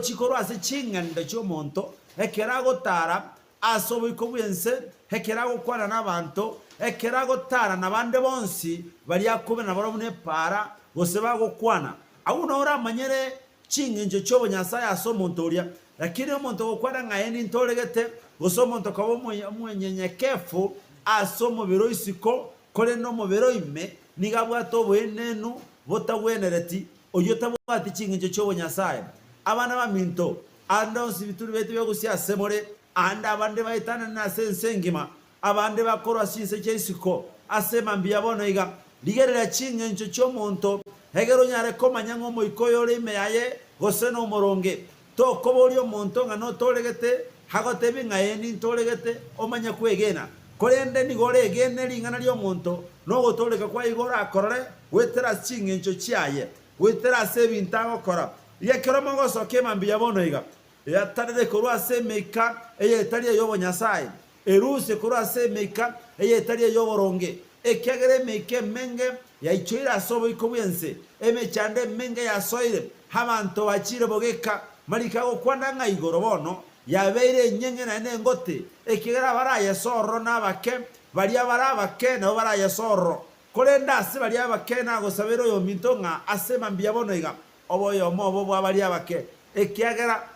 Egochia korwa ase ching'endo chi'omonto, ekero agotara ase oboiko bw'ense, ekero agokwana nabanto, ekero agotara nabande bonsi baria akobe nabarabwo buna epaara, gose bagokwana. Agwo nao oramanyere ching'encho chi'obonyasae ase omonto oria. Lakini omonto ogokwana ng'a ee nintoregete, gose omonto koba omonyenyekefu ase omobere o isiko, korende omobere o ime nigo abwate oboenenu botagwenereti, oyio tabwati ching'encho chi'obonyasae. Abana baminto, ande onsi bituri baito biagusia ase more, aande abande baetananire ase ense engima, Abande bakorwa chinse chia isiko ase mambia bono iga. Rigereria ching'encho chi'omonto, egere onyare komanya ng'a omoika oyo ore ime yaye gose nomoronge. Tokoboria omonto ng'a notoregete, agotebie ng'a ee nintoregete, omanye kwegena. Korende nigo oregene ring'ana ri'omonto, na ogotooreka kwaye igo orakorore goetera ase ching'encho chiaye, goetera ase ebinto agokora. Iga ekero mogosoka emambia bono iga, eatanere korwa ase emeika eye etari ey'obonyasae, Erusie korwa ase emeika eye etari ey'oboronge, ekiagera emeika emenge yaichoire ase oboiko bw'ense, emechando emenge yasoire, abanto bachiire bogeka. Mariko agokwana ng'a igoro bono yabeire enyeng'e naende engote, ekiagera abarayese ororo nabake, baria bare abake nabo barayese ororo. Korende ase baria abake nagosabera oyominto ng'a ase mambia bono iga obe oyomo obo bwa baria abake, ekiagera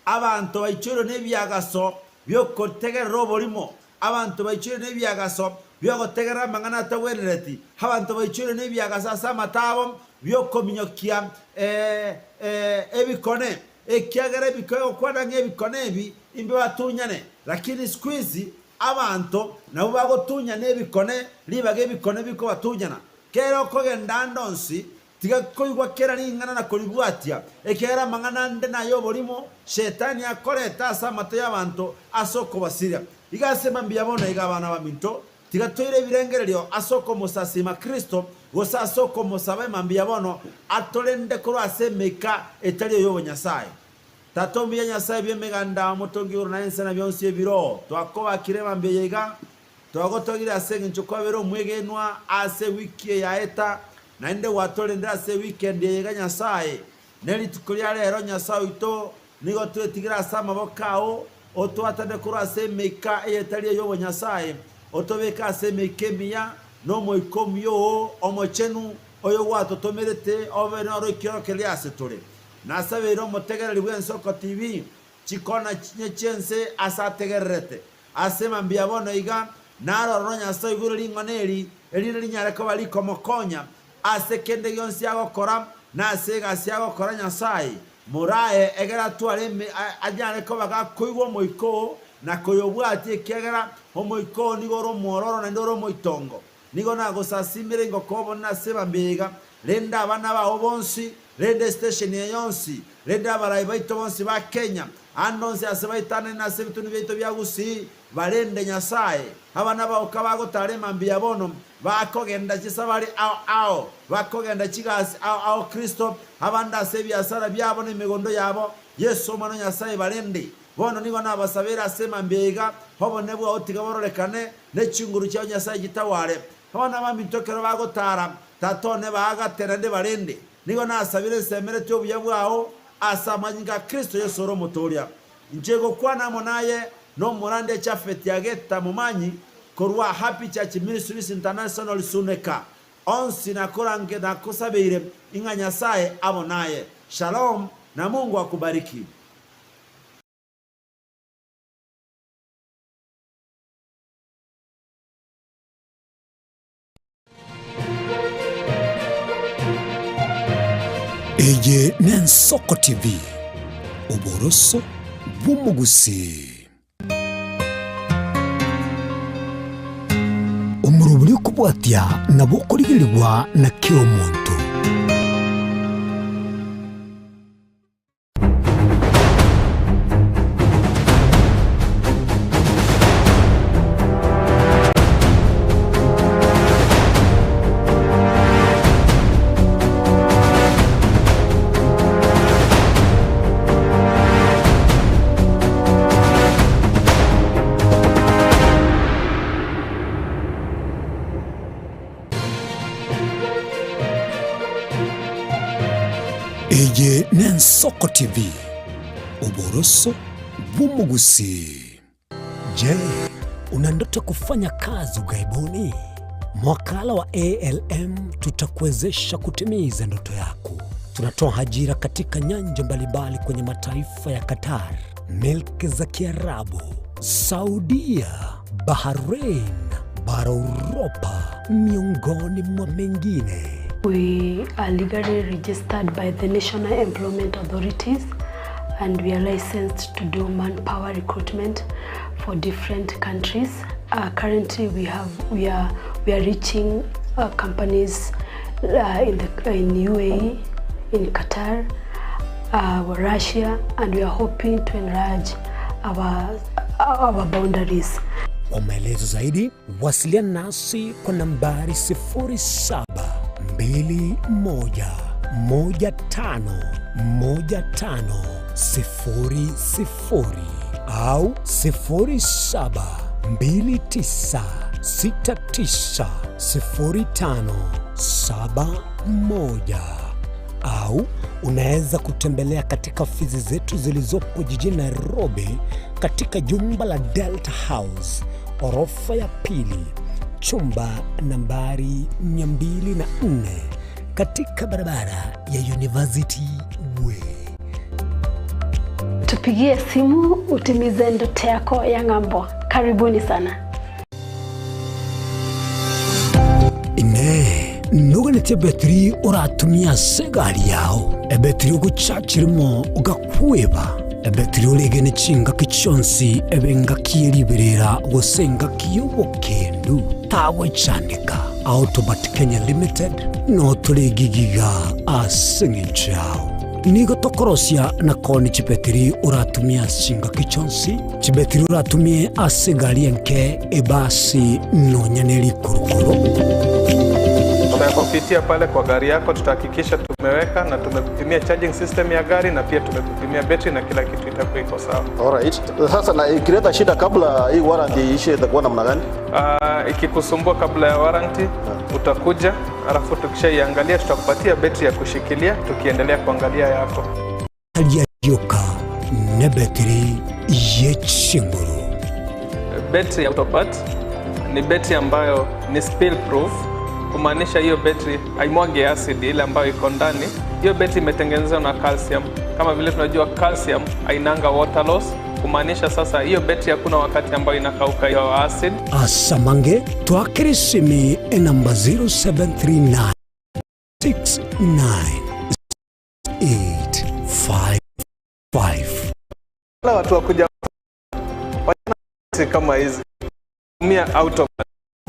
Abanto baichoirwe nebiagaso bi'ogotegerera oborimo, abanto baichoirwe nebiagaso bi'ogotegerera amang'ana atagwenereti, abanto baichoirwe nebiagaso ase amato abo bi'okominyokia ebikone, ekiagera ebiko egokwana ng'a ebikone ebi imbibatunyane. Lakini siku hizi abanto nabwo bagotunyana ebikone ribaga ebikone bikobatunyana. Kera okogenda ande onsi Tiga koigwa kera ring'ana na koribwatia, ekiagera amang'ana ande nay'oborimo Shetani akoreta ase amato y'abanto ase okobasiria. Iga ase mambia bono iga abana baminto, tiga toire ebirengererio ase okomosasiima Kristo, gose ase okomosaba emambia bono atorende korwa ase emeika etari ey'obonyasae. Tata omuya Nyasae bw'emeganda, omotongi igoro na ense na bionsi ebiroo, twakobakire emambia eye iga, Twagotogire ase engencho kwabeire omwegenwa ase ewiki eye yaeta, naende gwatorendire ase ewikendi eye iga Nyasae. Ne rituko ria rero Nyasae oito, nigo twetigire ase amaboko ao, otwatane korwa ase emeika eyetari ey'obonyasae, otobeke ase emeika emiya, na Omoika omuya oo Omochenu, oyogwatotomerete obe noro ekiorokererio ase tore. Nasabeire omotegereri bw'Ensoko TV, chikona chinye chi'ense ase ategererete. Ase mambia bono iga naro ororo Nyasae oigure ring'ana eri, erinde rinyare koba rikomokonya ase kende gionsi agokora, na ase egasi agokora Nyasae morae, egere atware eme anyare koba gakoigwa omoika oo na koyobwatia, ekiagera omoika oo nigo ore omwororo naende ore omoitongo. Nigo nagosasimire ingoko obonene ase mambia iga, rende abana bao bonsi, rende esitesheni eye yonsi, rende abarai baito bonsi ba Kenya, Aande onsi ase baetanane ase ebitunu biaito bia Gusii, barende Nyasae. Abana bao kabagotara emambia bono, bakogenda chisabari ao ao, bakogenda chigasi ao ao Kristo, abande ase ebiasara biabo na emegondo yabo, Yeso Omwana o Nyasae barende. Bono nigo nabasabeire ase emambia iga, obonene bwao tiga bororekane, ne chinguru chiao Nyasae chitaware. Abana baminto ekero bagotara, Tata one baagate naende barende. Nigo nasabire nsemeretie obuya bwao ase amanyinga a Kristo Yeso ore Omotooria. Inche gokwana amo naye nomorandia Jafeti Ageta Momanyi korwa Happy Church Ministries International Suneka. Onsi nakorange nakosabeire ing'a Nyasae abo naye. Shalom na Mungu akubariki. Eye n'Ensoko TV, oboroso bw'omogusii. Omorobori okobwatia nabo okorigerigwa na kera omonto. Ensoko TV, oboroso bw'omogusii. Je, una ndoto kufanya kazi ughaibuni? Mwakala wa ALM tutakuwezesha kutimiza ndoto yako. Tunatoa ajira katika nyanja mbalimbali kwenye mataifa ya Qatar, milki za Kiarabu, Saudia, Bahrain, bara Uropa, miongoni mwa mengine. We are legally registered by the National Employment Authorities and we are licensed to do manpower recruitment for different countries. Currently we have we are we are reaching companies in the in UAE, in Qatar, Russia, and we are hoping to enlarge our our boundaries. Kwa maelezo zaidi wasiliana nasi kwa nambari 0721151500 au 0729690571 au unaweza kutembelea katika ofisi zetu zilizopo jijini Nairobi katika jumba la Delta House orofa ya pili chumba nambari 204 katika barabara ya University Way. Tupigie simu utimize ndoto yako ya ng'ambo. Karibuni sana. Inee, noganeti ebetiri oratumie ase egari yao, ebetiri ogochachirimo ogakweba, ebetiri oregene chingaki chionsi ebe engaki ye riberera gose engaki y'obokendu, tagwechandeka. Autobat Kenya Limited no tore gigiga ase eng'encho yao. Nigo tokorosia na koni chibetiri oratumie ase chingaki chionsi, chibetiri oratumie ase egari enke, ebasi, nonya ne rikurukuru. Tutakupitia pale kwa gari yako, tutahakikisha tumeweka na tumekupimia charging system ya gari na pia tumekupimia betri na kila kitu itakuwa iko sawa. Alright. Sasa na ikileta shida kabla hii warranty iishe itakuwa namna gani? Ikikusumbua kabla ya warranty utakuja, alafu tukishaiangalia tutakupatia betri ya kushikilia tukiendelea kuangalia yako. Tari yoka nebetiri ye chinguru. Betri ya Autopat ni betri ambayo ni spill proof, kumaanisha hiyo betri haimwagi acid ile ambayo iko ndani. Hiyo betri imetengenezwa na calcium. Kama vile tunajua calcium hainanga water loss, kumaanisha sasa hiyo betri hakuna wakati ambayo inakauka hiyo acid. Asamange twakere esimi enamba 0739 69 855. Wala watu wakuja wachana kama hizi tumia auto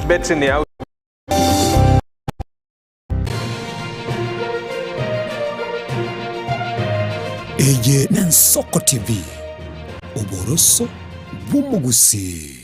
betri ni auto. Eye n'Ensoko TV, oboroso bw'omogusii.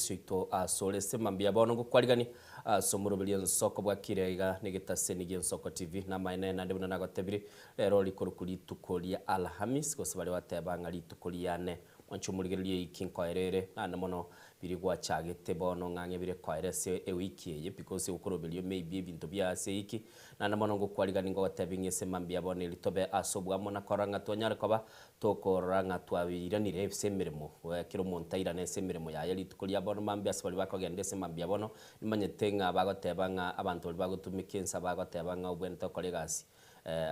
Omogusi oito asore ase mambia bono ngokwarigania ase omoroberio ensoko bwakire iga negetaseni gi'Ensoko TV namaene naende buna nagotebire rero rikoruku rituko ria Alhamis gose baria bateba ng'a rituko riane mwanche omorigererie eiki nkoerere naende mono biria gwachagete bono ng'a ng'e bire koera ase ewiki eye because okoroberio maybe ebinto bia ase eiki naende mono ngokwarigania ngogotebia ng'a ase mambia bono eri tobe ase obwamo na korora ng'a twanyare koba Tokorora ng'a twairanire ase emeremo, kera omonto airane ase emeremo yaye rituko ria bono mambia ase baria bakogenda ase mambia bono, nimanyete ng'a bagoteba ng'a abanto baria bagotumeka ensa bagoteba ng'a obwenerete okore egasi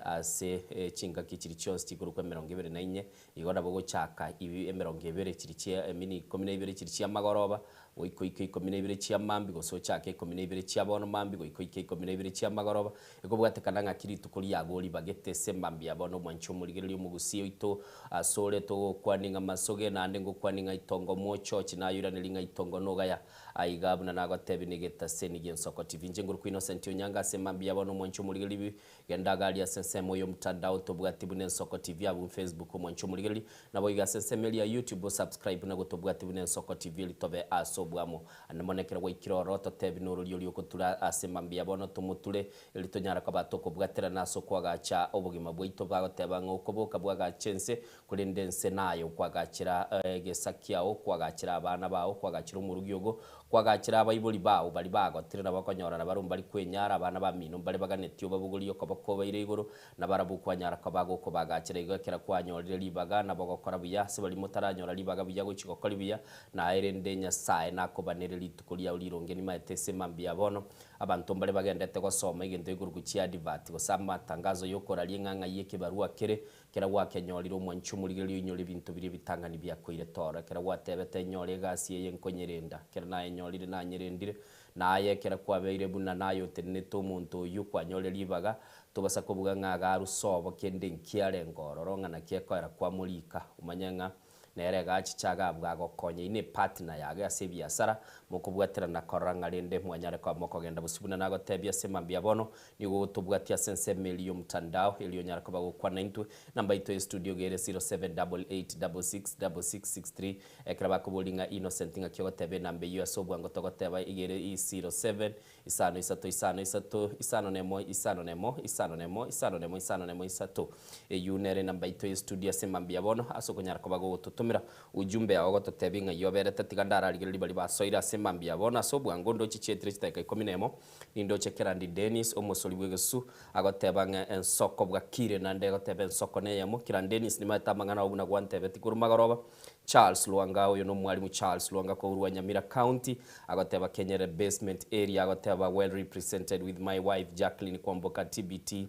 ase chingaki chiria chionsi chikorokwa emerongo ebere na inye, igo nabo ogochaka emerongo ebere chiria chia I mean ikomi na ibere chiria chia magoroba, goika oike ikomi na ibere chia mambia, gose ochake ikomi na ibere chia bono mambia goika oike ikomi na ibere chia magoroba, Ekobwatekana ng'aki rituko riago ribagete ase mambia bono omwanche omorigereria omogusii oito asore togokwania ng'a masoge naende ngokwania ng'a itongo mochochi nayoiraneria ng'a itongo nogaya aiga buna nagotebi negetaseni gi'ensoko TV inche ngorokwa Innocent Onyango ase mambia bono omwanche omorigereria genda garia ase ensemo y'omtandao tobwati buna ensoko TV abwo Facebook omwanche omorigereria naboigo ase ensemo eria ya YouTube osubscribe na gotobwati buna ensoko TV eri tobe ase obwamo Ande mono ekero gwaikire ororo, totebi norori oria ogotura ase mambia bono tomoture, erio tonyare koba tokobwaterana ase okoagacha obogima bwaito. Bagoteba ng'a okoboka bwagache ense, korende ense naye okoagachera egesa kiao, okoagachera abana bao, okoagachera omorugi ogo, okoagachera abaibori bao baria bagotire nabo okonyorana barabwo mbari kwenyara, abana bamino mbare baganetie obabogorie okoboko obaire igoro, na barabwo kwanyara koba gokobagachera. Igo ekero kwanyorire ribaga nabo ogokora buya, ase baria motaranyora ribaga buya gochia gokora buya, Naye rende Nyasae nakobanere rituko riao rironge nimaete ase mambia bono. Abanto mbare bagendete gosoma egento gekorokwa chiadvert, gose amatangazo yokoraria ng'a ng'ai ekebarua kere, kera gwakenyorire omwanchi omorigereria oinyore ebinto biria ebitang'ani biakoire toro. Ekero gwatebete nyore egasi eye nkonyerenda, ekero nayenyorire nanyerendire, naye ekero kwabeire buna naye otenenete omonto oyio kwanyorire ribaga, tobasa kobuga ng'a agaru sobo kende nkiarenge ororo ng'a naki ekoera kwamorika, omanye ng'a Nere egachicha agabua agokonya ine epartner yage ase ebiasara, mokobwaterana korora ng'a rende mwanyare koba mokogenda bosio buna nagotebia ase mambia bono, nigo ogotobwatia ase ensemo eria y'omtandao, erio onyare koba gokwana intwe. Namba yaito ye studio iga ere 0788666663, ekero bakoboria ng'a Innocent ng'aki ogoteba enamba eyio ase obwango togoteba iga ere 07 isano isato isano isato isano nemo isano nemo isano nemo isano nemo isano nemo isato. Eyio nere enamba yaito ye studio ase mambia bono ase okonyara koba gogototomera ujumbe yao ogototebia ng'ai oberete tiga ndararigererie baria basoire ase mambia bono ase obwango ndoche chietire chidakika ikomi nemo nindoche Kerandi Dennis omosori bw'egesu agoteba ng'a ensoko bwakire naende egoteba ensoko neyemo Kirandi Dennis nimaete amang'ana ao buna gwantebetie korwa magoroba Charles Lwanga oyo nomwalimu Charles Lwanga korwa Nyamira County agoteba Kenyere Basement Area agoteba well represented with my wife Jacqueline Kwamboka TBT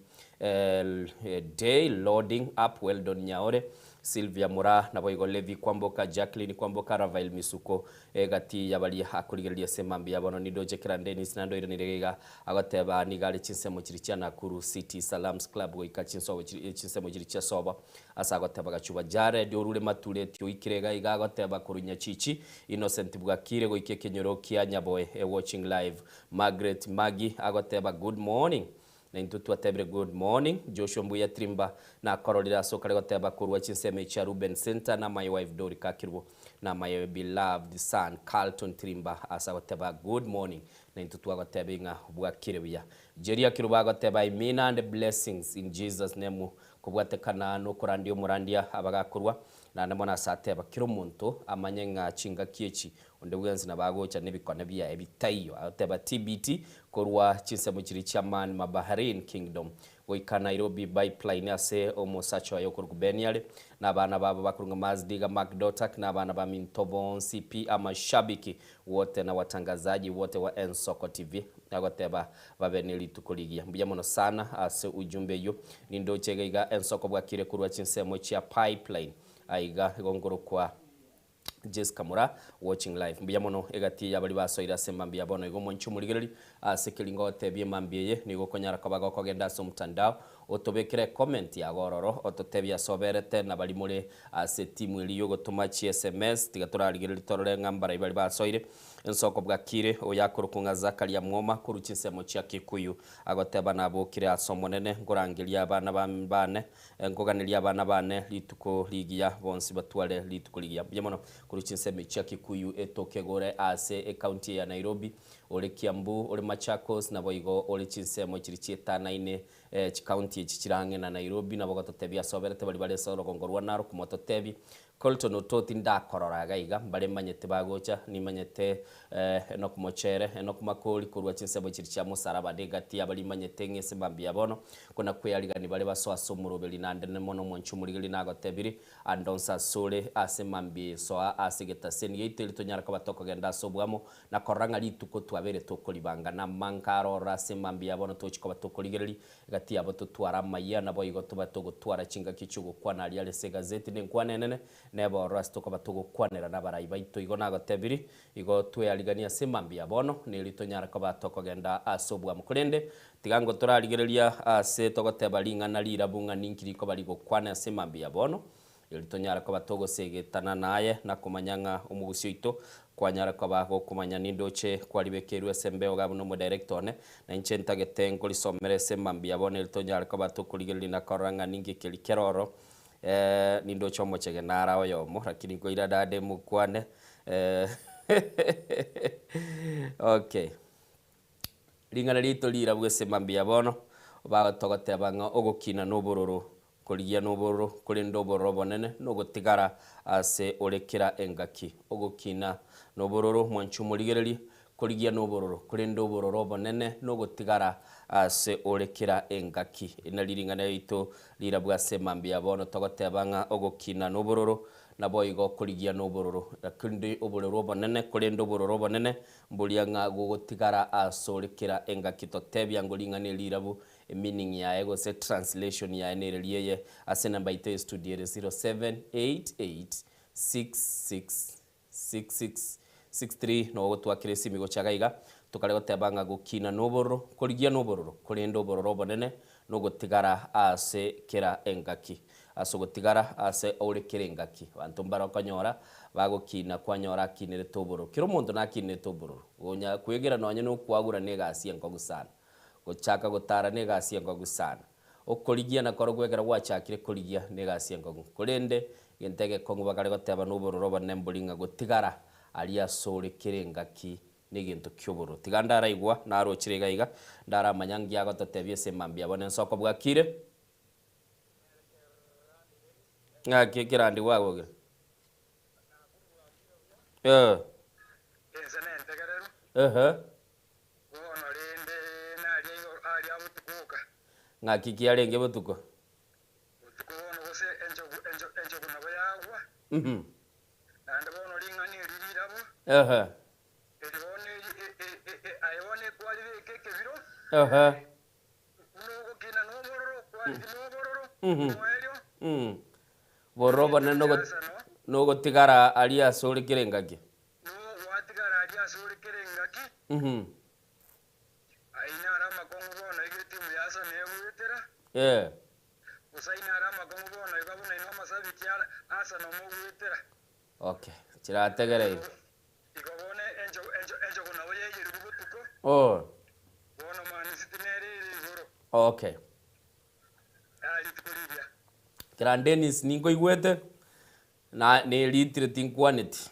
day loading up Weldon Nyaore Sylvia Muraa naboigo Levi Kwamboka Jacqueline Kwamboka Ravael Misuko egati yabaria akorigereria ase mambia bono nindoche kera Dennis naende oiranire iga agoteba nigo are chinsemo chiria chia Nakuru City Salams Club goika chinsobo chinsemo chiria chia sobo Ase agoteba Gachuba Jared orure matureti oikire iga iga agoteba korwa Nyachichi Innocent bwakire goika ekenyoro kia Nyaboe e watching live Margaret Maggie agoteba good morning Naintwe twatebire good morning Joshua mbuya Trimba nakororire ase okare goteba korwa chinsemo echia Ruben Center na my wife Dori Kakirwo na my beloved son Carlton Trimba ase agoteba good morning Naintwe twagoteba ing'a bwakire buya Jeria Kiruba agoteba Amina and blessings in Jesus name Kobwatekana nokorandia omorandia abagakorwa, naende mono ase ateba, Kera omonto amanye ng'a chingaki echi onde bwensi nabo agocha nebikone biaye bitaiyo. Agoteba TBT korwa chinsemo chiria chia Man ma Bahrain Kingdom goika Nairobi Pipeline ase omosacha oye okorokwa Ben are na abana babo bakorwa ng'a Mazdiga Mark Dotak na abana baminto bonsi pi amashabiki wote na watangazaji wote wa Ensoko TV. Agoteba babe ne rituko rigiya. Mbuya mono sana ase ujumbe eyio. Nindoche iga iga ensoko bwakire korwa chinsemo chia pipeline aiga igo nkorokwa Jesca Mura watching live. Mbuya mono egati ya baria basoire ase emambia bono igo mwanche omorigereri ase keri ngogotebia emambia eye nigo okonyara koba gokogenda ase omotandao otobekere ecomment yago ororo ototebie ase oberete na baria more ase etimu eria yogotoma chi sms tiga torarigereria torore ng'a mbarai baria basoire Ensoko bwakire, oyakorokwa ng'a Zakaria mwoma korwa chinsemo chia Kikuyu, agoteba nabokire ase Omonene, nkorangeria abana bane, nkoganeria abana bane rituko rigiya, bonsi batware rituko rigiya. Mbuya mono. Korwa chinsemo chia Kikuyu etoke gore ase ecounty eye ya Nairobi, ore Kiambu, ore Machakos, naboigo ore chinsemo chiria chietanaine chicounty echi chire ang'e na Nairobi. Nabo ogototebia ase oberete baria bare ase orogongo rwa Narok mototebie. Colton Ototi ndakorora iga iga, mbare manyete bagocha, nimanyete Enock Mochere, Enock Makori korwa chinsemo chiria chia Mosaraba negati y'abaria manyete ng'a ase mambia bono, kona kwearigani bare basoe ase omoroberi naende mono omwanchi omorigeri nagotebiri, Ande onsi asore ase mambia eye soa ase egetaseni giaito erio tonyare koba tokogenda ase oboamo na korora ng'a rituko twabeire tokoribanga namanka aroro ase mambia ya bono tochi koba tokorigereria egati yabo totware amayia naboigo tobe togotwara chingaki chi'ogokwana aria are ase egazeti nenkwana enene nebe ororo ase tokoba togokwanera nabarai baito igo nagotebiri igo tweariganie ase mambia ya bono nerio tonyare koba tokogenda ase oboamo korende Tiga ngo torarigereria aase togoteba ring'ana rirabu ng'a ninki rikoba rigokwana ase mambia ya bono, erio tonyare koba togosegetana naye na komanya ng'a omogusii oito kwanyare koba gokomanya nindoche kwaribekeirwe ase embeo iga buna omodirector one, na inche ntagete nkorisomere ase mambia ya bono erio tonyare koba tokorigereria na korora ng'a ninki keria kere oro. Nindoche omochege nara oyomo lakini nkoira dade mokwane okay. Ring'ana riaito rirabwo ase mambia bono, bagotogoteba ng'a ogokina nobororo, korigia nobororo, korende obororo obonene nogotigara ase ore kera engaki. Ogokina nobororo, mwanche omorigererie, korigia nobororo, korende obororo obonene nogotigara ase ore kera engaki. Eri nario ring'ana riaito rirabwo ase mambia bono, togoteba ng'a ogokina nobororo, naboigo korigia nobororo, lakini obororo obonene, korende obororo obonene Mboria ng'a gogotigara asore kera engaki totebia ngo ring'ana eri rirabu emeaning yaye gose translation yaye nereri eye ase enamba yaito ye studio ere 0788666663 nogo gotwakera esimi gocha iga iga tokare goteba ng'a gokina nobororo korigia nobororo korende obororo obonene nogotigara ase kera engaki. Ase ogotigara ase ore kera engaki. Abanto mbare okonyora bagokina kwanyora akinerete obororo. Kera omonto nakinerete obororo. Onya kwegera nonye nokwagura negasi enkogu sana. Gochaka gotara negasi enkogu sana. Okorigia nakorokwo ekero gwachakire korigia negasi enkogu. Korende egento egekong'u bakare goteba nobororo obonene mbori ng'a gotigara aria asore kera engaki negento ki'obororo. Tiga ndaraigwa narochire iga iga, ndaramanya ngiagototebia ase mambia bono ensoko bwakire. Ng'aki ekerandi gwagokire? Eh. Ense nentegereru, Ehe. bono rende naria igoro aria botuko oka. Ng'aki kiarenge botuko? Botuko bono gose enchogu encho enchogu nabo yagwa, naende bono ring'ana eri rirabwo, Ehe. eri bono eri e e e e aye bono ekwaribeka ekebiro, Ehe. Buna ogokina nobororo, kwarigi nobororo, omoerio. Bororo obonene nogotigara aria asore kera engaki. Nogwatigara aria asore kera engaki. Ayio naro amakong'u bono iga etimu ya Arsenal egoetera. Gose ayio naro amakong'u bono iga buna inwe amasabiki a Arsenal mogoetera. Okay, chirategereire. Igo bono enchogu nabo yaiyerigwe botuko, bono Man City nere ere igoro. Okay. Aa rituko riria. Kera Dennis ninkoigwete na neritire tinkwaneti.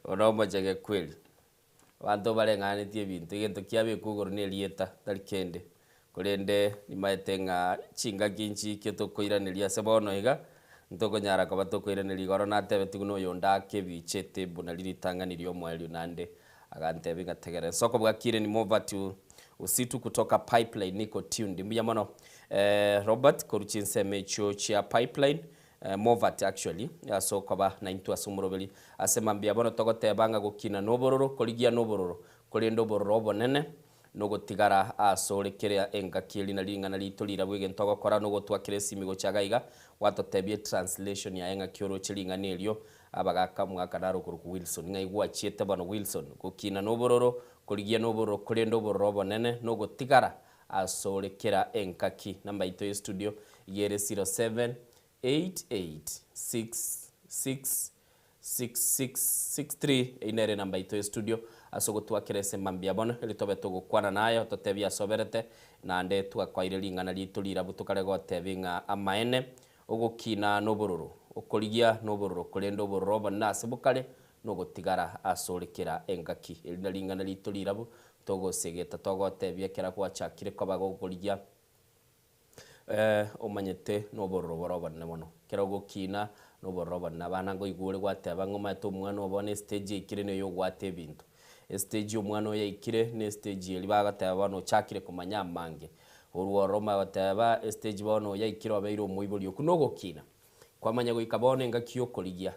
Bono omochege kweli. Abanto bareng'anetie ebinto, egento kiabekwa igoro nerieta, tari kende. Korende nimaete ng'a chingaki nchiike tokoiraneria ase bono iga, ntokonyara koba tokoiraneria igoro natebetigwe buna oyonde ake ebicha etable nario ritang'ani ri'omoerio naende agantebia ng'a tegerera ensoko bwakire ni Movat Usitu kutoka Pipeline niko tuned. Mbuya mono Robert korwa chinsemo echio chia Pipeline. Movat actually, ase okoba naintwe ase omoroberi. Ase mambia bono togoteba ng'a gokina nobororo, korigia nobororo, korende obororo obonene nogotigara asore kera engaki eri nari ring'ana rito rirabwo egento ogokora nogotwakera esimi gocha iga iga gwatotebia etranslation yaye ng'aki oroche ring'ana erio abagaka omogaka naro okorokwa Wilson ng'ai gwachiete bono Wilson gokina nobororo, korigia nobororo korende obororo obonene nogotigara Asore kera engaki. Namba yaito ye studio iga ere 0788666663 eyio nere enamba yaito ye studio ase ogotwakera ase mambia bono erio tobe togokwana naye ototebie ase oberete naende twakoire ring'ana riaito rirabu tokare gotebi ng'a amaene ogokina nobororo. Okorigia nobororo, korende obororo obonene ase bokare nogotigara asore kera engaki. Eri naring'ana rito rirabu togosegeta togotebia ekero gwachakire koba gokorigia omanyete nobororo bore obonene mono. Ekero ogokina nobororo obonene. Abana nkoigwa ore gwateba ng'a omanyete omwana obo bono estage yaikire neyo ogwate ebinto. Estage omwana oyo aikire ne estage eria bagoteba bono ochakire komanya amange. Orwo ororo omanye goteba estage bono oyo aikire obeire omoibori okwo nogokina. Kwamanya goika bono engaki yokorigia,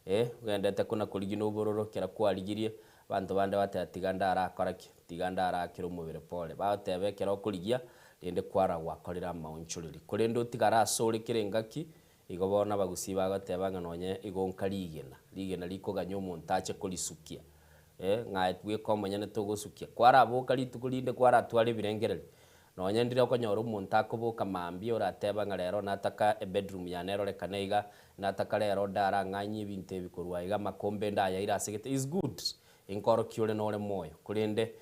eh, ogendete kona korigia nobororo ekero kwarigirie, abanto bande bateba tiga ndarakora ki? Tiga ndarakere omobere pore. Bagoteba ekero okorigia, rende kwara gwakorire amaonchoreri. Korende otigare asore kera engaki, igo bono abagusii bagoteba ng'a nonye igo nka rigena, rigena rikoganya omonto ache korisukia, eh, ng'a bweka omonyene togosukia. Kwaraboka rituko rinde kwaratwara ebirengererio, Nonya ndire okonyora omonto akoboka mambia orateba ng'a rero nataka ebedroom yane erorekane iga, nataka rero ndarang'anyie ebinto ebi korwa aiga amakombe ndayaire ase gete is good, inkorokia ore nore moyo. Korende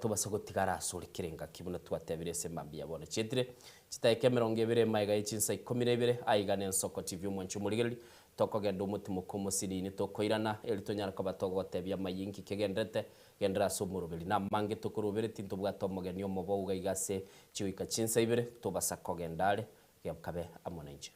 tobasa gotigara asore kera engaki buna twatebire ase mambia ya bono. Chietire chidakika emerongo ebere magega ye chinsa ikomi na ibere aiga nensoko TV omwanchi omorigereria tokogenda omotimoka omosinini tokoirana eri tonyare koba togotebia amayia inki kegenderete Genderera ase omoroberi. Namange tokoroberetie ntobwate omogeni omobo iga iga ase chigoika chinsa ibere, tobasa kogenda are, gekabe amo nainche.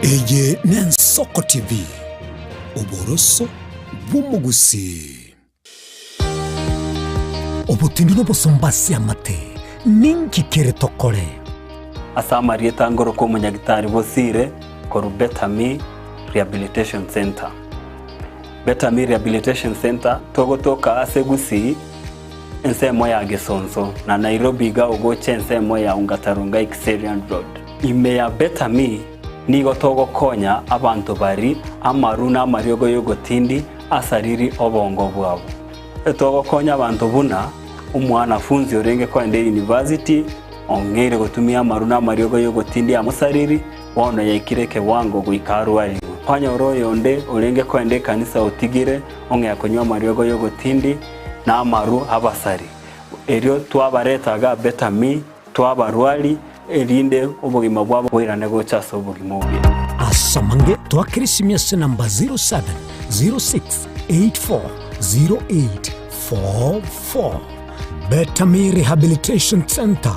Eye n'Ensoko TV, oboroso bw'omogusii. Obotindi n'obosomba ase amate, ninki kere tokore? Ase amarieta ngoroka omonyagitari Bosire korwa Betami Rehabilitation Centre. Betami Rehabilitation Centre togotoka ase Gusii ensemo ya Gesonso na Nairobi iga ogocha ensemo ya Ongata Rongai Kiserian Road. Ime ya Betami nigo togokonya abanto bari amaru na amariogo y'ogotindi asariri obongo bwabo. Togokonya abanto buna omwanafunzi orenge koenda eyunivasiti ong'eire gotumia amaru na amariogo y'ogotindi amosariri, bono yaikire ekewango goika arwarigwe. Kwanyora oyonde orenge koenda ekanisa otigire ong'ea konywa amariogo y'ogotindi na amaru abasari. Erio twabareta iga Betami, twabarwari, erinde obogima bwabo boirane gocha ase obogima obuya. Ase amange twakere esimi ase namba 0706840844. Betami Rehabilitation Centre,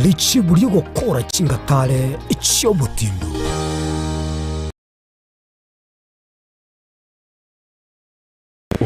richibu ri'ogokora chingatare chi'obotindu.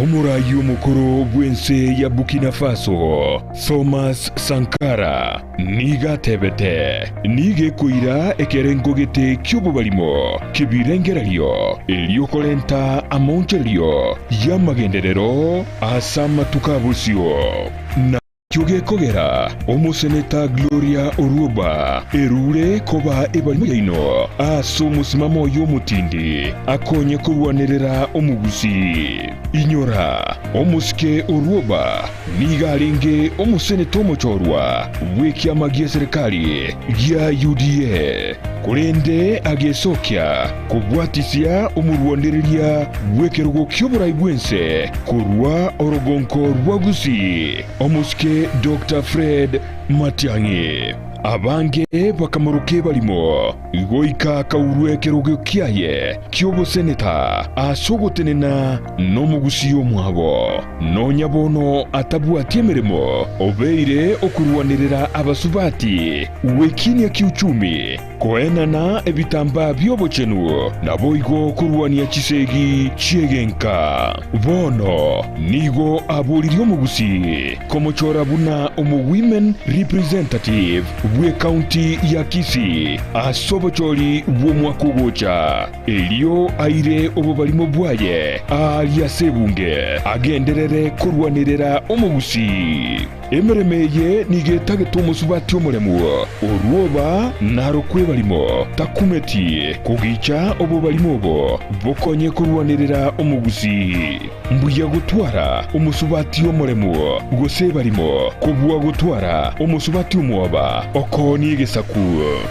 Omoraai omokoro bw'ense ya Burkina Faso, Thomas Sankara, nigo atebete, Nigo ekoira ekerengo gete ki'obobarimo ki'ebirengererio erio korenta amaonchorerio y'amagenderero ase amatuko a bosio. Na Nakio gekogera omoseneta Gloria Orwoba erure koba ebarimo yaino ase omosimamo oye omotindi akonye korwanerera omogusii. Inyora, omosike Orwoba nigo arenge omoseneta omochorwa bw'ekiama gi'eserekari gia UDA, korende agesokia kobwatisia omorwanereria bw'ekerogo ki'oborai bw'ense korwa orogonko rwa Gusii, omosike Doctor Fred Matiang'i. Abange bakamoroka ebarimo goika akaurwa ekerogo kiaye ki'oboseneta ase ogotenena nomogusii omwabo. Nonya bono atabwati emeremo, obeire okorwanerera abasubati gwekinia kiuchumi. Koenana ebitambaa bi'obochenu, naboigo korwania chisegi chi'egenka. Bono nigo aboririe omogusii komochora buna omo-women representative bw'ecounty ya Kisii ase obochori bw'omwaka ogocha, erio aire obobarimo bwaye aaria ase ebunge agenderere korwanerera omogusii. Emeremo eye nigo etagete omosubati omoremu, orwoba narokwe. ebarimo takumeti kogicha obobarimo obo bokonye korwanerera omogusii. Mbuya gotwara omosubati omoremu gose ebarimo kobua gotwara omosubati omwoba okoonia egesaku.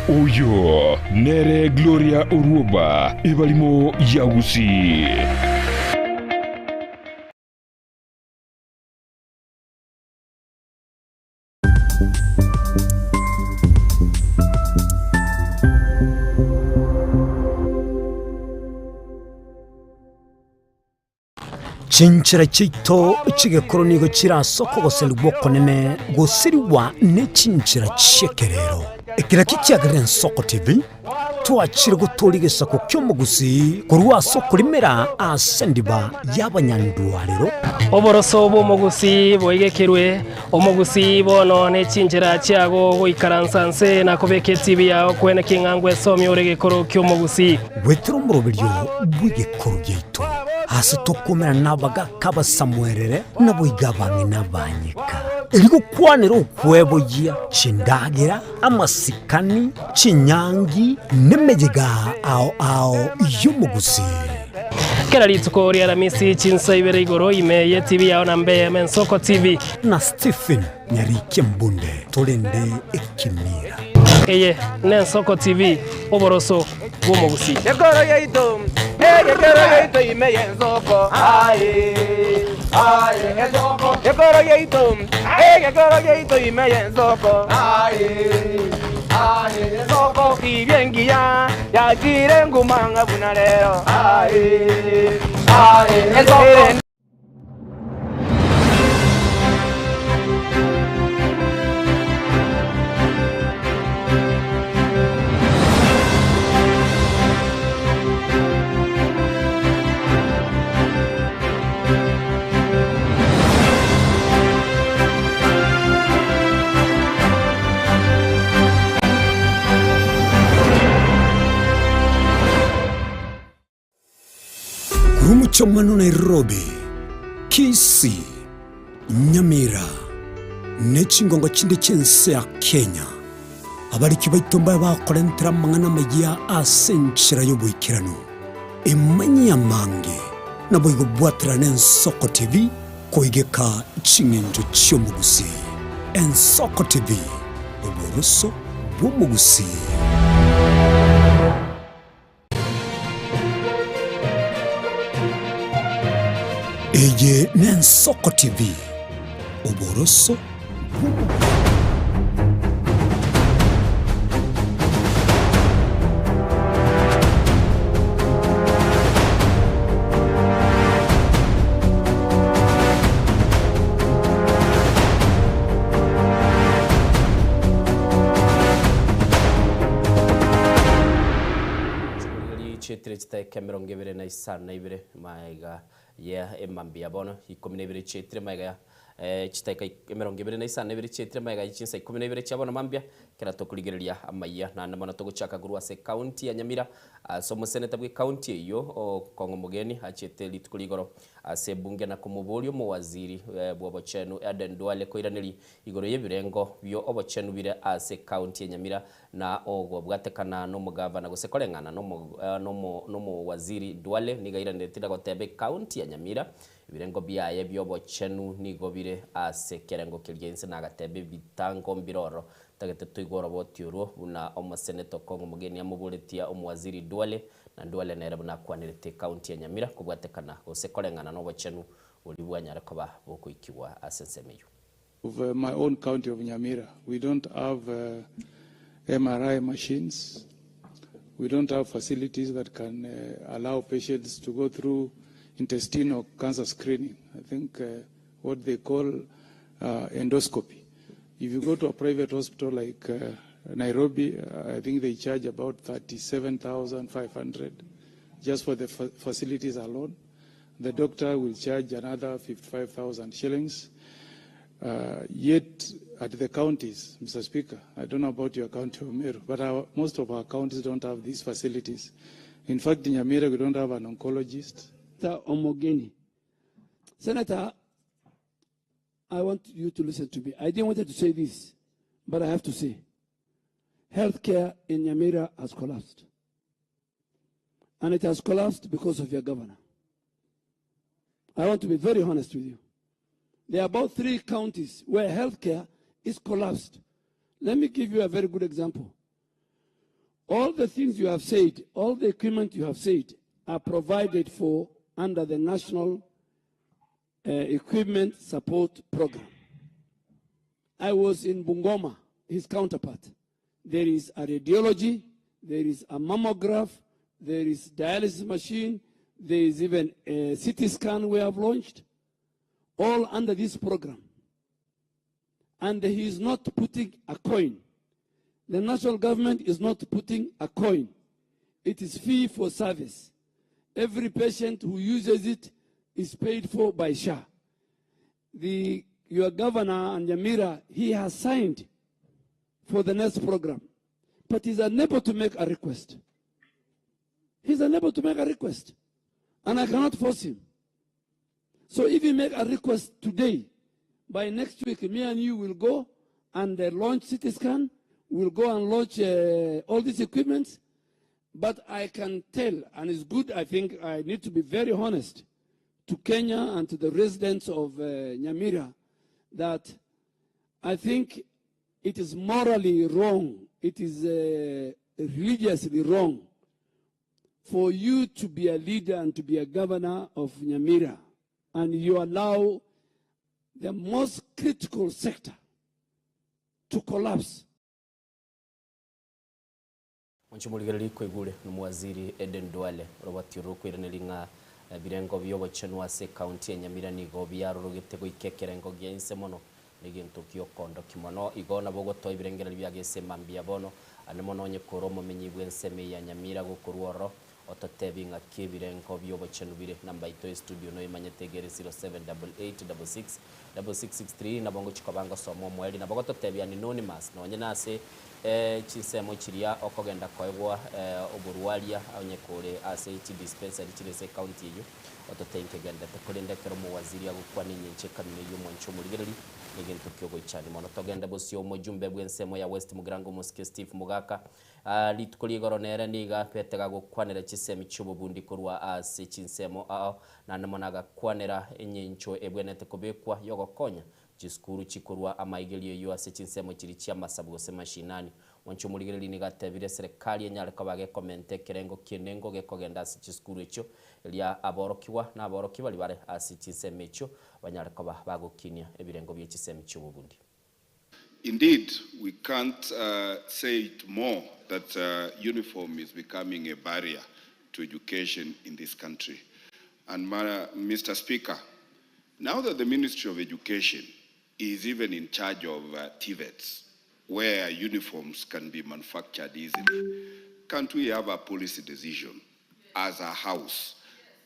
Oyo nere Gloria Orwoba, ebarimo ya Gusii. Chinchera chiaito chi'egekoro nigo chire ase okogoserigwa okonene gosirigwa ne chinchera chi'ekerero. Ekero ekio kiagerire Ensoko TV, twachire gotooria egesaku ki'omogusii korwa ase okorimera ase endiba y'abanyandwarero. Oboroso bw'omogusii boigekerwe, omogusii bono ne chinchera chiago goikaransa nse na kobeka etibi yao kwene king'a ngwesomia ore egekoro ki'omogusii. Goetera omoroberio bw'egekoro giaito, aase tokomerana nabagaaka abasamuerere, naboigo abang'ina abanyeka, erio gokwanera okweboyia chindagera, amasikani, chinyangi, nemeyega ao ao y'omogusii. Kera rituko ri'Aramisi chinsa ibere igoro ime y'etibi yao na mbe Ensoko TV. Na Stephen Nyarikia Mbunde torende ekemira. Eye n'Ensoko TV, oboroso bw'omogusii. Gekoro yaito, egekoro yaito ime y'ensoko, aye, aye, ensoko. Gekoro yaito, egekoro yaito ime y'ensoko, aye, aye, ensoko. Tibia engiya yachire nguma ng'a buna rero, aye, aye, ensoko. Korwa omochie Nairobi, Kisii, Nyamira, ne chingongo chinde chi'ense ya Kenya, abariki baito mbabe bakorentera amang'ana amayia ase enchera y'oboikeranu. Emanyie amange, naboigo bwaterana Ensoko TV koigeka ching'encho chi'omogusii. Ensoko TV, oboroso bw'omogusii. Eye n'Ensoko TV, oboroso bw'obogima. Chigorigori chietire chitaeka 25 magega ya emambia bono 12 chietire magega ya chitaeka 22 chietire magega ye chinsa 12 chia bono mambia ekero tokorigereria amayia naende mono togochaka korwa ase ekaunti ya Nyamira ase omoseneta bwe ekaunti eyio Okong'o Mogeni achiete rituko rigoro ase ebunge na komoboria omowaziri bwobochenu Aden Duale koiraneria igoro yebirengo bio obochenu bire ase ekaunti ya Nyamira Na ogobwatekana nomogavana gose koreng'ana nomowaziri Duale nigo airaneti na goteba ekaunti ya Nyamira ebirengo biaye bi'obochenu nigo bire ase ekerengo keria inse na agateba ebitango mbire ororo. Ntagete toigwe oroboti orwo buna omoseneta Okong'o Omogeni amoboretie omowaziri Duale na Duale nere buna akwanerete ekaunti ya Nyamira kobwatekana gose koreng'ana nobochenu boria bwanyare koba bokoikigwa ase ensemo eyio. Of my own county of Nyamira we don't have MRI machines, we don't have facilities that can allow patients to go through intestinal cancer screening, I think what they call endoscopy. If you go to a private hospital like Nairobi, I think they charge about 37,500 just for the facilities alone. The doctor will charge another 55,000 shillings. Uh, yet at the counties, Mr. Speaker, I don't know about your county of Meru, but our, most of our counties don't have these facilities. In fact, in Nyamira, we don't have an oncologist. Senator Omogeni. Senator, I want you to listen to me. I didn't want to say this, but I have to say. Healthcare in Nyamira has collapsed. And it has collapsed because of your governor. I want to be very honest with you. There are about three counties where healthcare is collapsed. Let me give you a very good example. All the things you have said, all the equipment you have said, are provided for under the National uh, Equipment Support Program. I was in Bungoma, his counterpart. There is a radiology, there is a mammograph, there is dialysis machine, there is even a CT scan we have launched, all under this program. And he is not putting a coin. The national government is not putting a coin. It is fee for service. Every patient who uses it is paid for by SHA. The, your governor, and Nyamira, he has signed for the next program, but he's unable to make a request. He's unable to make a request, and I cannot force him. So if he make a request today, by next week, me and you will go and uh, launch CT scan, we'll go and launch uh, all these equipment. But I can tell, and it's good, I think I need to be very honest to Kenya and to the residents of uh, Nyamira that I think it is morally wrong, it is uh, religiously wrong for you to be a leader and to be a governor of Nyamira and you allow the most critical sector to collapse. Mwanche morigereria koigure nomowaziri Eden Duale orobatio rokoiraneria ng'a ebirengo biobochenu ase ecounty ya Nyamira nigo biarorogete goika ekerengo gia inse mono negento giokondoki mono igo nabo ogotoa ebirengererio bia gese mambia bono ande mono onye kore omomenyi bwensemo eye ya Nyamira gokorwa ororo Ototebi ng'aki ebirengo bi'obochenu bire. Namba yaito y'estudio noyemanyete egere 0788666663 nabo ngochia koba ngosoma omoerio. Nabo gototebia anonymous nonye nase chinsemo chiria okogenda koegwa oborwaria onye kore ase chidispensary chire ase ecounty eyio ototebi nkegendete. Korende ekero omowaziri agokwana engencho ekamina eyio omwanche omorigereri negento kiogoichania mono. Togende bosio omojumbe bw'ensemo ya West Mugirango Omosike Steve Mogaka Rituko ri'igoro nere nigo abete gagokwanera chisemi chi'obobundi korwa ase chinsemo ao, naende mono agakwanera engencho ebwenerete kobekwa y'ogokonya chisukuru chikorwa amaigerio eyio ase chinsemo chiria chi'amasabu gose mashinani. Mwanche omorigereria nigo atebire eserekari enyare koba gekomenta ekerengo ki'enengo gekogenda ase chisukuru echio, erio aborokigwa na aborokia baria bare ase chinsemo echio banyare koba bagokinia ebirengo bie chisemi chi'obobundi. Indeed, we can't uh, say it more that uh, uniform is becoming a barrier to education in this country. And Mr. Speaker, now that the Ministry of Education is even in charge of uh, TVETs, where uniforms can be manufactured easily, can't we have a policy decision as a house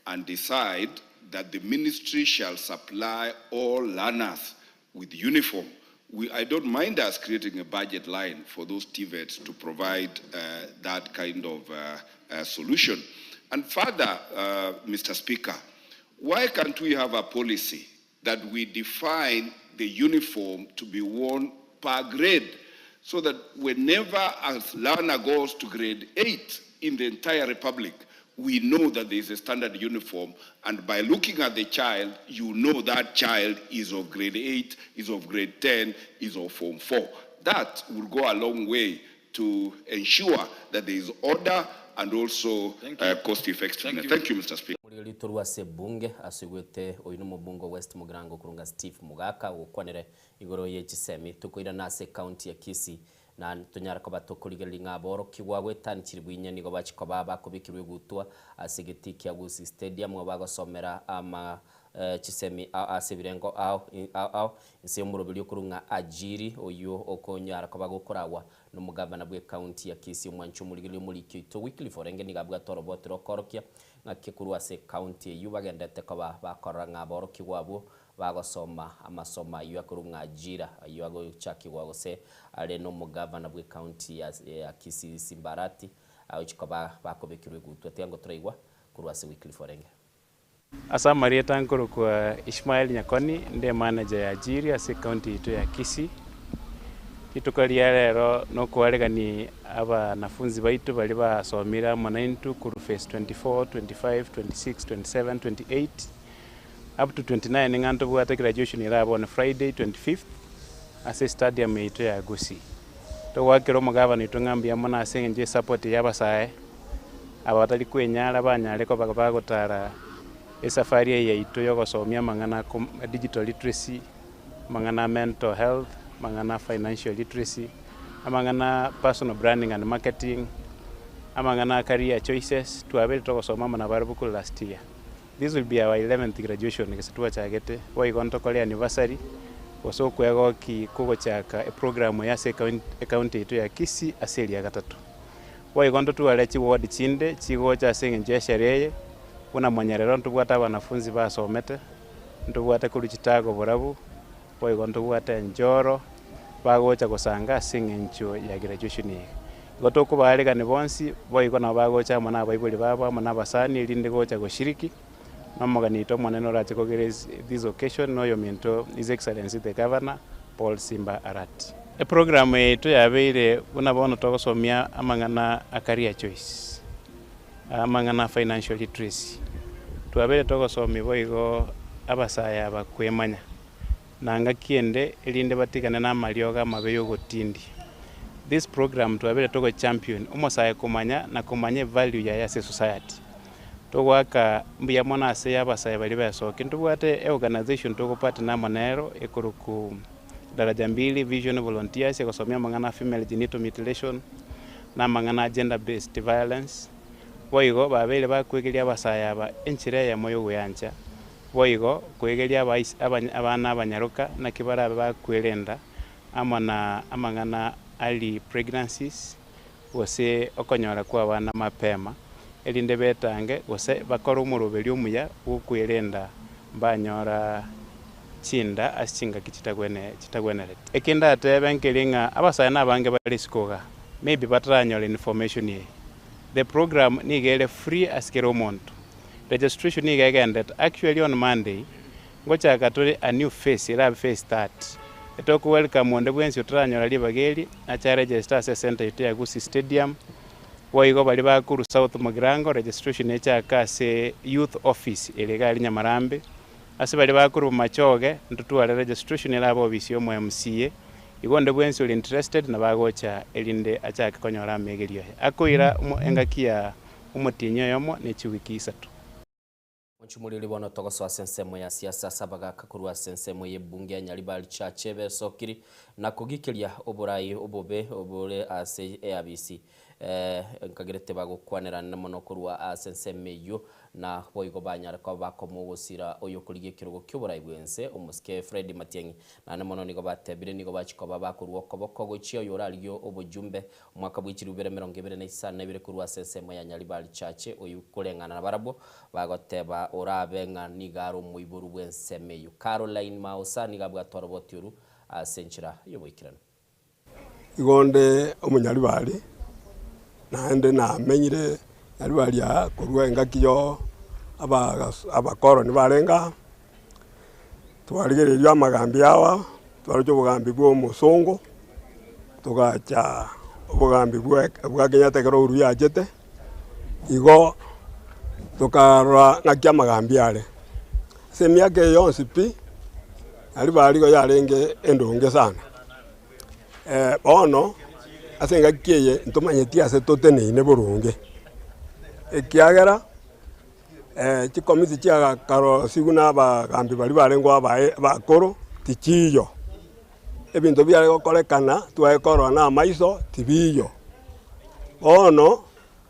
and decide that the ministry shall supply all learners with uniform? We, I don't mind us creating a budget line for those TVETs to provide uh, that kind of uh, uh, solution. And further, uh, Mr. Speaker, why can't we have a policy that we define the uniform to be worn per grade so that whenever a learner goes to grade 8 in the entire republic, we know that there is a standard uniform, and by looking at the child, you know that child is of grade 8, is of grade 10, is of form 4. That will go a long way to ensure that there is order and also uh, cost effectiveness. Thank you, Mr. Speaker. Omorigereria torwa ase ebunge asoigwete oyio nomobunge o West Mugirango okorunga Steve Mogaka ogokwanere igoro ye chisemi tokoirana ase ecounty ya Kisii Na tonyare koba tokorigereria ng'a aborokigwa goetania chilifu inye nigo bachia koba bakobekirwa egutwa ase egetii kia Gusii Stadium ng'a bagosomera ama chisemi ao ase ebirengo ao ao ao inse y'omoroberi okorwa ng'a Ajiri oyio okonyara koba gokoragwa nomogabana bw'ecounty ya Kisii omwanchi omorigereria omoriki oito Wycliffe Orenge nigo abwate oroboti rokorokia ng'aki korwa ase ecounty eyio bagendete koba bakorora ng'a aborokigwa abwo Bagosoma amasomo ayio akorwa ng'a Ajira, ayio agochakigwa gose are nomogavana bw'ecounty ya Kisii Simba Arati, agochia koba bakobekirwa egutwa. Tiga ngotoraigwa korwa ase Wycliffe Orenge. Ase amarieta nkorokwa Ishmael Nyakoni, nde emanager ya Ajiri ase ecounty yaito ya Kisii. Rituko ria rero nokoaregani abanafunzi baito baria basomire amo naintwe korwa phase 24, 25, 26, 27, 28 up to 29 ng'a ntobwate graduation erabe on Friday 25th ase estadium yaito ya Gusii. Togoakera omogabana oito ng'a mbuya mono ase eng'encho y'esupport y'abasae aba batari kwenyara banyare koba bagotara esafari eye yaito yogosomia amang'ana a digital literacy, amang'ana a mental health, amang'ana a financial literacy, amang'ana a personal branding and marketing, amang'ana a career choices, twabeire togosoma amo nabarabwo korwa last year. This will be our eleventh graduation gese twachagete, boigo ntokore anniversary, gose okwegoki kogochaka eprogram eye ase ecounty yaito ya Kisii ase eria gatato. Boigo ntotware chiward chinde chigocha ase eng'encho y'esherehe eye, buna monyerero ntobwate abanafunzi basomete, ntobwate korwa chitago borabu, boigo ntobwate enchoro, bagocha gosanga ase eng'encho ya graduation eye. Igo tokobaaregani bonsi, boigo nabo bagocha amo nabaibori babo amo nabasani erinde gocha goshiriki, na omogeni oito omonene orache ko grace this occasion noyominto His Excellency the Governor Paul Simba Arati. Eprogram yaito yabeire buna bono togosomia amang'ana a career choice, amang'ana a financial literacy. Twabeire togosomia boigo abasae aba kwemanya, na ngaki ende erinde batigane namariogo amabe y'ogotindia. This program twabeire togo champion omosae komanya na komanya evalue yaye ase esociety. Togoaka mbuya mono ase abasae baria besokia. Ntobwate eorganization togo partner amo nero ekorokwa Daraja Mbili Vision Volunteers egosomia amang'ana a female genital mutilation na amang'ana a gender based violence. Boigo babeire bakwegeria abasae aba enchera eyemo yogoyancha Boigo kwegeria abana abanyaroka naki barabe bakwerenda amo na amang'ana early pregnancies, gose okonyora kw'abana mapema, erinde betange gose bakore omoroberio omuya bw'okwerenda mbanyora chinda ase chingaki chitagwenereti. Eke ndatebe nkeri ng'a abasae nabange bare isiko igaa, maybe bataranyora information eye. The program nigo ere free ase kera omonto. Registration nigo egendete actually on Monday ngochaka tore a new phase erabe phase third etoko welcome onde bwensi otaranyora ribaga eri ache aregister ase ecentre yaito ya Gusii Stadium boigo baria bakorwa South Mugirango registration echake ase youth office ere iga aria Nyamarambe ase baria bakorwa Bomachoge ntotware registration erabe ofisi ya omo MCA igo onde bwensi ore interested nabo agocha erinde achake konyora amegerio aye akoira engaki ya Omotienyi oyomo ne chiwiki isato. Monchumoriri bono togosoa ase ensemo ya siasa ase abagaka korwa ase ensemo y'ebunge ya Nyaribari Chache besokiri na kogikeria oborai obobe obore ase eabisi nkagerete bagokwanerana mono korwa ase ensemo eyio na boigo banyare koba bakomoa ogosira oyokorigia ekerogo ki'oborai bw'ense omosike Fred Matiang'i Naende mono nigo batebire nigo bachia koba bakorua okoboko gochia oyorarigie obojumbe omwaka bwe chilifu bibere emerongo ebere na isano na ibere korwa ase ensemo ya Nyaribari Chache, oyio koreng'ana nabarabwo bagoteba orabe ng'a nigo are omoiboru bw'ensemo eyio. Caroline Maosa nigo abwate oroboti oru ase enchera y'oboikeranu. Igo onde omonyaribari, naende namenyire nyaribari aa korwa engaki yo abakoroni barenge aa, twarigereria amagambi aya, twaroche obogambi bwa omosongo, togacha obogambi bwa bwa Kenyatta ekero Uhuru yachete, igo tokarora ng'aki amagambi are. Ase emiaka eye yonsi pi, nyaribari igo yarenge endonge sana. Bono ase engaki eye ntomanyeti ase toteneine boronge, ekiagera chikomiti chiakarosiwu na abagambi baria barenge abae abakoro tichiiyo, ebinto biare gokorekana tware korora na amaiso tibiiyo. Bono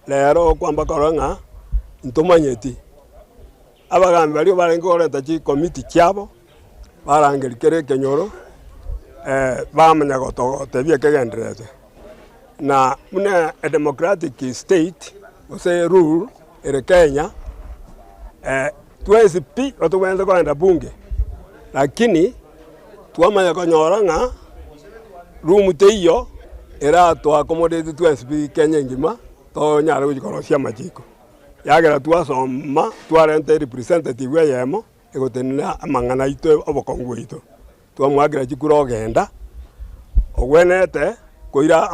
rero okwamba korora ng'a ntomanyeti, abagambi baria barenge koreta chikomiti chiabo. Barangeria kera ekenyoro, bamanya gotebia ekegendererete. Na buna a democratic state gose rule ere Kenya, twensi pi tobwenerete kogenda bunge, lakini twamanya konyora ng'a room teiyo erato accommodate twensi pi Kenya engima tonyare gochia korosia amachiko. Ekiagera twasoma twarenta erepresentative eyemo. Egotenena amang'ana aito obokong'u bwaito, twamoakera chikura ogenda, Ogwenerete koira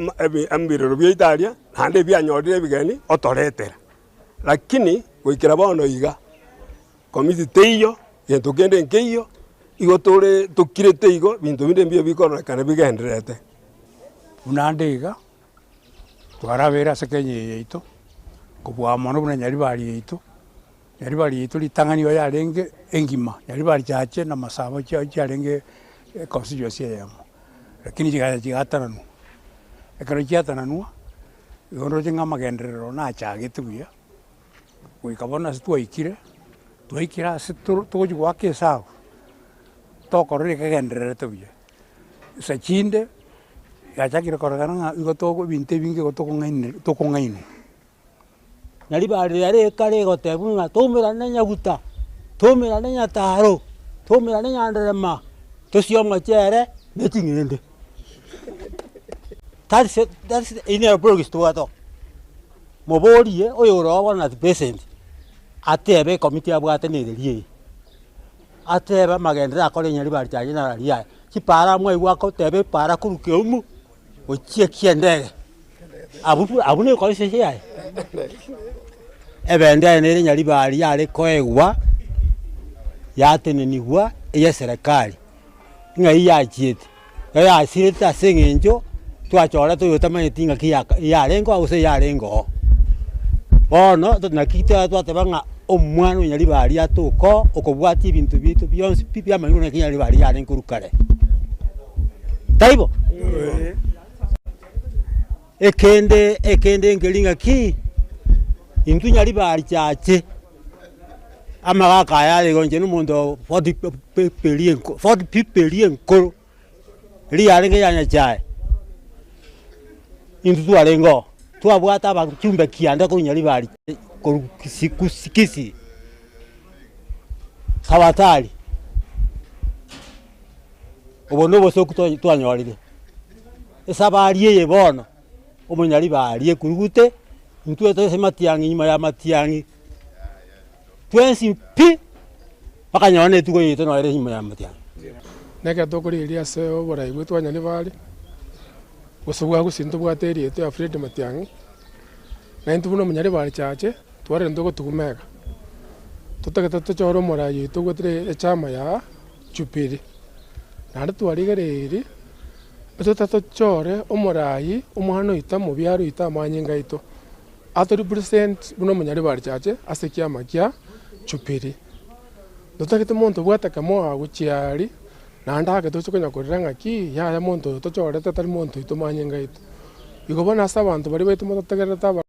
ebirero biaito aria, naende ebianyorire ebigeni otoretera. Lakini goikera bono iga, komiti teiyo, gento kende nkeiyo, igo tore tokirete igo, ebinto binde mbiya bikororekana bigendererete. Buna ande iga, twarabeire ase Kenya eye yaito, kobua mono buna Nyaribari yaito, Nyaribari yaito ritang'ani igo yarenge engima, Nyaribari chache na Masaba chia chiarenge econstituency eyemo, lakini chigacha chigatananwa. Ekero chiatananwa, igo nroche ng'a amagenderero nachagete buya, goika bono ase twaikire, twaikire ase toro togochi goaka esabu, tokorora ekegendererete buya. Nsa chinde, yachakire kororekana ng'a igo togo ebinto ebinge igo tokong'ainere tokong'ainwa. Na ribari riria rikare rigotebwa ng'a toumerane nyaguta, toumerane nyataro, toumerane nyanderema, tosie omochere ne ching'ende. That's it, that's it, eyio nero politics tobwate oo. Moborie oyore oo bono as president, atebe ekomiti abwate nereria eye, atebe amagenderero akore nyaribari chaye nararia aya, chipara mwaigwa agoteba epara korwa Keumu gochia Kiendege. Abwo abwo nekorisia yaye. Ebendera nere Nyaribari yare koegwa, yatenenigwa eyeserekari, ng'ai yachiete, eyasirete ase eng'encho twachorete oyo otamanyeti ng'aki yaka yarenge oo gose yarenge oo. Bono naki twateba ng'a omwana o Nyaribari atoke oo, okobwatia ebinto biaito bionsi pi biamanyirwe naki Nyaribari yarenge korwa kare. Taibo? Ekende ekende nkeri ng'aki, intwe nyaribari chiache, amagaka aya are igo inche na omonto 40 peria enko 40 pi peria enkoro, eria yarenge ya nyachae, intwe twarenge oo, twabwate abachumbe kianda korwa nyaribari korwa kisi kusi kisii, kabatari. Obo nobosoku twanyorire. Esabari eye bono, omonyaribari ekurugute, intwe ase matiang'i nyuma ya matiang'i, twensi pi, mpaka nonye na etugo yaito nonye ere nyuma ya matiang'i. Nekero tokorigereria ase oborai bwaito bwa Nyaribari, gose bwa Gusii ntobwate area yaito ya Fred Matiang'i, na intwe buna omonyaribari chache, twarire ntogotuguma iga. Totagete tochore omorai oito ogwetire echama ya Jubilee. Naende twarigereirie, totatochore omorai omwana oito omobiare oito amanyinga aito, ato represent buna omonyaribari chache ase ekiama kia Jubilee. Totagete monto obwate kemoa gochia aria, naende ake toche konya korera ng'aki yaya monto oyo tochorete tari monto oito manyinga aito. Igo bono ase abanto baria baito mototegererete aba.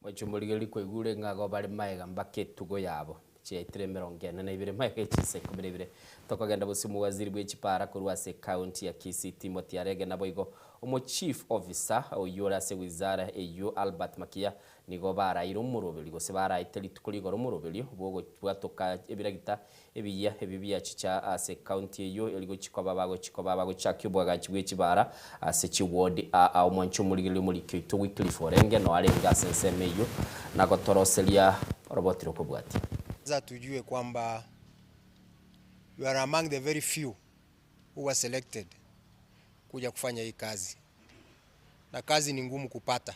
Mochie morigererie kwaigure ng'a igo bare magega mpaka etugo yabo chiaitire emerongo ene na ibere magega echinsa ikomi na ibere. Tokogenda bosio omowaziri bwe chipara korwa ase ecounty ya Kisii Timothy Arege naboigo omo chief officer oyio ore ase wizara eyio Albert Makiya nigo baraire omoroberio gose baraete rituko rigoro omoroberio bwogobwatoka ebiragita Ebiya ebi biachicha ase county eyio eri gochia koba bagochia koba bagochakia obwagachi bwe chibara ase chi ward aa ao mwanche omorigereria omoriki oito Wycliffe Orenge no arenge ase ensemo eyio na gotoroseria oroboti rokobwatia. Kwanza tujue kwamba you are among the very few who were selected kuja kufanya hii kazi, na kazi ni ngumu kupata.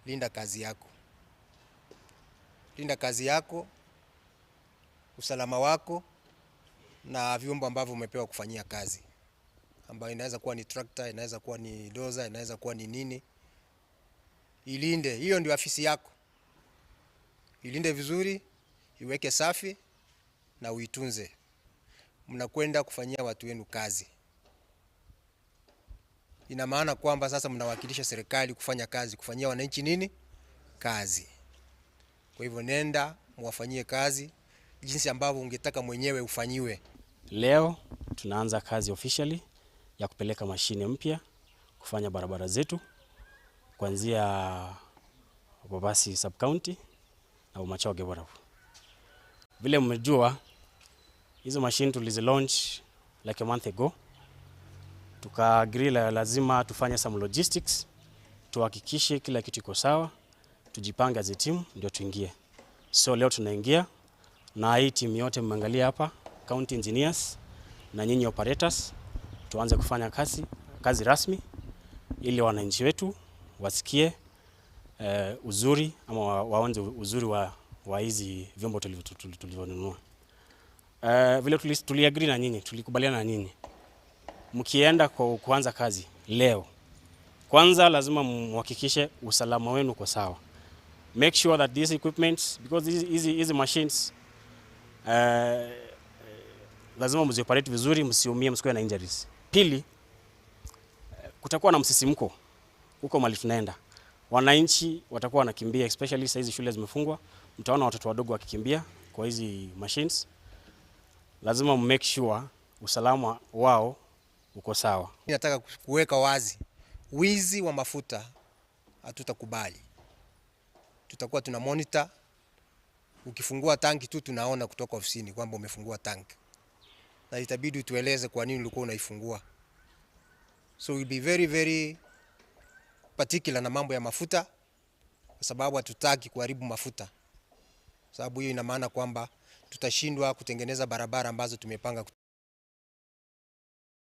Linda kazi yako, linda kazi yako usalama wako na vyombo ambavyo umepewa kufanyia kazi, ambayo inaweza kuwa ni tractor, inaweza kuwa ni doza, inaweza kuwa ni nini. Ilinde, hiyo ndio afisi yako. Ilinde vizuri, iweke safi na uitunze. Mnakwenda kufanyia watu wenu kazi. Ina maana kwamba sasa mnawakilisha serikali kufanya kazi, kufanyia wananchi nini? Kazi. Kwa hivyo nenda muwafanyie kazi jinsi ambavyo ungetaka mwenyewe ufanyiwe. Leo tunaanza kazi officially ya kupeleka mashine mpya kufanya barabara zetu kuanzia Bobasi sub county na Bomachoge Borabu. Vile mmejua hizo mashine tulizi launch like a month ago, tuka agree la lazima tufanye some logistics, tuhakikishe kila kitu iko sawa, tujipange as a team ndio tuingie. So leo tunaingia na hii team yote mmeangalia hapa, county engineers na nyinyi operators, tuanze kufanya kazi. kazi rasmi ili wananchi wetu wasikie uzuri ama waonje uzuri wa hizi vyombo tulivyonunua. Vile tuliagree na nyinyi, tulikubaliana na nyinyi, mkienda kwa kuanza kazi leo, kwanza lazima muhakikishe usalama wenu uko sawa. Make sure that these equipments, because hizi machines lazima mzioperate vizuri, msiumie, msikuwe na injuries. Pili, kutakuwa na msisimko huko mali tunaenda. Wananchi watakuwa wanakimbia, especially saa hizi shule zimefungwa, mtaona watoto wadogo wakikimbia kwa hizi machines. Lazima make sure usalama wao uko sawa. Nataka kuweka wazi, wizi wa mafuta hatutakubali. Tutakuwa tuna monitor. Ukifungua tanki tu tunaona kutoka ofisini kwamba umefungua tanki, na itabidi tueleze kwa nini ulikuwa unaifungua. So we'll be very very particular na mambo ya mafuta, kwa sababu hatutaki kuharibu mafuta, sababu hiyo ina maana kwamba tutashindwa kutengeneza barabara ambazo tumepanga.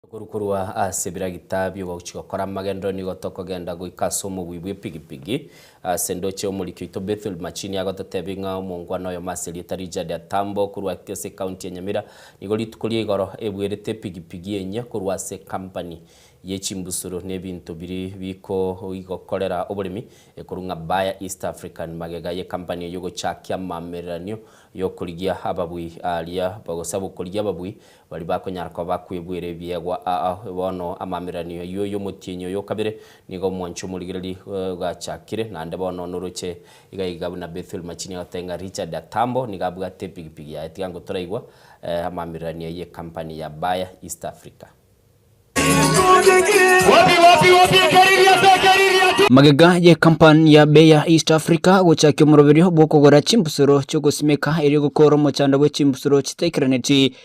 Kurukurwa ase biragita gochikora magendo nigo tokogenda goika ase omobui bwa epigipigi ase ndoche omoriki oito Bethel Machini agototebia ng'a omongwana oyo maseriete Richard Atambo korwa ase county ya Nyamira nigo rituko ria igoro ebwerete epigipigi enye korwa ase company ye chimbusuro na ebinto biri biko igokorera oboremi ekorwa ng'a Bayer East African magega ye company eyo gochakia amamereranio yokorigia ababui aria bagosaba okorigia ababui bari bakonyara koba bakwebwera ebiegwa bono amamereranio eyo yomotienyi oyo kabere nigo omwancho omorigereri gachakire naende bono noroche iga iga buna Bethel Machini agotenga Richard Atambo niga abwate epigipigi yaye tiga ngotoraigwa amamereranio ye company ya Bayer East Africa. Magega ye kampani ya Bayer East Africa gochakia omoroberio bw'okogora chimbusuro chiogosimeka erio gokora omochando bwe chimbusuro chitekeraneti.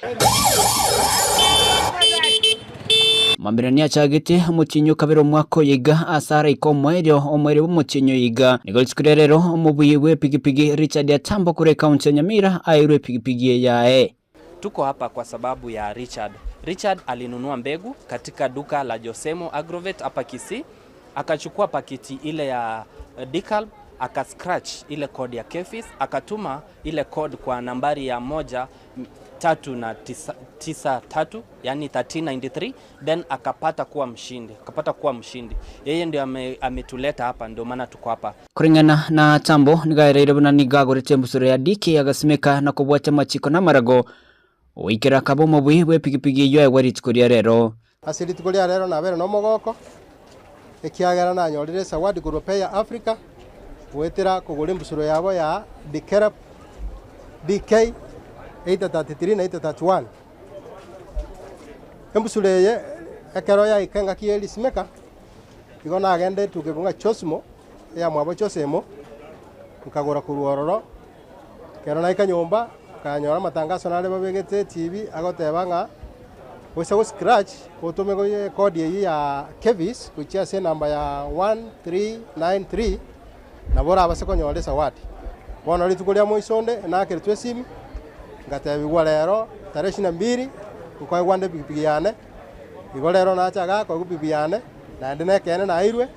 Mambirani achagete omotienyi okabere omwaka oyo iga ase araika omoerio omoerio bw'omotienyi oyo iga. Nigo rituko ria rero omobuyi bwe epigipigi Richard Atambo korwa ekaunti ya Nyamira aeirwe epigipigi eye yaye. Tuko hapa kwa sababu ya Richard. Richard alinunua mbegu katika duka la Josemo Agrovet hapa Kisii, akachukua pakiti ile ya Dekalb, aka scratch ile code ya Kefis, akatuma ile code kwa nambari ya moja tatu na tisa, tisa tatu, yani 1393, then akapata kuwa mshindi. Akapata kuwa mshindi. Yeye ndio ametuleta hapa, ndio maana tuko hapa. Kulingana na Tambo nigaereire buna nigagorete embusuro ya DK agasimeka na kobwatia machiko na marago oikera kaba omobui bwa epigipigi eywo aegwa rituko ria rero. Ase rituko ria rero nabere na omogoko ekiagera nanyorire esawadi korwa Bayer Africa gwetera kogora embusuro yabo ya Dkelb DK 833 na 831. Embusuro eye ekero yaika engaki ya erisimeka igo nagenda etuka ebunga Chosmo ya mwabo Chosemo nkagora korwa ororo kero naika nyomba kanyora amatangazo nare babegete TV agoteba ng'a gosa go scratch otome go code eyi ya Kevis gochia ase enamba ya 1393 nabo orabase konyora esawadi. Bono rituko ria moisonde nakeretwe esimi ngatebigwa rero tarehe ishirini na mbili nkoegwa nde epigipigi yane igo rero nachaga koegwa epigipigi yane naende na ekeene nairwe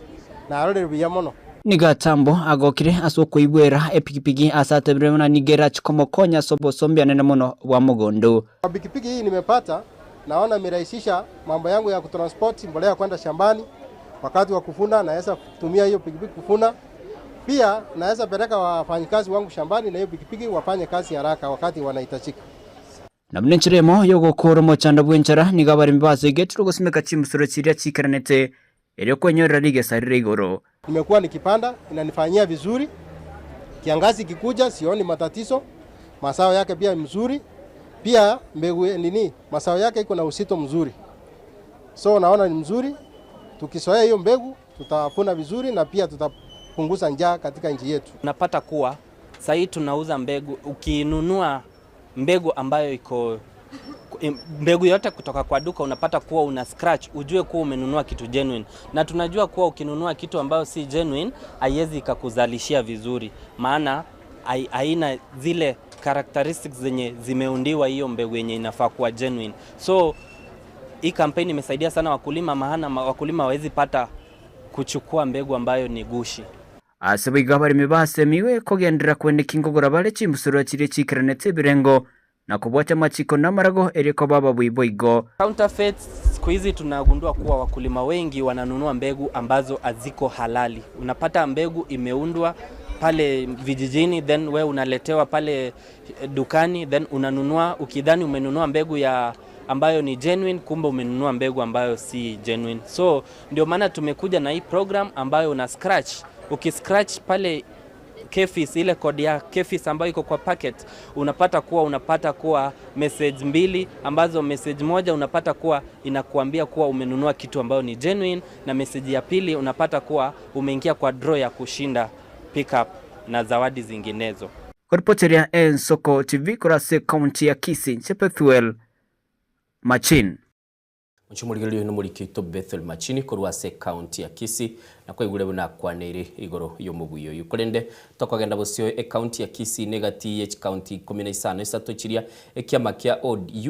narorire buya mono. Niga Tambo agokire ase okoibwera epigipigi ase atebire buna niga erachikomokonya ase obosombi anene mono bwa mogondo. Kwa pikipiki hii nimepata, naona imerahisisha mambo yangu ya kutransport mbolea kwenda shambani. Wakati wa kuvuna naweza kutumia hiyo pikipiki kuvuna. Pia naweza peleka wafanyikazi wangu shambani na hiyo pikipiki wafanye kazi haraka wakati wanahitajika. Na buna enchera yogokora omochando bwa enchara nigo abaremi basoigetire ogosimeka chimbusuro chiria chikeranete erio kwenyorera rigesa rire igoro. Nimekuwa nikipanda, inanifanyia vizuri. Kiangazi kikuja sioni matatizo. Mazao yake pia mzuri. Pia mbegu nini, mazao yake iko na uzito mzuri. So naona ni mzuri. Tukisoea hiyo mbegu tutavuna vizuri na pia tutapunguza njaa katika nchi yetu. Unapata kuwa sasa hii tunauza mbegu, ukinunua mbegu ambayo iko mbegu yote kutoka kwa duka unapata kuwa una scratch, ujue kuwa umenunua kitu genuine. Na tunajua kuwa ukinunua kitu ambayo si genuine haiwezi ikakuzalishia vizuri, maana haina zile characteristics zenye zimeundiwa hiyo mbegu yenye inafaa kuwa genuine. So Hii kampeni imesaidia sana wakulima, maana wakulima hawawezi pata kuchukua mbegu ambayo ni gushi. Ase boigo abaremi basemiwe kogenderera kweneka nkogora bare chimbusuro chiria chiikeranete ebirengo, na kobwatia amachiko na amarago erio koba ababui boigo. Counterfeits siku hizi tunagundua kuwa wakulima wengi wananunua mbegu ambazo haziko halali. Unapata mbegu imeundwa pale vijijini, then we unaletewa pale dukani, then unanunua ukidhani umenunua mbegu ya ambayo ni genuine, kumbe umenunua mbegu ambayo si genuine. So ndio maana tumekuja na hii program ambayo una scratch. Ukiscratch pale KEPHIS, ile kodi ya KEPHIS ambayo iko kwa packet, unapata kuwa message mbili, ambazo message moja unapata kuwa inakuambia kuwa umenunua kitu ambayo ni genuine, na message ya pili unapata kuwa umeingia kwa draw ya kushinda pickup na zawadi zinginezo. Koripoteria Ensoko TV korase county ya Kisii, Chepethuel Machin. Mochimorigereria oino moriki oito Bethel Machini korwa ase ekaunti ya Kisii na kwaigure buna akwaneire igoro y'omobuya oyio. Korende tokogenda bosio ekaunti ya Kisii negati ye chikaunti ikomi na isano isato chiria ekiama kia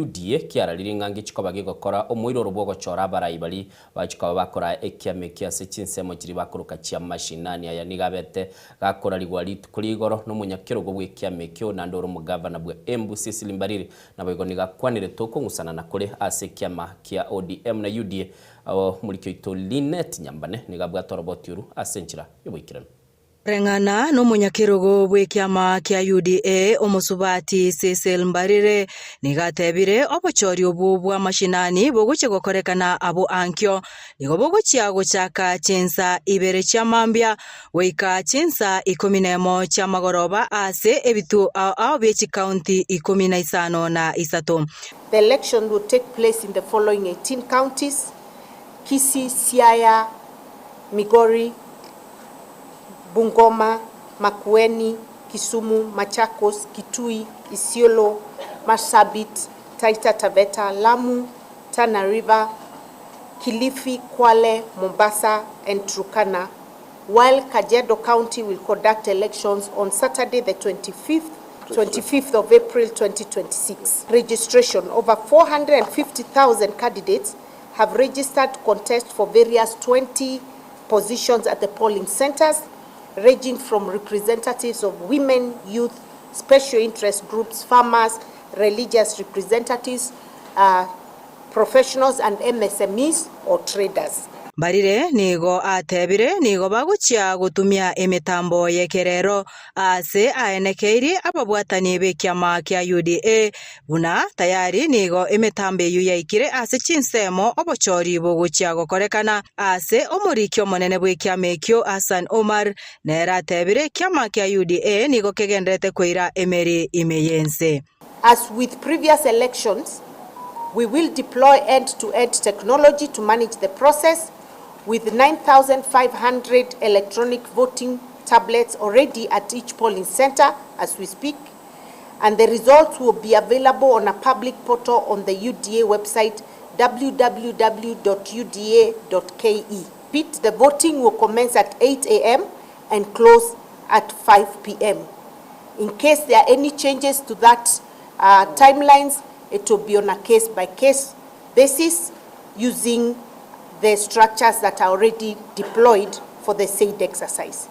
UDA kiararire ng'a ngechikoba gegokora omoiroro bwogochora abarai bari bachikoba bakora ekiama eki ase chinsemo chiria bakoroka chia mashinani. Aya nigo abete gakorarigwa rituko ria igoro na omonyakerogo bwa ekiama ekio naende ore omogavana bwa Embu Cecily Mbarire naboigo nigo akwanire tokong'usanana kore ase ekiama kia ODM na UDA. Abo moriki oito Linet Nyambane nigo abwate oroboti oru ase enchera y'oboikeranu. Koreng'ana nomonyakerogo bw'ekiama kia UDA omosubati Cecil Mbarire nigo atebire obochori obwo bwa mashinani bogochia gokorekana abo ankio nigo bogochia gochaka chinsa ibere chia mambia goika chinsa ikomi na emo chiamagoroba ase ebituo ao ao bie chikaunti ikomi na isano na isato. The election will take place in the following 18 counties: Kisii, Siaya, Migori, Bungoma, Makueni, Kisumu, Machakos, Kitui, Isiolo, Marsabit, Taita Taveta, Lamu, Tana River, Kilifi, Kwale, Mombasa, and Turkana, while Kajiado County will conduct elections on Saturday the 25th of April 2026. Registration. Over 450,000 candidates have registered to contest for various 20 positions at the polling centers, ranging from representatives of women, youth, special interest groups, farmers, religious representatives, professionals and MSMEs or traders. Mbarire nigo atebire nigo bagochia gotumia emitambo y'ekerero ase aenekeiri ababwatani b'ekiama kia UDA buna tayari nigo emitambo eyio yaikire ase chinsemo obochori bogochia gokorekana ase omoriki omonene bw'ekiama ekio Hassan Omar nere atebire ekiama kia UDA nigo kegenderete koira emeri ime y'ense. As with previous elections, we will deploy end-to-end technology to manage the process, with 9,500 electronic voting tablets already at each polling center as we speak, and the results will be available on a public portal on the UDA website, www.uda.ke. Repeat, the voting will commence at 8 a.m. and close at 5 p.m. In case there are any changes to that timelines, it will be on a case-by-case basis using the structures that are already deployed for the said exercise.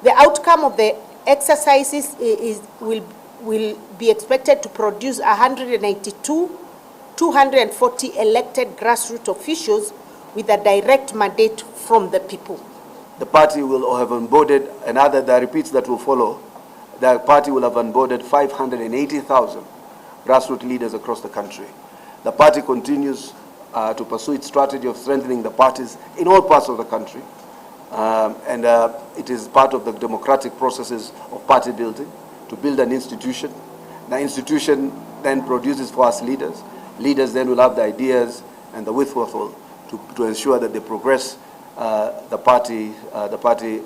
The outcome of the exercises will be expected to produce 192, 240 elected grassroots officials with a direct mandate from the people. The party will have onboarded, and other the repeats that will follow, the party will have onboarded 580,000 grassroots leaders across the country. The party continues to pursue its strategy of strengthening the parties in all parts of the country. And it is part of the democratic processes of party building, to build an institution. The institution then produces for us leaders. Leaders then will have the ideas and the wherewithal to ensure that they progress the party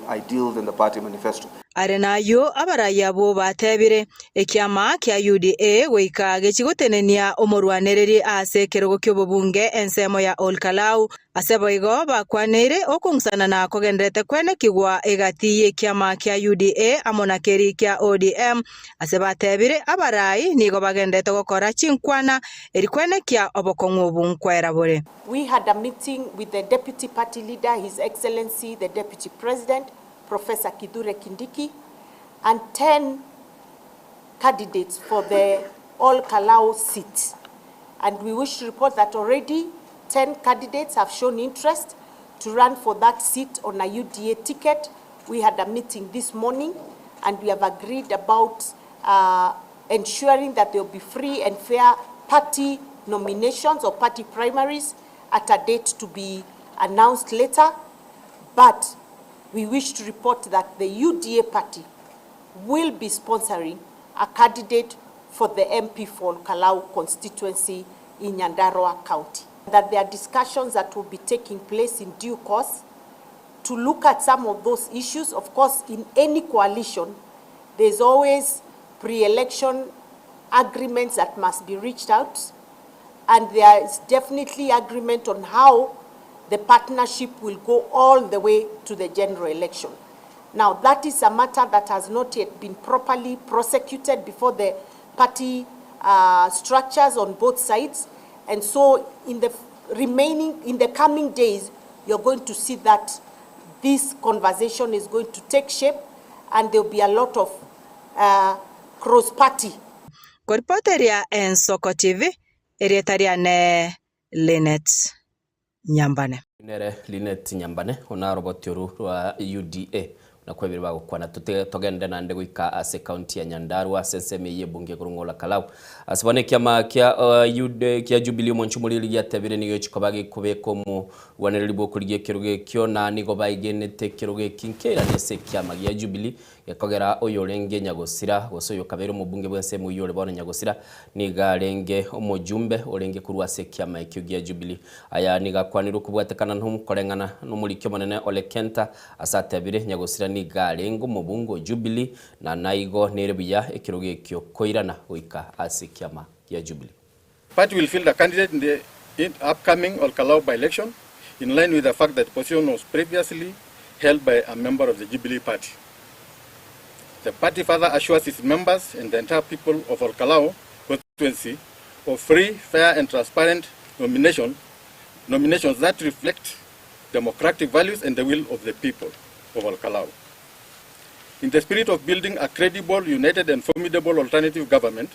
ideals and the party manifesto. Are nayio abarai abwo batebire, Ekiama kia UDA goika gechigotenenia omorwanereri ase ekerogo ki'obobunge ensemo ya Ol Kalou. Ase boigo bakwaneire okong'usana na kogenderete kwenekigwa egati y'ekiama kia UDA amo na keri kia ODM. Ase batebire abarai nigo bagenderete gokora chinkwana eri kwenekia obokong'u obu nkwera bore. We had a meeting with the Deputy Party Leader, His Excellency the Deputy President, Professor Kithure Kindiki, and 10 candidates for the Ol Kalou seat. And we wish to report that already 10 candidates have shown interest to run for that seat on a UDA ticket. We had a meeting this morning and we have agreed about ensuring that there will be free and fair party nominations or party primaries at a date to be announced later. But we wish to report that the UDA party will be sponsoring a candidate for the MP for Kalau constituency in Nyandarua County. That there are discussions that will be taking place in due course to look at some of those issues. Of course, in any coalition, there's always pre-election agreements that must be reached out, and there is definitely agreement on how the partnership will go all the way to the general election. Now, that is a matter that has not yet been properly prosecuted before the party structures on both sides. And so in the remaining, in the coming days, you're going to see that this conversation is going to take shape and there'll be a lot of cross-party. Koripoteria Ensoko TV, erieta riane Linet Nyambane. Nere Linet Nyambane onaroboti oru rwa UDA nakwebire bagokwana tute togende nande goika ase county ya Nyandarua ase ensemo eye ebunge korwa Ol Kalou ase bono ekiama kia UD kia Jubilee omonchumoriri giatebire nigo chikoba gikobeka omorwanereri bwa okorigia ekerogo ekio na nigo baigenete ekerogo eki nkeirani ase ekiama gia Jubilee gekogera oyo orenge nyagosira gose oyo kabere omobunge bwa ensemo eywo ore bono nyagosira niga arenge omojumbe orenge korwa ase ekiama ekio gia Jubilee. Aya nigo akwanirwe okobwatekana nokoreng'ana nomoriki omonene Ole Kenta ase atebire nyagosira niga arenge omobunge o Jubilee na naigo nere buya ekerogo ekio koirana goika ase ekiama gia Jubilee. Party will field a candidate in the upcoming Ol Kalou by-election in line with the fact that the position was previously held by a member of the Jubilee Party. The party further assures its members and the entire people of Ol Kalou constituency of free, fair and transparent nominations that reflect democratic values and the will of the people of Ol Kalou. In the spirit of building a credible, united and formidable alternative government,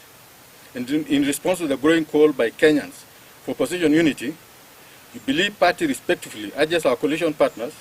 and in response to the growing call by Kenyans for opposition unity, Jubilee Party respectfully urges our coalition partners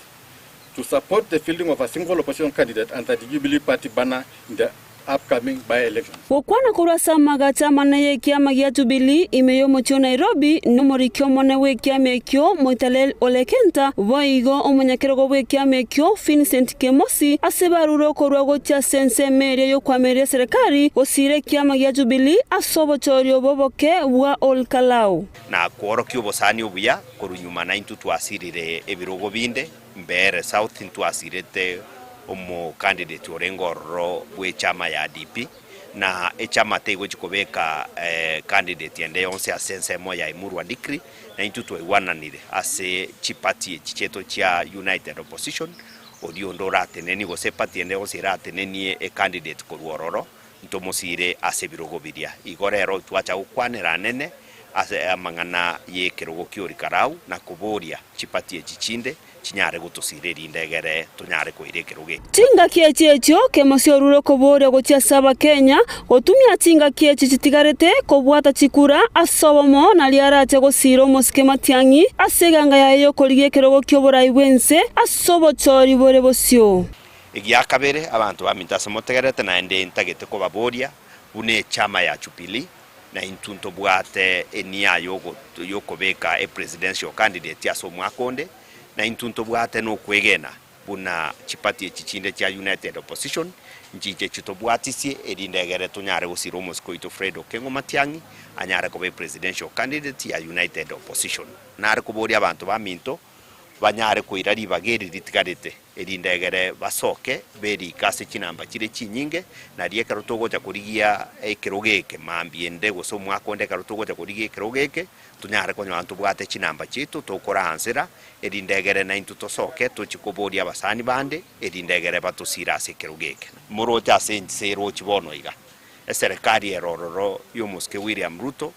to support the fielding of a single opposition candidate under the Jubilee Party banner in the upcoming by-election. Gokwana korwa ase amagacho amane ya ekiama gia Jubilee ime y'omochie o Nairobi nomoriki omone bw'ekiama ekio Moitalel Ole Kenta boigo omonyakerogo bw'ekiama ekio Vincent Kemosi ase barure okorwa gochia ase ensemo eria y'okwamereria serikali gosira ekiama gia Jubilee ase obochori obo oboke bwa Ol Kalou. Na kworokia obosani obuya korwa nyuma naintwe twasirire ebirogo binde Mbeere South ntwasirete omocandidate orenge ororo bwa echama ya DP na echama tegochi kobeka candidate ende yonsi ase ensemo ya Emurua Dikirr na intwe twaigwananire ase chiparty echi chieto chia United Opposition oria onde orateneni gose eparty ende yonsi eratenenie ecandidate korwa ororo ntomosire ase ebirogo biria. Igo rero twacha gokwanera anene ase amang'ana ya ekerogo kia Ol Kalou na koboria chiparty echi chinde chinyare gotosira erinde egere tonyare koira ekerogo eki. Chingaki echi echio Kemosi orure okoboria gochia ase Abakenya gotumia chingaki echi chitigarete kobwata chikura ase obomo nario arache gosiira omosike Matiang'i ase eganga yaye y'okorigia ekerogo ki'oborai bw'ense ase obochori bore bosio. Egia kabere, abanto baminto ase motegererete, naende ntagete kobaboria buna echama ya Jubilee, na intwe ntobwate enia y'okobeka epresidential candidate ase omwaka onde, na intwe ntobwate nokwegena buna chiparty echi chinde chia United Opposition nchinche chitobwatisie erinde egere tonyare gosira omosike oito Fred Okengo Matiang'i anyare koba epresidential candidate ya United Opposition. Nare koboria abanto baminto. Banyare koira ribaga eri ritigarete, erinde egere basoke berike ase chinamba chire chinyinge, nario ekero togocha korigia ekerogo eke mambia ende gose omwaka onde ekero togocha korigia ekerogo eke, tonyare konyora ntobwate chinamba chiaito tokoransera, erinde egere naintwe tosoke tochie koboria abasani bande, erinde egere batosire ase ekerogo eke. Moroche ase ense erochi bono iga, eserekari ere ororo y'omosike William Ruto,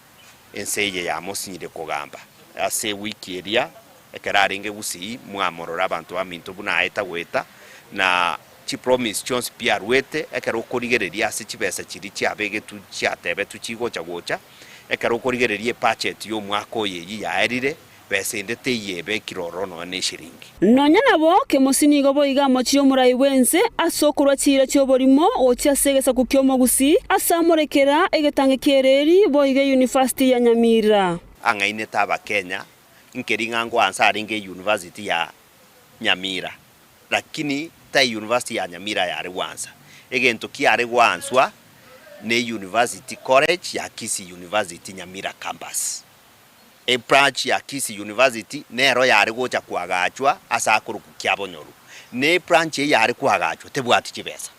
Ense eye yamosinyire kogamba. Ase ewiki eria, ekero arenge Gusii, mwamorora abanto baminto buna aeta goeta, na chipromise chionsi pi aruete, ekero okorigereria ase chibesa chiria chiabegetwe chiatebetwe chigocha gocha, ekero okorigereria ebudget y'omwaka oyo eyio yaerire, besa ende teiyo ebekire ororo nonya ne eshiringi. Nonya nabo, Kemosi nigo boigo amochire omorai bw'ense ase okorua chiira chi'oborimo gochia ase egesaku ki'omogusii, ase amorekera egetange ki'ereeri, boigo eyunifasiti ya Nyamira. Ang'ainete Abakenya, nkeri ng'a ngoansa arenge eyunivasiti ya Nyamira, lakini ta eyunivasiti ya Nyamira yare gwansa. Egento kiare gwanswa ne University College ya Kisii University Nyamira Campus. Ebranch ya Kisii University nero yare gocha koagachwa ase akorokwa Kiabonyoru, na ebranch eye yare koagachwa tebwati chibesa.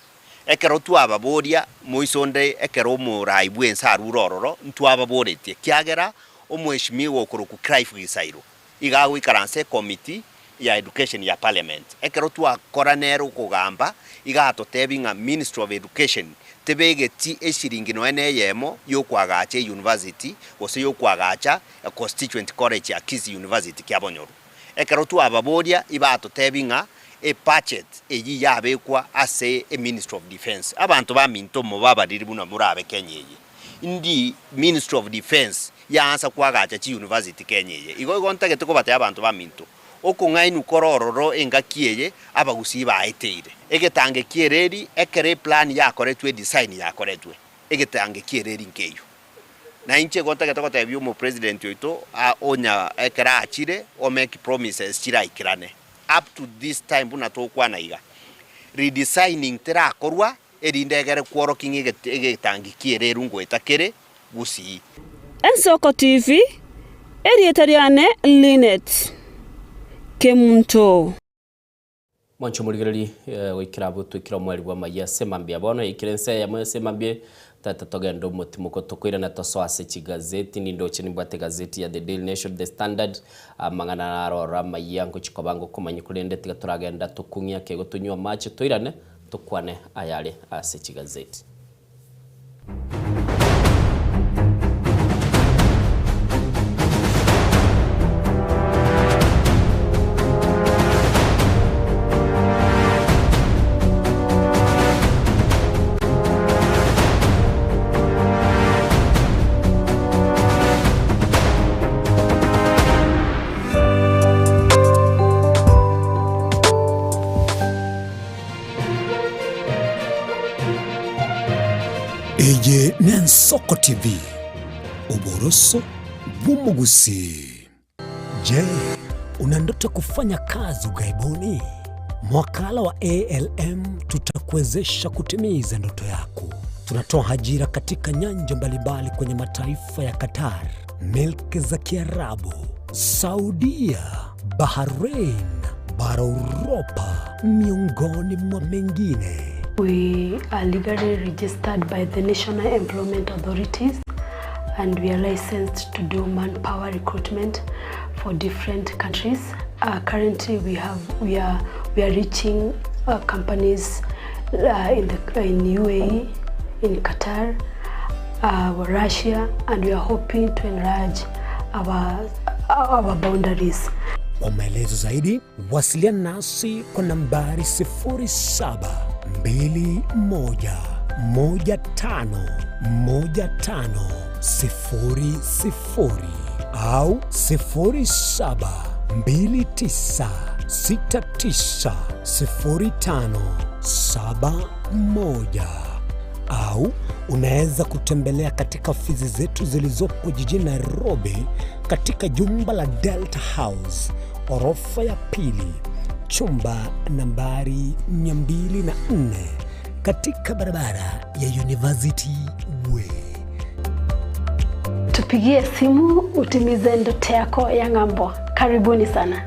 Ekero twababoria moiso onde ekero omorai bw'ense arure ororo, ntwababoretie ekiagera omweshimiwa okorokwa Clive Gisairo iga agoikaransa ecommittee ya education ya parliament. Ekero twakora nere okogamba, iga atotebia ng'a Ministry of Education tebegeti eshiringi nonya na eyemo yokoagacha euniversity gose yokoagacha econstituent college ya Kisii University Kiabonyoru. Ekero twababoria ibatotebia ng'a ebudget eyio yabekwa ase eministry of defence. Abanto baminto mobabariri buna morabe Kenya eye. Ndi Ministry of Defence yaansa koagacha chiuniversity Kenya eye. Igo igo ntagete kobatebia abanto baminto, okong'ainwa kore ororo engaki eye abagusii baeteire. Egetange ki'ereri ekero eplan yakoretwe edesign yakoretwe, egetange ki'ereri nkeyio. Na inche igo ntagete gotebia omopresident oito onya ekero achire o make promises chiraikerane. Up to this time buna togokwana iga, redesigning terakorwa erinde egere kworokia ng'a egetangi ki'ereru ngoeta kere gusii. Ensoko TV, Erieta riane Linet Kemunto. Mwanche omorigererie goikera abwo twikire omweri bw'amayia ase mambia bono yaikire ense eyemo ase mambia tata togende omotimoko tokoirana tosoe ase chigazeti nindoche nimbwate egazeti ya The Daily Nation, The Standard amang'ana naroro amayia ngochia koba ngokomanya korende tiga toragenda tokung'ie akego tonywe amache toirane Tokwane ayare ase chigazeti. Eye n'Ensoko TV, oboroso bw'omogusii. Je, una ndoto ya kufanya kazi ughaibuni? Mwakala wa ALM tutakuwezesha kutimiza ndoto yako. Tunatoa ajira katika nyanja mbalimbali kwenye mataifa ya Qatar, milki za Kiarabu, Saudia, Bahrain, bara Uropa, miongoni mwa mengine. We are legally registered by the National Employment Authorities and we are licensed to do manpower recruitment for different countries. Uh, currently we have we are we are reaching uh, companies uh, in the in UAE, in Qatar, uh, Russia and we are hoping to enlarge our, our boundaries. Kwa maelezo zaidi wasiliana nasi kwa nambari 0721151500 au 0729690571 au unaweza kutembelea katika ofisi zetu zilizopo jijini Nairobi katika jumba la Delta House orofa ya pili chumba nambari 204 katika barabara ya University Way. Tupigie simu utimize ndoto yako ya ng'ambo. Karibuni sana.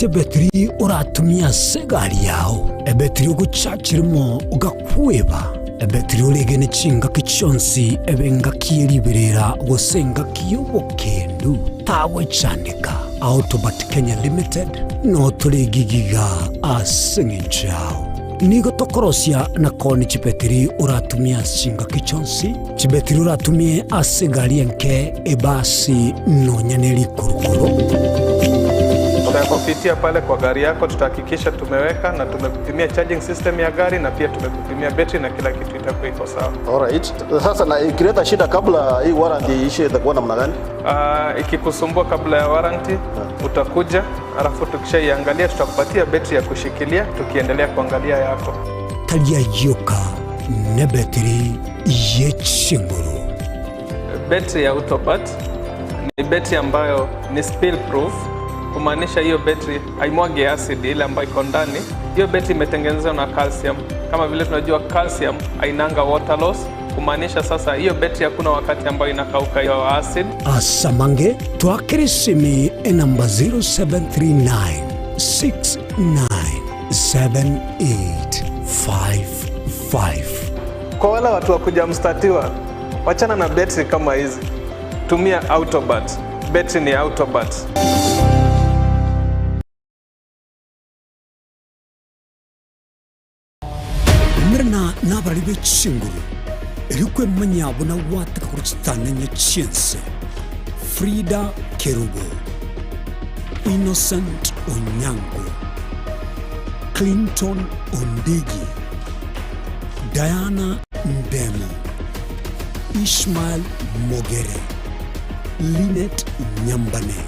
Norigetie ebetiri oratumie ase egari yao, ebetiri ogochachirimo ogakweba, ebetiri oregene chingaki chionsi ebe engaki ye riberera gose engaki y'obokendu, tagwechandeka. Autobat Kenya Limited notore gigiga ase eng'encho yao. Nigo tokorosia na koonia chibetiri oratumie ase chingaki chionsi, chibetiri oratumie ase egari enke, ebasi, nonya ne rikurukuru. Tutakupitia pale kwa gari yako, tutahakikisha tumeweka na tumekupimia charging system ya gari na pia tumekupimia betri na kila kitu itakuwa iko sawa. Alright. Sasa na ikileta shida kabla hii warranty iishe itakuwa namna gani? Uh, ikikusumbua kabla ya warranty utakuja, alafu tukishaiangalia tutakupatia betri ya kushikilia tukiendelea kuangalia yako. Tari ayioka nebetiri ye chinguru. Betri ya Autobat ni betri ambayo ni spill proof, kumaanisha hiyo betri haimwagi acid ile ambayo iko ndani. Hiyo betri imetengenezwa na calcium. Kama vile tunajua calcium hainanga water loss, kumaanisha sasa hiyo betri hakuna wakati ambayo inakauka hiyo acid. Asamange twakere esimi enamba 0739 697855. Kwa wale watu wa kuja mstatiwa, wachana na betri kama hizi, tumia Autobat. Betri ni Autobat. Umerana nabarari be chinguru, erio kwemanyia buna gwateka korwa chitang'ani chi'ense. Frida Kerubo, Innocent Onyango, Clinton Ondigi, Diana Ndemo, Ishmael Mogere, Linet Nyambane,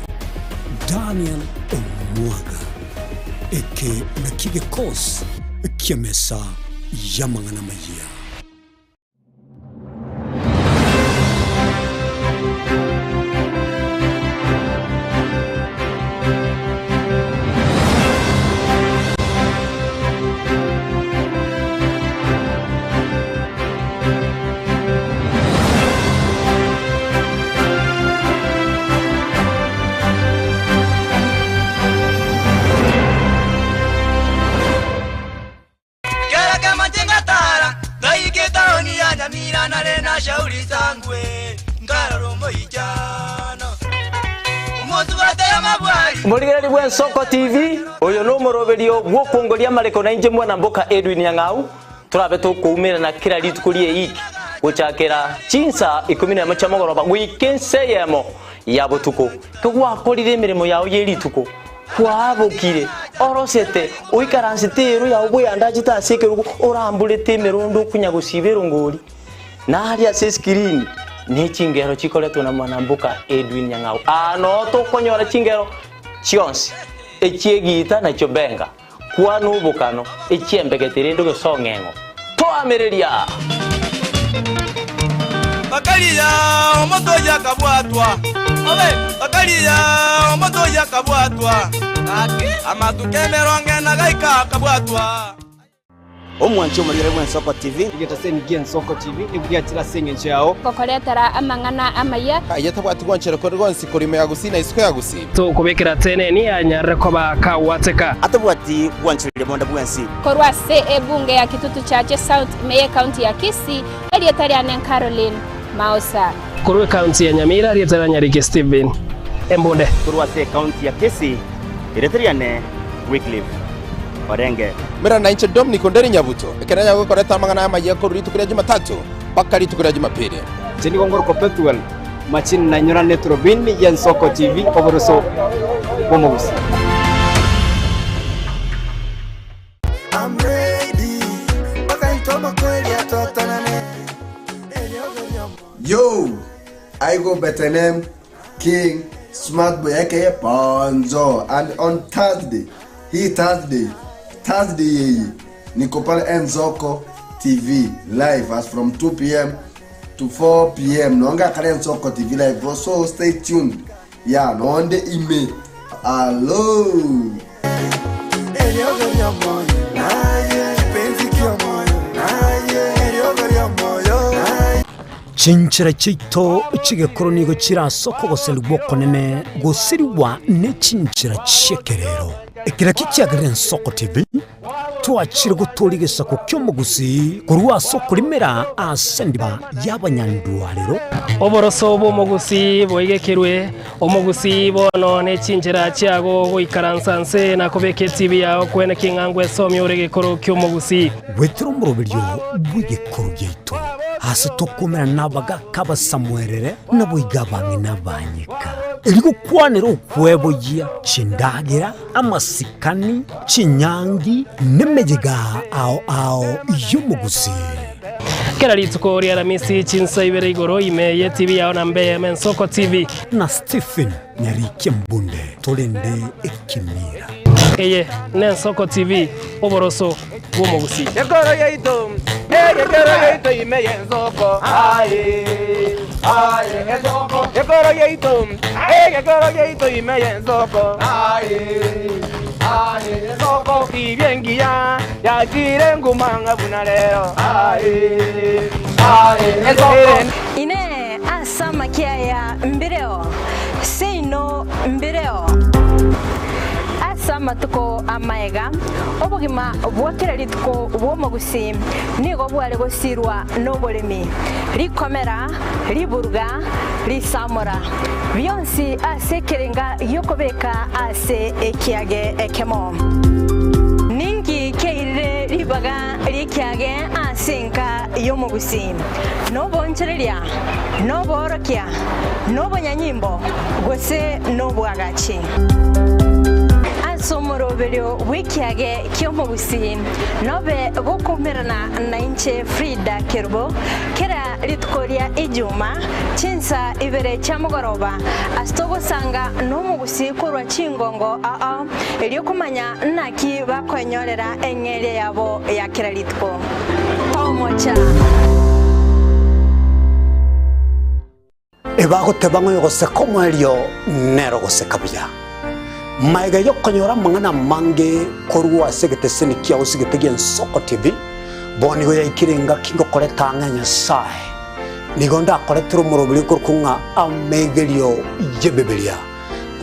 Daniel Omwaga. Eke nakio gekosi ki'emesa y'amang'ana amayia. Kera kama chengatara ngaike taoni ya Nyamira nare na shauri zangwe nkarora omoichano omonto batera mabwari Morigereri bwa Ensoko TV oyo no moroberio gwokwongoria amareko na inche mwana mboka Edwin Nyang'au turabe tukoumerana kila rituko rie iki gochakera chinsa ikumi na emo chia mogoroba goika ense eyemo ya botuko kegwakorire emeremo yao ye rituko kwabokire orosete oikaransete ero yao bweyandachete ase ekerogo oramburete emerondo okunya gosiba erongori naria ase escreen ne chingero chikoretwe na mwanamboka Edwin Nyang'au ano tokonyora chingero chionsi echiegita nachio benga kwana obokano echiembegete rende gosong'eng'o toamereria Bakariya omoto yakabwatwa obe bakariya omoto yakabwatwa amatuko emerongo ena gaika akabwatwa Omwanchi omorigere bw'Ensoko TV. Egetaseni gi'Ensoko TV nigo giachire ase engencho yao. Gokoretera amang'ana amaya. Aye tabwati gwanchera kore gonsi korwa ime ya Gusii na isiko ya Gusii. Tokobekera teneni anyarire koba kagwateka. Atabwati gwanchereria bonde bwensi. Korwa ase ebunge ya Kitutu Chache South ime y'ecounty ya Kisii, erieta riane Caroline Maosa. Korwa ecounty ya Nyamira, erieta ria Nyariki Stephen Embunde. Korwa ase ecounty ya Kisii, erieta riane Wycliffe Orenge. Mera nainche Dominic Onderi Nyabuto, ekero nyago gokoreta amang'ana amayia korwa rituko ria Jumatatu mpaka rituko ria Jumapili. Inche nigo ngorokwa Pethuel Machini nainyora neturubini y'Ensoko TV oboroso bw'omogusi. I'm ready bakaitwa amakweri atwatanane Yo, I go better name King Smart Boy aka Ponzo and on Thursday, hii Thursday, Thursday yeyi niko pale Enzoko TV live as from 2 pm to 4 pm nonga kale Enzoko TV live bro, so stay tuned. Yeah, nonde ime. Hello. eriogo ria moyo naye kipenzi kia moyo naye eriogo ria moyo naye Chinchera chiaito chi'egekoro nigo chire ase okogoserigwa okonene, gosirigwa ne chinchera chi'ekerero. Ekero ekio kiagerire Ensoko TV, twachire gotooria egesaku ki'omogusii korwa ase okorimera ase endiba y'abanyandwarero. Oboroso bw'omogusii boigekerwe, omogusii bono ne chinchera chiago goikaransa nse na kobeka etibi yao kwene king'a ngwesomia ore egekoro ki'omogusii. Goetera omoroberio bw'egekoro giaito, ase tokomerana nabagaaka abasamuerere, naboigo abang'ina banyeka, erio gokwanera okweboyia chindagera, amasikani, chinyangi, nemeyega ao ao y'omogusii. Kera rituko ri'Aramisi chinsa ibere igoro ime y'etibi yao na mbe Mensoko TV. Na Stephen Nyarikia Mbunde torende ekemira. Eye n'Ensoko TV, oboroso bw'omogusii. Ekoro yaito, egekero yaito ime y'ensoko, aye, aye, ensoko. Ekoro yaito, egekero yaito ime y'ensoko, aye, aye, ensoko. Tibia engiya yachire nguma ng'a buna rero, aye, aye, ensoko. Inee! Ase amakia aya mbireo? Seino mbireo. Ase amatuko amaega, obogima bwa kera rituko bw'omogusii nigo bware gosirwa noboremi, rikomera, riburuga, risamora, bionsi ase ekerenga gi'okobeka ase ekiage ekemo. Ninki kiairire ribaga ri'ekiage ase enka y'omogusii? Nobonchereria, noboorokia, nobonyanyimbo, gose nobwagachi. Ase omoroberio bw'ekiage ki'omogusii, nobe gokoumerana nainche Frida Kerubo, kera rituko ria Ijuma, chinsa ibere chia mogoroba, ase togosanga nomogusii korwa chingongo ao, erio komanya naki bakoenyorera eng'eria yabo ya kera rituko. Tomocha. Ebagoteba ng'a oyogoseka omoerio nere ogoseka buya. Magega y'okonyora amang'ana amange korwa ase egeteseni kiao sigete gi'Ensoko TV, bono nigo yaikire engaki ngokoreta ang'e a Nyasae. Nigo ndakoretere omoroberi okorokwa ng'a Amegerio y'Ebibilia.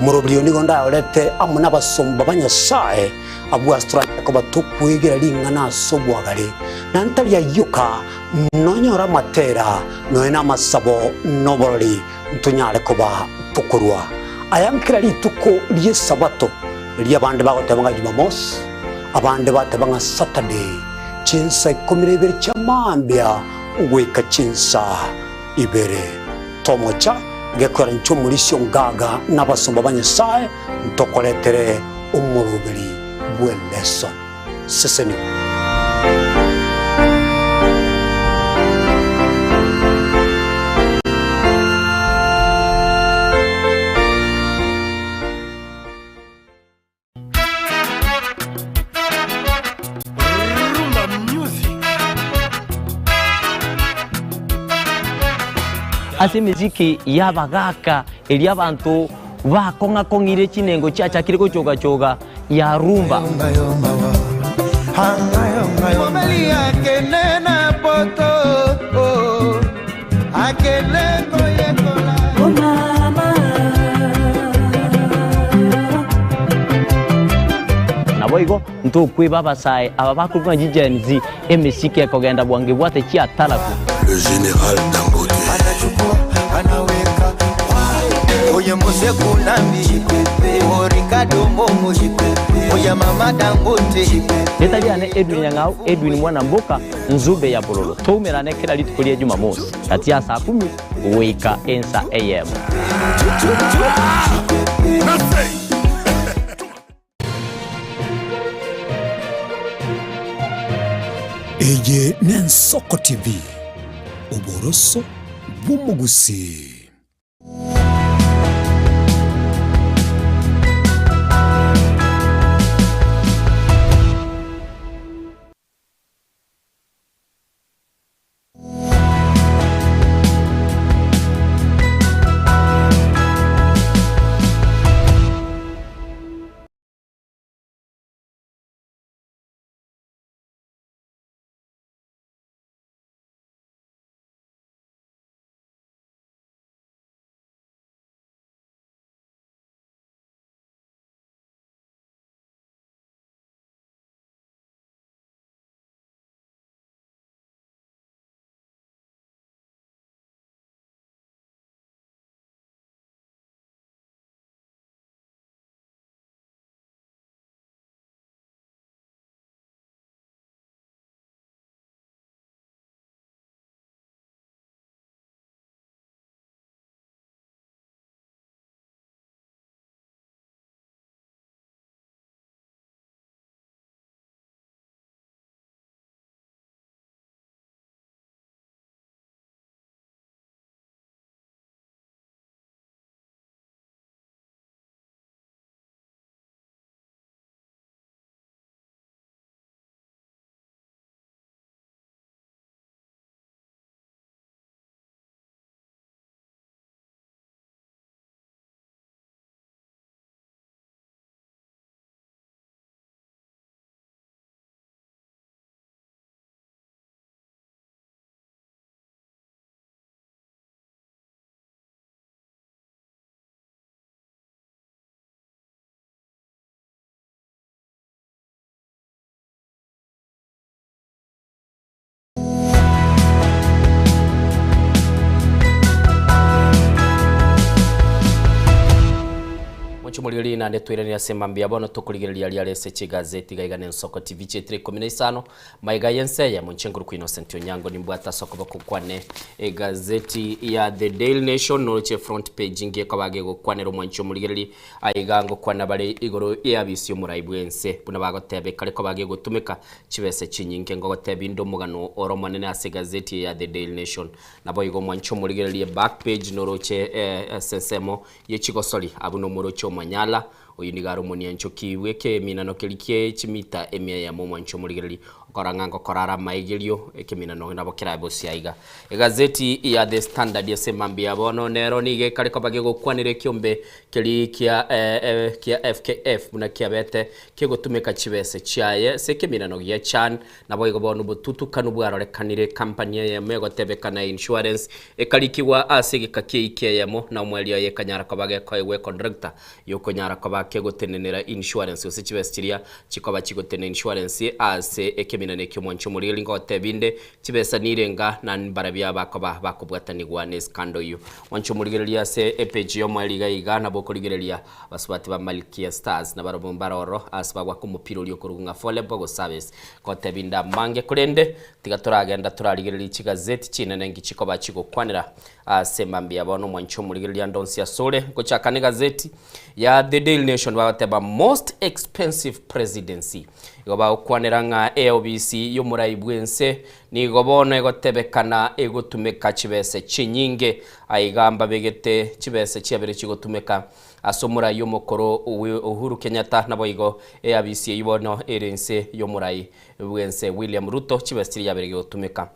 Omoroberi oyo nigo ndayorete amo nabasomba ba Nyasae, abwo ase toranyare koba tokwegera ring'ana ase obwagare, na ntari ayio ka nonyore amatera, nonya namasabo, na oborori, ntonyare koba tokorua aya nkera rituko ri'Esabato, erio abande bagoteba ng'a Jumamosi, abande bateba ng'a Saturday, chinsa ikomi na ibere chia mambia goika chinsa ibere. Tomocha gekwera inche omorisia ongaga na abasomba ba Nyasae ntokoretere omoroberi bw'eleso. Sesenigwa. Rumba music. Ase emesiki y'abagaaka eria abanto bakong'a-kong'ire chinengo chiachakire gochoga-choga ya rumba. Naboigo ntokweba abasae aba bakorokwa ng'a chiGen Z, emesiki ekogenda bwango ebwate chiataraku. Le general Dangote. Oye mose kunambi Ricardo Momo Oye mama Dangote Rieta riane Edwin Nyang'au Edwin mwana mboka Nzube ya bololo toumerane kera rituko ria Jumamosi gati ya saa kumi goika ensa eyemo. Eye n'Ensoko TV, oboroso bw'omogusii. Mwancho morigereria naende toiranere ase mambia bono tokorigereria riare ase chigazeti iga iga na Ensoko TV chietire ikomi na isano maiga y'ense eyemo inche nkorokwa Innocent Onyango nimbwate ase okoboko kwane egazeti ya The Daily Nation noroche front page ngekoba gegokwanera omwancho omorigereria aiga ngokwana bare igoro y'abisi omorai bwense buna bagoteba ekare koba gegotumeka chibesa chinyinge ngogotebia inde omogano ore omonene ase egazeti eye ya The Daily Nation Naboigo mwanche omorigererie back page noroche ase ensemo ye chigosori abwo nomoroche omonyala oyio nigo are omonianchoki bw'ekeminano keria kie chimita emia eyemo omwanche omorigererie okora ng'a ngokora are amaigerio ekeminano nabo kerabe bosio aiga. Egazeti ya The Standard ase mambia ya bono nero nigo ekare koba gegokwanera ekiombe keria kia kia FKF buna kiabete kegotumeka chibese chiaye ase ekeminano gia Chan Naboigo bono obotutukanu bwarorekanire, ekampani eyemo egotebekana ya insurance ekarikigwa ase egeka ki'eiki eyemo, na omwerio oye ekanyara koba gekoegwa econtractor yokonyara koba kegotenenera insurance gose chibesa chiria chikoba chigotenena insurance ase ekeminana ekio omwanchi omorigeri ngotebia inde chibesa nirenga na mbarabia bakoba bakobwatanigwa ne scandal eyio. Mwanchi omorigereria ase epage y'omoerio iga iga nabo okorigereria Basubati ba Malkia Stars nabarobwo mbare ororo ase bagwaka omopira oria okorokwa ng'a volleyball gose service. Gotebia inde amange korende tiga toragenda torarigererie chigazeti chinene nki chikoba chigokwanera ase mambia bono omwanchi omorigereria ande onsi asore. Ngochaka negazeti ya The Daily Nation bagoteba most expensive presidency. Igo bagokwanera ng'a eobisi y'omorai bw'ense nigo bono egotebekana egotumeka chibese chinyinge. Aiga mbabegete chibese chiabere chigotumeka ase omorai omokoro Uhuru Kenyatta naboigo eabisi eyio bono ere inse y'omorai bw'ense William Ruto chibese chiria yabere gegotumeka.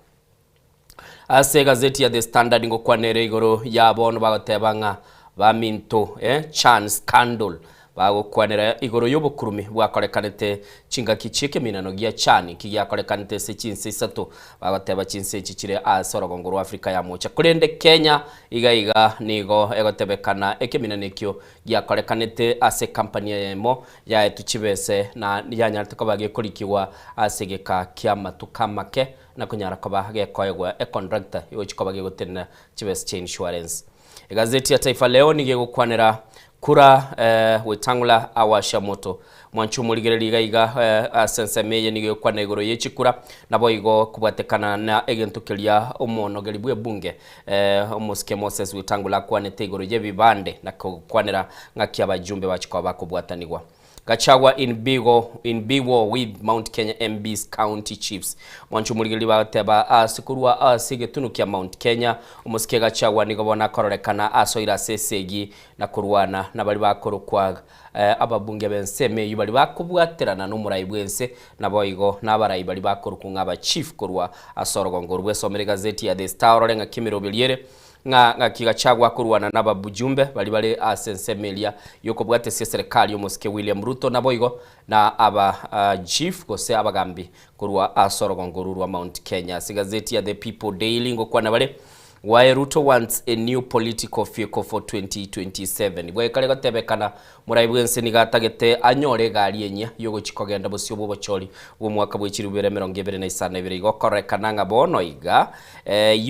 Ase egazeti ya The Standard ngokwana ere igoro ya bono bagoteba ng'a baminto eh, Chan scandal bagokwanera igoro y'obokurumi bwakorekanete chingaki chi'ekeminano gia Chan nki giakorekanete ase chinse isato bagoteba chinse echi chire ase orogongo rwa Afrika ya mocha korende Kenya iga iga nigo egotebekana ekeminano ekio giakorekanete ase ekampani eyemo yaetwe chibese na yanyarete koba gekorikigwa ase egeka ki'amatuko amake na konyara koba gekoegwa econtractor egochia koba gegotenena chibesa chia insurance. Egazeti ya Taifa Leo nigo egokwanera kura eh, Wetang'ula awasha moto. Mwanche omorigereria iga iga eh, ase ensemo eye nigo egokwana igoro ye chikura naboigo kobwatekana na egento keria omonogeri bw'ebunge eh, omosike Moses Wetang'ula akwanete igoro y'ebibande na kogokwanera ng'aki abajumbe bachia koba bakobwatanigwa. Gachagua in bigo in big war with Mount Kenya MBs county chiefs. Mwancho omorigereria bagoteba ase korwa ase egetunu kia Mount Kenya, omosike Gachagua nigo bono akororekana asoire ase esegi na korwana na baria bakorokwa ababunge b'ensemo eyio baria bakobwaterana nomorai bw'ense naboigo nabarai baria bakorokwa ng'a aba chief korwa ase orogongo orwo. Bwesomere egazeti ya The Star orore ng'aki emeroberi ere Ng'a ng'aki Gachagua akorwana nababujumbe baria bare ase ensemo eria y'okobwatesia eserekari y'omosike William Ruto naboigo na aba chief gose abagambi korwa ase orogongo orwo rwa Mount Kenya. Ase egazeti ya The People Daily ngokwana bare Why Ruto wants a new political vehicle for 2027. Bwekare gotebekana Morai bw'ense nigo atagete anyore egari enyia y'ogochia kogenda bosio bw'obochori bw'omwaka bwe chilifu bibere emerongo ebere na isano na ibere. Igo kororekana ng'a bono iga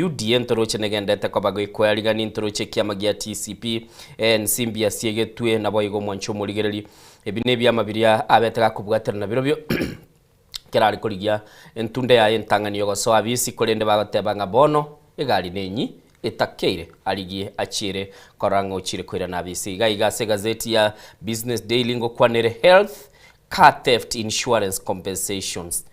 UDA ntoroche negendete koba goikwearigania ntoroche ekiama gia TCP, ANC mbuya siegetwe naboigo omwanchi omorigereri. Ebi nebiama biria abete gakobwaterana birobio. Ekero are korigia entunda yaye entang'ani y'ogosoa abisi, korende bagoteba ng'a bono egari nenyi etakeire arigie achiere korora ng'a ochire koirana abisi. Iga iga ase egazeti ya Business Daily ngokwanere Health Car Theft Insurance Compensations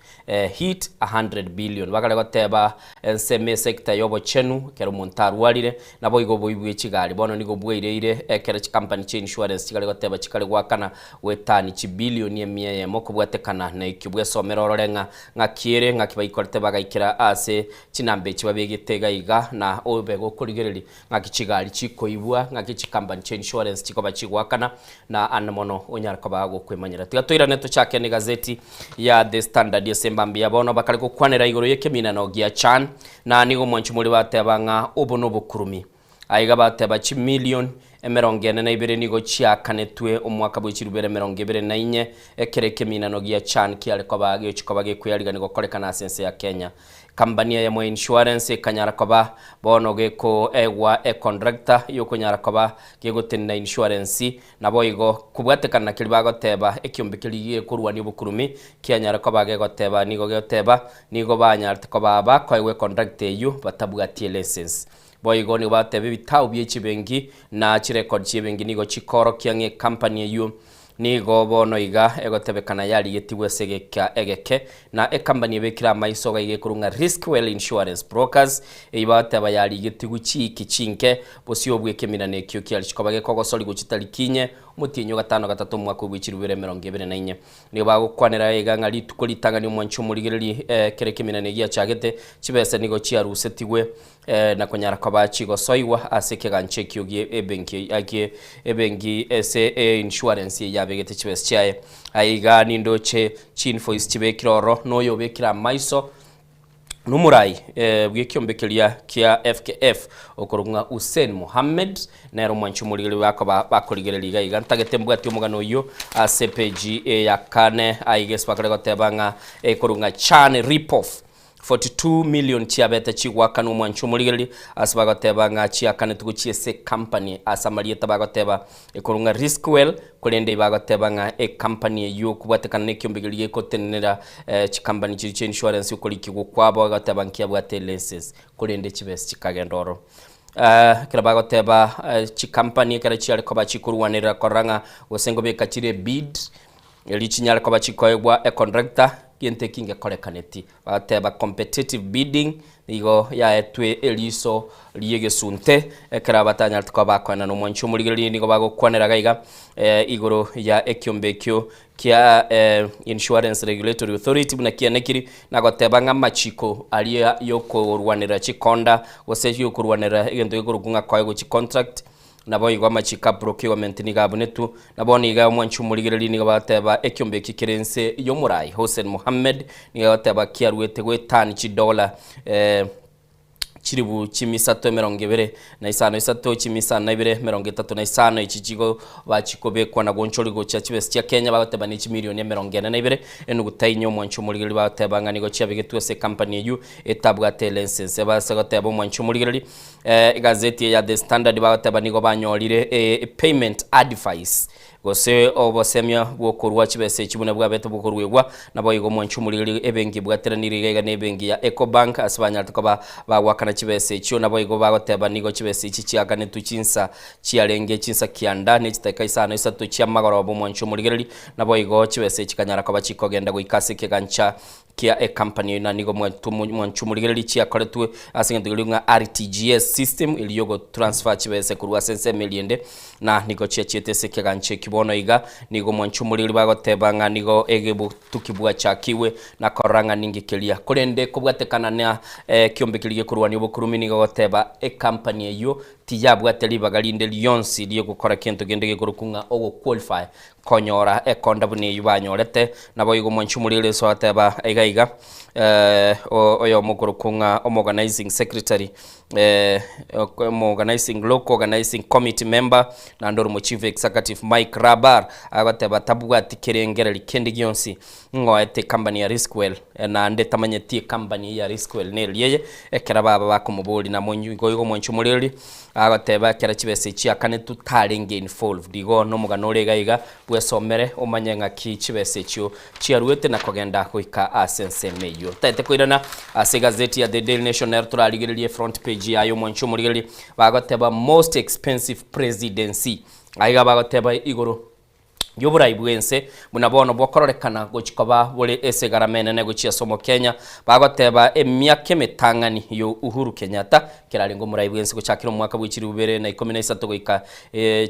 Hit 100 Billion. Bakare goteba ensemo esector y'obochenu ekero omonto arwarire Naboigo oboibi bwe chigari bono nigo bwaireire ekero chikampani chia insurance chikare goteba chikare goakana goetani chibilioni emia eyemo kobwatekana na ekio bwesomera orore ng'a ng'aki ere ng'aki baikorete bagaikera ase chinamba echi babegete iga iga na obe gokorigereria ng'aki chigari chikoibwa ng'aki chikampani chia insurance chikoba chigoakana na ande mono onyare koba gokwemanyera. Tiga toirane tochake ne gazeti ya The Standard ase embambi ya bono bakare gokwanera igoro y'ekeminano gia Chan Na nigo omwanchi moria bateba ng'a obo nobokurumi. Aiga bateba chimilion 42 nigo chiakanetwe omwaka bwe chirubere 24 ekero ekeminano gia Chan kiare koba geochi koba gekweyarigania gokorekana ase ense ya Kenya. Company eyemo ya insurance ekanyara koba bono gekoegwa econtractor yokonyara koba gegotenena insurance naboigo kobwatekana na keria bagoteba ekiombe keria gekorwania obokurumi kianyara koba gegoteba nigo gegoteba nigo banyarete koba bakoegwa econtractor eyio batabwati elicense. Boigo nigo bateba ebitao bie chibenki na chirecord chi'ebenki nigo chikoorokia ng'a ecompany eyio nigo bono iga egotebekana yarigetigwe ase egeka egeke na ecompany ebekire amaiso iga iga ekorwa ng'a Riskwell Insurance Brokers eyio bagoteba yarigetigwe chiiki chinke bosio bw'ekeminano ekio kiarichi koba gekogosori chitariki inye omotienyi o gatano gatato omwaka o bwe chirubere 24. Nigo bagokwanera iga ng'a rituko ritang'ani omwanchi omorigererie ekero ekeminano giachagete chibesa nigo chiarusetigwe na konyara koba chigosoigwa ase ekegancha ekio gi'ebenki gie ebenki ase einsurance eye yabegete chibesa chiaye. Aiga nindoche chinvoice chibekire ororo na oyo obekire amaiso nomorai bw'ekiombe keria kia FKF okorokwa ng'a Hussein Mohammed nere omwanchi omorigereria bakoba bakorigereria iga iga. Ntagete mbwati omogano oyio ase page ya kane aiga ase bakare goteba ng'a ekorokwa ng'a Chan Ripoff 42 million chiabete chigoakanwa omwancho omorigereria ase bagoteba ng'a chiakanetwe gochia ase ecompany ase amarieta bagoteba ekorwa ng'a Riskwell korende bagoteba ng'a ecompany eyio okobwatekana na ekiombe keria gegotenenera chicompany chiria chia insurance okorikigwa kwabo egoteba nkiabwate license korende chibesa chikagenda ororo. Ekero bagoteba chicompany ekero chiare koba chikorwanerera korora ng'a gose nkobeka chire bid erio chinyare koba chikoegwa econtractor gento eki ngekorekaneti. Bagateba competitive bidding nigo yaetwe eriso ri'egesunte ekero abatanyarete koba bakoenana omwanchi omorigereria nigo bagokwanera iga iga igoro ya ekiombe ekio kia Insurance Regulatory Authority buna kianekiri na goteba ng'a amachiko aria yokorwanerera chikonda gose yokorwanerera egento gekorokwa ng'a koegwa chicontract Naboigo amachiko a procurement nigo abunetwe, na bono iga omwanchi omorigereria nigo bagoteba ekiombe eki kere inse y'omorai Hussein Mohammed nigo agoteba kiaruete goetani chidola chilibu chimisato 25 isato chimisano na ibere 35 echi chigoba chikobekwa na goonchoria gochia chibesa chia Kenya bagoteba ne chimilioni 42 enuguta inye omwanchi omorigereria bagoteba ng'a nigo chiabegetwe ase ecompany eyio etabwate elicense ebase goteba omwanchi omorigereria Egazeti ya The Standard bagoteba nigo banyorire payment advice gose obosemia bw'okorua chibesa echi buna bwabete bokoruegwa. Naboigo omwanchi omorigereria ebenki ebwateranire iga iga na ebenki ya Ecobank ase banyarete koba bagoakana chibesa echio. Naboigo bagoteba nigo chibesa echi chiakanetwe chinsa chiarenge chinsa kianda ne chidakika isano isato chiamagoroba omwanchi omorigereria. Naboigo chibesa echi chikanyara koba chikogenda goika ase ekegancha kia ecompany eyio na nigo mwanchumorigereria chiakoretwe ase egento keria ng'a RTGS system eria yogotransfer chibese korwa ase ensemo eria ende na nigo chiachiete ase ekegancha ekio bono iga nigo mwanchumorigereria bagoteba ng'a nigo egebutuki bwachakigwe na korora ng'a ninki keria korende kobwatekana na ekiombe keria gekorwania obokurumi nigo goteba ecompany eyio tiyabwate ribaga rinde rionsi riogokora kento kende gekorokwa ng'a ogoqualify Konyora ekonda buna eyio banyorete. Naboigo omwanchi omoriri Yeso agateba iga iga, oyomo okorokwa ng'a omoorganising secretary, omoorganising local organising committee member, naende ore omochief executive Mike Rabar, agoteba tabwati kerengereri kende gionsi ng'oete ecompany ya Riskwell, naende tamanyeti ecompany eye ya Riskwell neri eye, ekero baba bakomoboria namonyigo igo omwanchi omoriri. Agoteba ekero chibesa echi chiakanetwe tarenge involved. Igo nomogano ore iga iga bwesomere omanye ng'aki chibesa echio chiaruete na kogenda goika ase ensemo eyio. Totagete koirana ase egazeti ya The Daily Nation nero torarigererie front page yaye omwanchi omorigereria bagoteba most expensive presidency. Aiga bagoteba igoro y'oborai bw'ense, buna bono bokororekana gochia koba bore ase egarama enene gochia ase Omokenya, bagoteba emiaka emetang'ani ya Uhuru Kenyatta, ekero arenge omorai bw'ense gochakera omwaka bwe chilifu ibere na ikomi na isato goika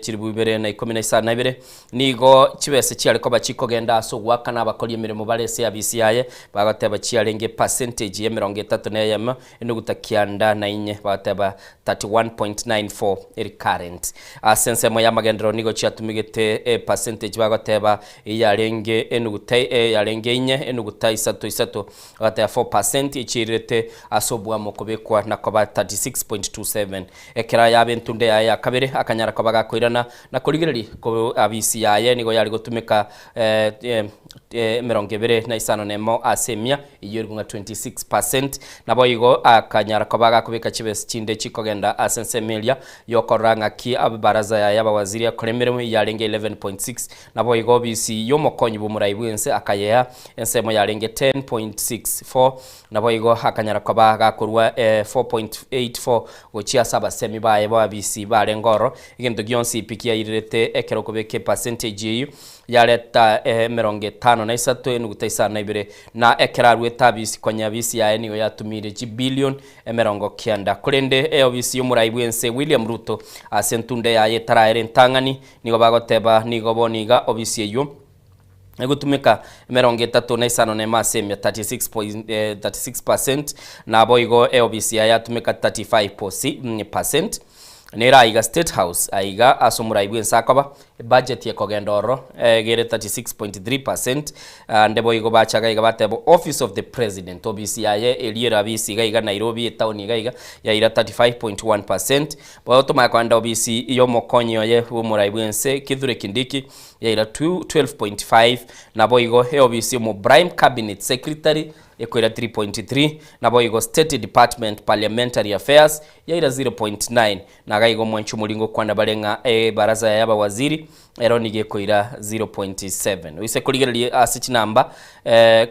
chilifu ibere na ikomi na isano na ibere, nigo chibesa chiare koba chikogenda ase ogoakana abakori emeremo bare ase eabisi yaye, bagoteba chiarenge epercentage ya 31 eyemo enuguta kianda na inye, bagoteba 31.94 eri current. Ase ensemo y'amagenderero nigo chiatumegete epercentage. Percentage bagoteba eyarenge enuguta eyarenge inye enuguta isato isato bagateba 4% echiirete ase oboamo kobekwa na koba 36.27. Ekero yaba entunde yaye ya kabere akanyara koba gakoirana na korigereria ko abisi yaye nigo yare gotumeka 25 ase emia, eyio ere ng'a 26%. Naboigo akanyara koba gakobeka chibesa chinde chikogenda ase ensemo eria y'okorora ng'aki ebaraza yaye y'abawaziri ekora emeremo eyio yarenge 11.6. Naboigo obisi y'omokonyi bw'omorai bw'ense akayea ensemo yarenge 10.64. Naboigo akanyara koba gakorua 4.84 gochia ase abasemi baye b'abisi barenge ororo. Egento gionsi pi kiairerete ekero okobeka epercentage eyio yareta 53 enuguta isano na ibere, na ekero aruete abisi konya abisi yaye nigo yatumiire chibillion 90. Korende eobisi y'omorai bw'ense William Ruto ase entunda yaye etaraera entang'ani nigo bagoteba nigo bono iga obisi eyio egotumeka 35 ase emia, 36 percent, naboigo eobisi yaye yatumeka 35%. Nere aiga State House aiga ase omorai bw'ense akoba ebudget ekogenda ororo egere 36.3%. Ande boigo bachaga iga bateba Office of the President, obisi yaye eria ere abisi iga iga Nairobi etown iga iga yaira 35.1%. Bono tomanye kogenda obisi y'omokonyi oye bw'omorai bw'ense Kithure Kindiki yaira 12.5. Naboigo eobisi y'omo Prime Cabinet Secretary ekoira 3.3. Naboigo State Department Parliamentary Affairs yaira 0.9. Naga igo omwanchi omoringo okwana bare ng'a ebaraza yaye abawaziri ero nigo ekoira 0.7. Oise korigereria ase chinamba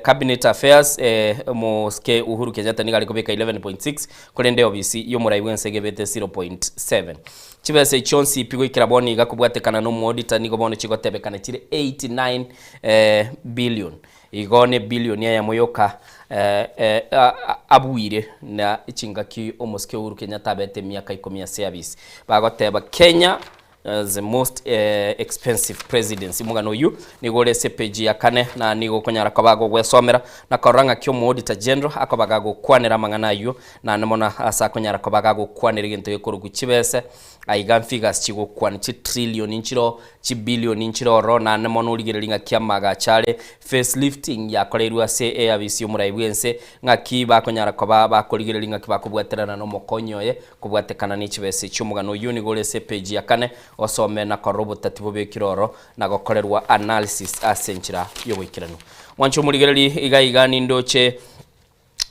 Cabinet Affairs omosike Uhuru Kenyatta nigo are kobeka 11.6 korende obisi y'omorai bwense egebete 0.7. Chibesa echi chionsi pi goikera bono iga kobwatekana na omoauditor nigo bono chigotebekana chire 89 billion. Igo nebilioni eyemo yoka abuire na chingaki omosike Uhuru Kenyatta abete emiaka ikomi ase abisi. Bagoteba Kenya the most expensive presidency. Omogano oyio nigo ore ase epeji ya kane na nigo okonyara koba gogwesomera na korora ng'aki omo-auditor general akoba gagokwanera amang'ana ayio naende mono ase akonyara koba gagokwanera egento gekorokwa chibese. Aiga figures chigokwana chitrillion nchiro, chibillion nchire ororo naende mono origererie ng'aki amagacho are face lifting yakoreirwe ase eabisi y'omorai bw'ense, ng'aki bakonyara koba bakorigereria ng'aki bakobwaterana na omokonyi oye kobwatekana ne chibesa echi. Omogano oyio nigo ore ase epage ya kane osome na korora obotati bobekire ororo na gokorerwa analysis ase enchera y'oboikeranu. Mwanche omorigererie iga iga nindoche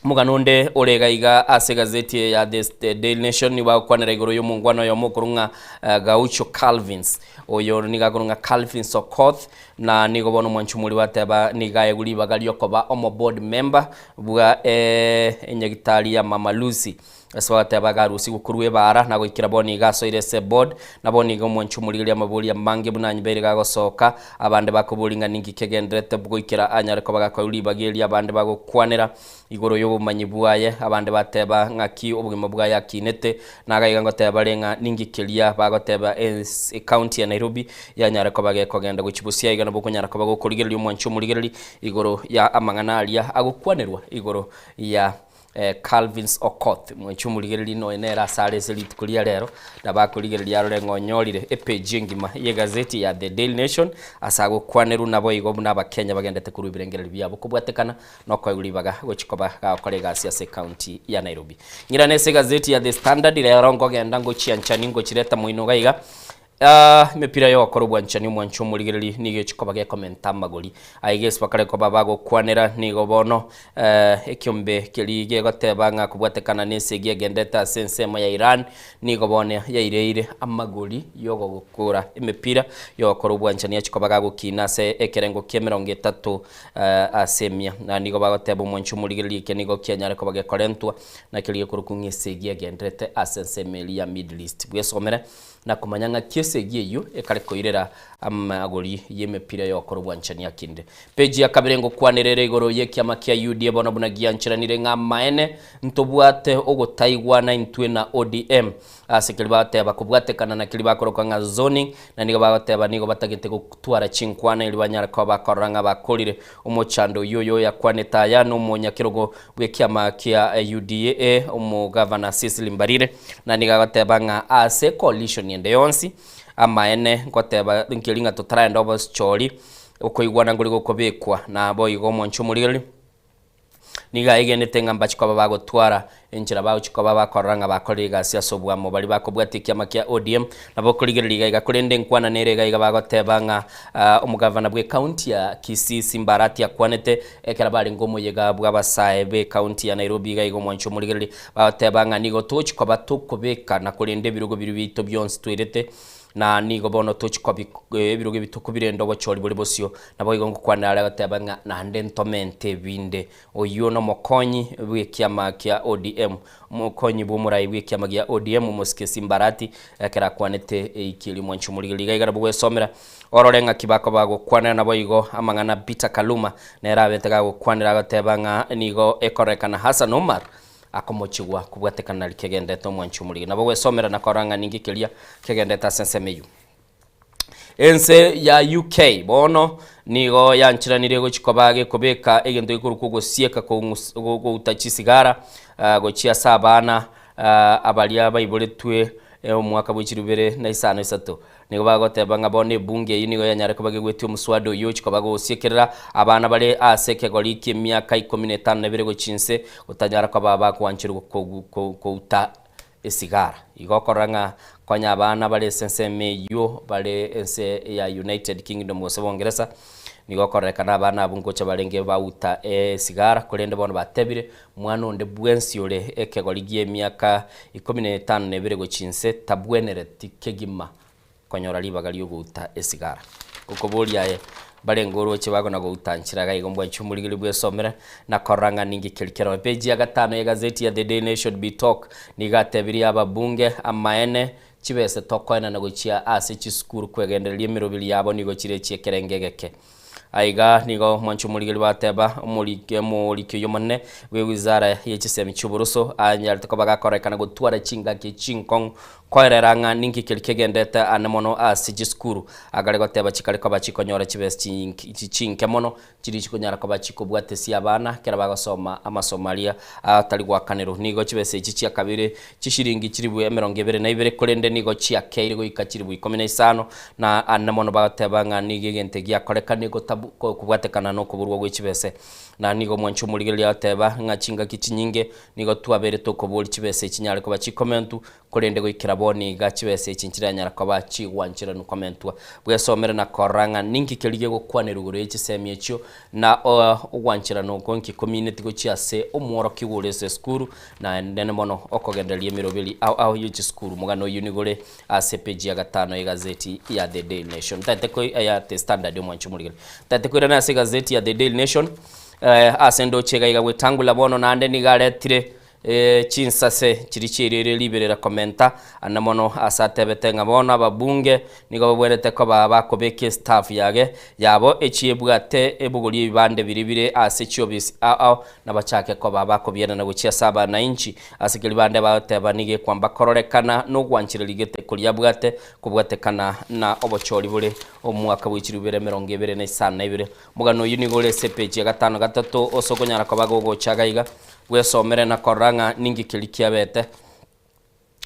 Omogano onde ore iga iga ase egazeti eye ya The Daily Nation nigo bagokwanera igoro y'omongwana oyomo okorwa ng'a Gaucho Calvins. Oyo nigo akorwa ng'a Calvins Okoth na nigo bono omwanchi omori bateba nigo aegwe ribaga riokoba omo board member bwa enyagitari ya Mama Lucy. Ase bagateba iga arusigwe korwa ebaara, na goikera bono iga asoire ase eboard, na bono iga omwanchi omorigereria amaborio amange buna anyibeire gagosoka, abande bakoboria ng'a ninki kegendererete goikera anyare koba gakoigwa ribaga erio abande bagokwanera igoro y'obomanyi bwaye, abande bateba ng'aki obogima bwaye akinete, na agaiga ngoteba bare ng'a ninki keria bagoteba ens ecounty ya Nairobi yanyare koba gekogenda gochia bosio aiga nabo okonyara koba gokorigereria omwanchi omorigereria igoro ya amang'ana aria agokwanerwa igoro ya Calvins Okoth, mwanche omorigereria nonya nere ase are ase rituko ria rero, nabo akorigereria arore ng'a onyorire epage engima y'egazeti ya The Daily Nation ase agokwanerwa naboigo buna abakenya bagendete korwa ebirengererio biabo kobwatekana na okoegwa ribaga gochia koba gagokora egasi ase ecounty ya Nairobi. Ng'irane ase egazeti ya The Standard rero nkogenda ngochianchani ngochireta moino iga iga. Emepira y'ogokora obwanchani omwancho omorigereria nigo echi koba gekomenta amagori. Aiga ase bakare koba bagokwanera nigo bono ekiombe keria gegoteba ng'a kobwatekana nesegi egenderete ase ensemo ya Iran nigo bono yaireire amagori y'ogokora emepira y'ogokora obwanchani achi koba gagokina ase ekerengo ki'emerongo etato ase emia. Na nigo bagoteba omwancho omorigereria eke nigo kianyare koba gekorentwa na keria gekorokwa ng'a esegi egenderete ase ensemo eria ya Middle East. Bwesomere na komanya ng'aki esegi eyio ekare koirera amagori y'emepira y'ogokora obwanchani akinde. Peji ya kabere ngokwanera ere igoro y'ekiama kia UDA bono buna giancheranire ng'a amaene ntobwate ogotaigwana intwe na ODM ase keria bagoteba kobwatekana na keria bakoroka ng'a zoning na nigo bagoteba nigo batagete gotwara chinkwana erio banyare koba bakorora ng'a bakorire omochando oyio oyo oyakwanete aya nomonyakerogo bw'ekiama kia UDA, Omogavana Cecily Mbarire, na nigo agoteba ng'a ase coalition ende yonsi, Amaene ngoteba nkeri ng'a totaragenda obochori, okoigwana nkori gokobekwa, naboigo omonche omorigereria. Nigo aegenete ng'a mbachi koba bagotwara enchera bagochi koba bakorora ng'a bakorire egasi ase oboamo baria bakobwatia ekiama kia ODM. Nabo okorigereria iga iga korende enkwana nere iga iga bagoteba ng'a omogavana bwe county ya Kisii Simba Arati akwanete ekero barenge omoyega bwa abasae be county ya Nairobi iga iga omwancho omorigereria bagoteba ng'a nigo togochi koba tokobeka na korenda ebirogo biria biaito bionsi twerete Na nigo bono tochia kobi ebirogo ebi tokobirenda obochori bore bosio. Naboigo ngokwana are agoteba ng'a naende ntomente ebinde. Oyio nomokonyi bw'ekiama kia ODM, omokonyi bw'omorai bw'ekiama gia ODM omosike Simbarati, ekero akwanete eiki eria omwanchi omorigereria iga iga nabo gwesomera orore ng'aki bakoba gokwanera naboigo amang'ana Peter Kaluma nere abete gagokwanera agoteba ng'a nigo ekororekana Hassan Omar akomochigwa kobwatekana naria kegenderete omwanchi omorige. Nabo gwesomera na korora ng'a ninki keria kegenderete ase ensemo eyio. Ense ya UK bono nigo yancheranirie gochia koba gekobeka egento gekorokwa ogosieka kong'us gouta chisigara gochia ase abana abaria baiboretwe omwaka bwe chilifu ibere na isano isato. Nigo bagoteba ng'a bono ebunge eyio nigo yanyare koba gegwetie omoswada oyio ochia koba gosiekerera abana bare ase ekegori ki'emiaka ikomi na etano na ebere gochia inse, gotanyara koba bagwancherwa kouta esigara. Igo okorora ng'a konya abana bare ase ensemo eyio bare ense ya United Kingdom gose Bongeresa, nigo okororekana abana abwo ngocha barenge bauta esigara, korende bono batebire mwana onde bwensi ore ekegori gi'emiaka ikomi na etano na ebere gochia inse tabwenereti kegima konyora ribaga ri'ogouta esigara. Okoboria aye, mbarenge oroche bagona gouta nchera iga igo mbwanche omorigereria bwesomere na korora ng'a ninki keri keroo. Epeji ya gatano y'egazeti ya The Daily Nation Bitok nigo atebirie ababunge amaene chibese tokoenana gochia ase chisukuru kwegendereria emeroberi yabo nigo chire chi'ekerengo egeke. Aiga nigo omwanchi omorigeri bateba, omoriki omoriki oyio omonene bw'ewizara ye chisemi chi'oboroso anyarete koba gakorekana gotwara chingaki chinkong'u koerera ng'a ninki keria kegendete ane mono ase chisukuru. Akare goteba chikare koba chikonyora chibesa chinke mono chiria chikonyara koba chikobwatesia abana ekero bagosoma amasomo aria atari goakanerwa. Nigo chibesa echi chiakabire Chishilingi chilifu emerongo ebere na ibere, korende nigo chiakeire goika chilifu ikomi na isano, na ande mono bagateba ng'a nigo egento giakorekanire gotabu kobwatekana nokoborwa gwe chibese. Na nigo omwanchi omorigereria agateba ng'a chingaki chinyinge nigo twabeire tokoboria chibesa echi chinyare koba chikomentwa, korende goikera bono iga chibesa echi nchiranyara koba chigwancheranwa komentwa. Bwesomere na korora ng'a ninki keria gegokwanerwa igoro ye chisemi echio, na ogwancherana oko nki komineti gochia ase omworokigwa ore ase esukuru, Naende mono okogendereria emeroberi ao ao ye chisukuru. Omogano oyio nigo ore ase epeji ya gatano y'egazeti ya The Daily Nation. Ntaete koi ya The Standard omwanche omorigeri. Ntaete koirana ase egazeti ya The Daily Nation eh, ase ndoche iga iga gwetangula bono naende nigo aretire eh, chinsase chiria chiairire riberera komenta ande mono ase atebete ng'a bono ababunge Nigo babwenerete koba bakobeka estaff yage yabo echiebwate ebogorie ebibande biria bire ase chiobisi ao ao, na bachake koba bakobienana gochia ase abanainchi. Ase keria bande bagoteba nigo ekwamba kororekana nogwanchereria gete koria abwate kobwatekana na obochori bore omwaka bwe chilifu ibere emerongo ebere na isano na ibere. Omogano oyio nigo ore ase epeji ya gatano gatato ase okonyara koba gogocha iga iga bwesomere na korora ng'a ninki keria kiabete.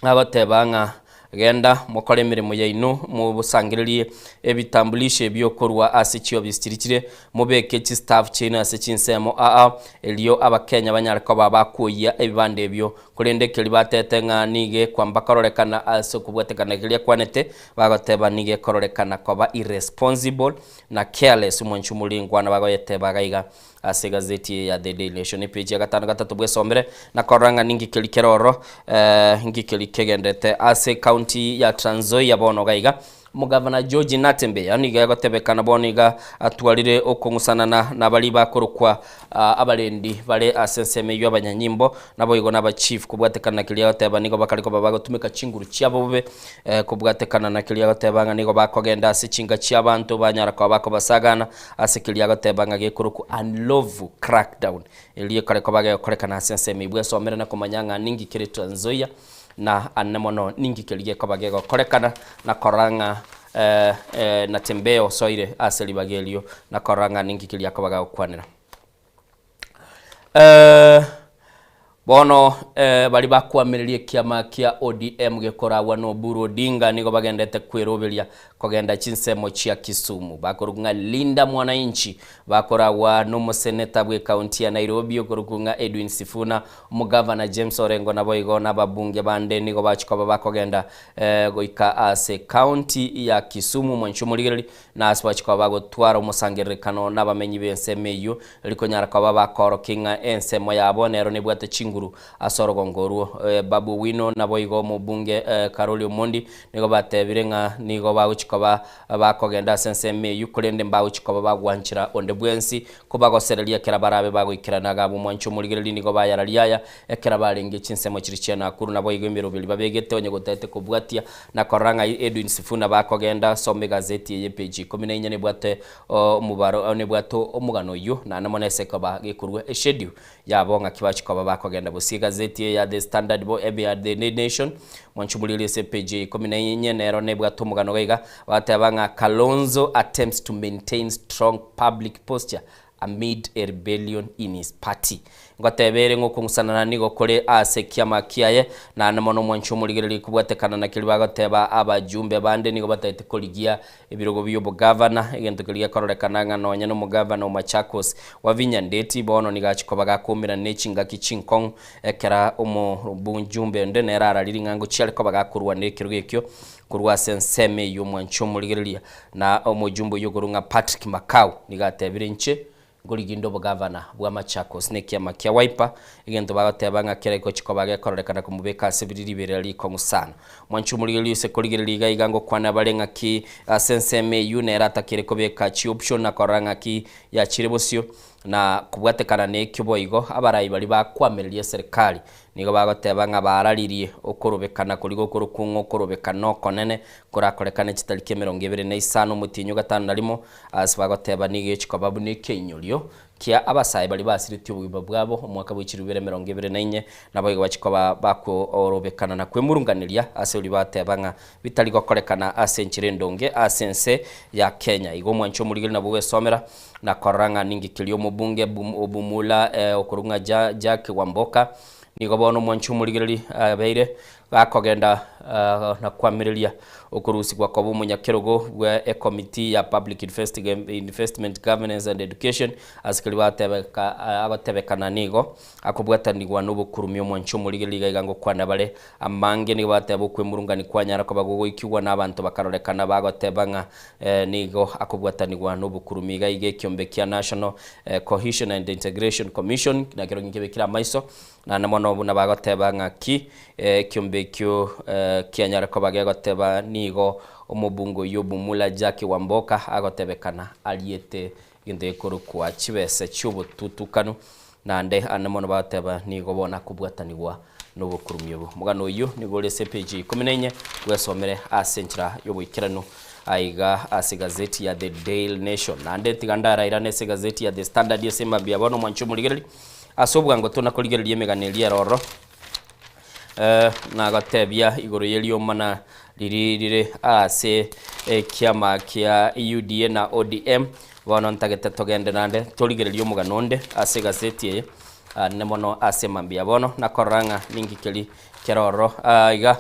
Agoteba ng'a, Genda, mokore emeremo yaino, mosangererie ebitambulisho ebio korwa ase chiofisi chiria chire, mobeke chistaff chiaino ase chinsemo aa, erio Abakenya banyare koba bakwoyia ebibanda ebio. Korende keria batete ng'a nigo ekwamba kororekana ase okobwatekana keria akwanete, bagoteba nigo ekororekana koba irresponsible na careless, omwanchi omorengwana bagoyeteba iga iga. Ase egazeti eye ya The Daily Nation epeji ya gatano gatato bwesomere na korora ng'a ninki keri kere ororo eh, nki keri kegenderete ase county ya Trans Nzoia bono iga iga. Omogavana George Natembeya nigo egotebekana bono iga atwarire okong'usanana na baria bakorokwa ah, abarendi bare ase ensemo eyio abanyanyimbo naboigo na abachief kobwatekana na keria agoteba nigo bakare koba bagotumeka chinguru chiabo bobe eh, kobwatekana na keria agoteba ng'a nigo bakogenda ase chinka chiabanto banyara koba bakobasagana Ase keria agoteba ng'a gekorokwa Unlawful Crackdown, erio ekare koba gegokorekana ase ensemo eyio bwesomere na komanya ng'a ninki kere Trans Nzoia, na ane mono ninki keria gekoba gegokorekana, na korora ng'a Natembeya osoire ase ribaga erio, na korora ng'a ninki keria akoba gagokwanera. Bono baria bakwamireria ekiama kia ODM gekoragwa na Oburu Odinga nigo bagendete kweroberia kogenda chinsemo chia Kisumu. Bakorokwa ng'a Linda Mwananchi bakoragwa nomoseneta bw'ekaunti ya Nairobi okorokwa ng'a Edwin Sifuna, omogavana James Orengo naboigo nababunge bande nigo bachia koba bakogenda goika ase ekaunti ya Kisumu. Mwanchi omorigereria na ase bachia koba bagotwara omosangererekano nabamenyi b'ensemo eyio, rikonyara koba bakoorokia ng'a ensemo yabo nero nebwate chinguru ase orogongo orwo. Babu Owino naboigo omobunge Karoli Omondi nigo batebire ng'a nigo bagochia koba bakogenda ase ensemo eyio, korende mbagochia koba bagwanchera onde bwensi kobagosereria ekero barabe bagoikerana iga abwo. Mwanche omorigereria nigo bayararia aya ekero barenge chinsemo chiria chia Nakuru naboigo emeroberi babegete onye gotaete kobwatia na korora ng'a Edwin Sifuna bakogenda soma egazeti eye page ikomi na inye nebwate omobaro nebwate omogano oyio naende mono ase ekoba gekorua eschedule yabo ng'aki bachia koba bakogenda bosie egazeti eye ya The Standard bo ebe ya The Nation mwanche omorigereria ase epage ya ikomi na inye nero nebwate omogano iga iga bagateba ng'a Kalonzo attempts to maintain strong public posture amid a rebellion in his party. Ngoteba ere ng'a okong'usanana nigo kore ase ekiama kiaye, naende mono omwanchi omorigereria kobwatekana na keria bagoteba abajumbe bande nigo batagete korigia ebirogo bi'obogavana, egento keria gekororekana ng'a nonya nomogavana o Machakos Wavinya Ndeti bono nigo achia koba gakoumerana ne chingaki chinkong'u ekero omobujumbe onde nere araririe ng'a ngochia are koba gakorwana ekerogo ekio korwa ase ensemo eyio omwanchi omorigereria na omojumbe oyio okorwa ng'a Patrick Makau nigo atebire inche nkorigia inde obogavana bwa Machakos na ekiama kia Wiper egento bagoteba ng'a kere gochia koba gekororekana komobeka ase biri riberera rikong'u sana. Mwanchi omorigereria ase korigereria iga iga ngokwana bare ng'aki ase ensemo eyio nere atakere kobeka chioption na korora ng'aki yachire bosio na kobwatekana nekio boigo abarai baria bakwamireria eserikari Nigo bagoteba ng'a baararirie okorobekana koria gokorokwa ng'a okorobekana okonene korakorekane chitariki 25 omotienyi o gatano na rimo, ase bagoteba nigo echi koba buna ekeinyorio kia abasae baria basiretie obogima bwabo omwaka bwe chilifu ibere 24, naboigo bachia koba bakorobekana na kwemurunganeria ase oria bateba ng'a bitari gokorekana ase enchera endonge ase ense ya Kenya. Igo omwancho omorigeri nabwo gwesomera na korora ng'a ninki keria omobunge Obumula okorwa ng'a Jack Wamboka nigo bono omwanchi omorigereri abeire gakogenda na kwamireria okorusigwa koba omonyakerogo bwe ekomiti ya Public Investment Governance and Education ase keria batebeka agotebekana nigo akobwatanigwa nobokurumi omwanchi omorigereri iga iga ngokwana bare amange nigo bateba okwemurungani kwanyara koba gogoikigwa na abanto bakarorekana bagoteba ng'a Nigo akobwatanigwa nobokurumi iga iga ekiombe kia National Cohesion and Integration Commission nakerokio nkebekire amaiso naende mono buna bagoteba ng'aki ekiombe ekio kianyare koba gegoteba nigo omobunge oyio Bumula Jackie Wamboka agotebekana ariete egento gekorokwa chibesa chiobotutukanu naende ande mono bagoteba nigo bono akobwatanigwa nobokurumi obo. Omogano oyio nigo ore ase epeji ya ikomi na inye, bwesomere ase enchera y'oboikeranu aiga ase egazeti ya The Dail Nation. Naende tiga ndarairane ase egazeti ya The Standard ase mambia bono mwanche omorigereria, ase obwango tona korigereria emegano eria ere ororo, nagotebia igoro y'eriomana riria rire ase ekiama kia UDA na ODM, bono ntagete togende naende torigererie omogano onde ase egazeti eye. Aane mono ase mambia bono, nakorora ng'a ninki keri kere ororo aiga.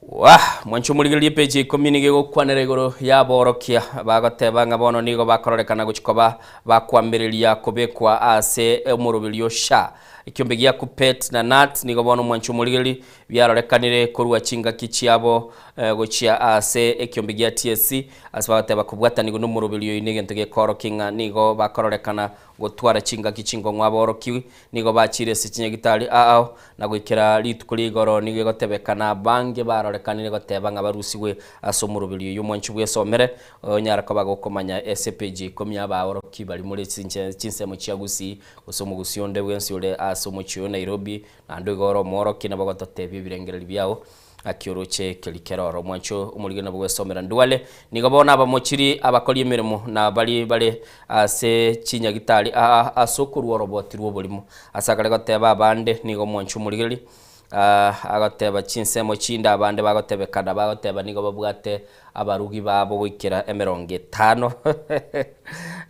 Wah! Mwanche omorigererie epeji ya ikomi nigo egokwanera igoro y'aborokia bagoteba ng'a bono nigo bakororekana gochia koba bakwamireria kobekwa ase omoroberio SHA. Ekiombe gia KUPPET na KNUT nigo bono mwanche omorigererie biarorekanire korwa chingaki chiabo gochia ase ekiombe gia TSC ase bagoteba kobwatanigwa nomoroberio oyio negento gekoorokia ng'a nigo bakororekana Gotwara chingaki chinkong'u aborokigwi nigo bachiire ase chinyagitari aao, na goikera rituko ria igoro nigo egotebekana abange barorekanire goteba ng'a barusigwe ase omoroberi oyio omwanchi bwesomere, onyare koba gokomanya ase epeji ya ikomi abaoroki baria more chinsemo chia Gusii gose omogusii onde bwensi ore ase omochie oyo Nairobi naende igo ore omworokia nabo ogototebia ebirengererio biao. Gaki oroche keri kere oro omwancho omorigeri nabo gwesomera ndware. Nigo bono abamochiri abakori emeremo na baria bare ase chinyagitari aa ase okorua oroboti rw'oborimo. Ase akare goteba abande nigo omwancho omorigereri. Agoteba chinsemo chinde abande bagotebekana bagoteba nigo babwate abarugi babo goikera emerongo etano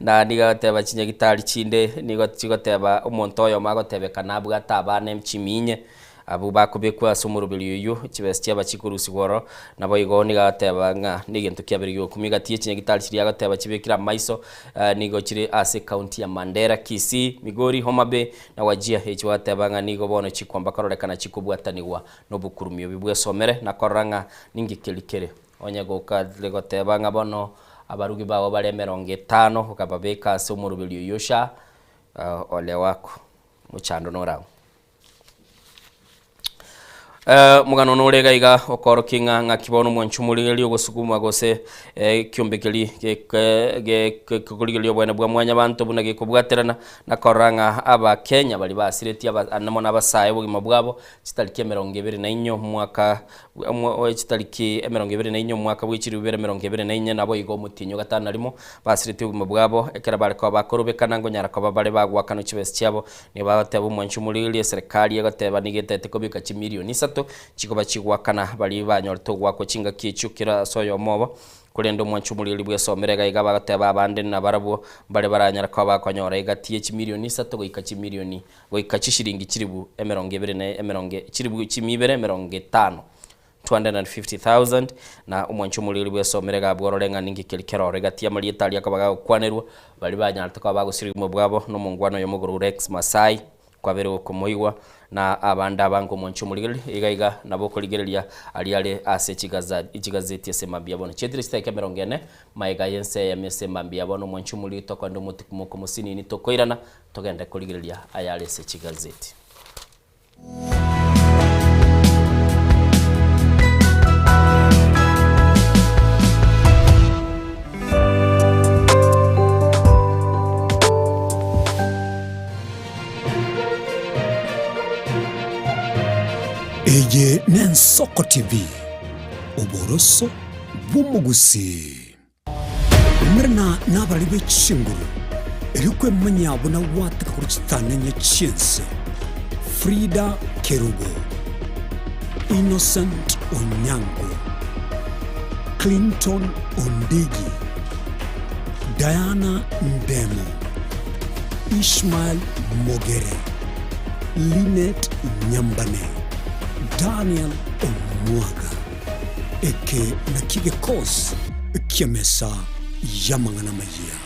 na nigo agoteba chinyagitari chinde nigo chigoteba omonto oyomo agotebekana abwate abana chiminye Abwo bakobekwa ase omoroberi oyio, chibesa chiaba chikorusigwa ororo. Naboigo nigo agoteba ng'a negento kiabere gi'ogokumia gati ye chinyagitari chiria agoteba chibekire amaiso nigo chire ase ekaunti ya Mandera, Kisii, Migori, Homa Bay na Wajir echio agoteba ng'a nigo bono chikwamba kororekana chikobwatanigwa nobokurumi obi bwesomere na korora ng'a ninki keri kere. Onye gokare goteba ng'a bono abarugi bao bare emerongo etano okababeka ase omoroberi oyio sha ole wako mochando noragwe. Omogano nore iga iga okoorokia ng'a ng'aki bono omwancho omorigereria ogosugumwa gose ekiombe keria gekorigereria obwene bwa mwanyabanto buna gekobwaterana na korora ng'a abakenya baria basiretie aba mono abasae obogima bwabo chitariki emerongo ebere na inye omwaka chitariki emerongo ebere na inye omwaka bwe chilifu ibere emerongo ebere na inye nabo igo omotienyi o gatano na rimo basiretie obogima bwabo ekero bare koba bakorobekana nkonyara koba bare bagoakanwa chibesa chiabo Nigo bagoteba omwancho omorigereria eserekari egoteba nigo etaete kobeka chimilioni isato chikoba chigoakana baria banyorete ogoakwa chingaki echio kera ase oyomo obo. Korende omwancho omorigereria bwesomere iga iga bagoteba abande nabarabwo mbare baranyare koba bakonyora egati ye chimilioni isato goika chimilioni goika chishilingi chilibu emerongo ebere na emerongo chilibu chimia ibere emerongo etano. 250,000, na omwancho omoriri bw'esomere iga abworore ng'a ninki keria keroro egati y'amarieta aria akoba gagokwanerwa, baria banyarete koba bagosiria obogima bwabo, na omongwana oyomo igoro Rex Masai, kwabeire gokomoigwa, na abande abange omwancho omorigereria, iga iga nabo okorigereria aria are ase chigaza chigazeti ase mambia bono. Chietire chidakika emerongo ene, magega y'ense eyemo ase mambia bono omwancho omoriri tokoenda omotikumoko mosinini tokoirana, togende korigereria ayare ase chigazeti. Eye n'Ensoko TV, oboroso bw'omogusii. Umerana nabarari be chinguru, erio kwemanyia buna gwateka korwa chitanenye chi'ense. Frida Kerubo, Innocent Onyango, Clinton Ondigi, Diana Ndemo, Ishmael Mogere, Linet Nyambane, Daniel Omwaga. Eke nakio gekosi ki'emesa y'amang'ana amayia.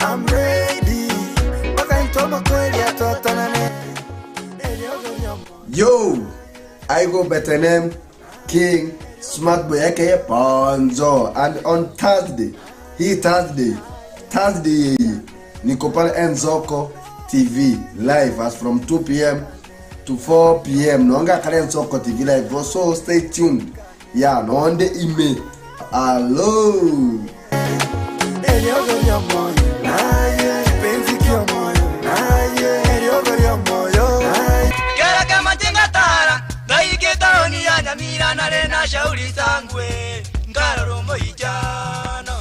I'm ready. Mpaka nitoma kweli atotanane. Yo, I go better name King Smart Boy aka Ponzo and on Thursday, hii Thursday, Thursday hii niko pale Enzoko TV live as from 2 pm to 4 pm nonga kale Enzoko TV live so stay tuned yeah nonde ime allo Kera kamatinga tara ngaike taoni ya Nyamira nare na shauri sangwe nkarora omoichano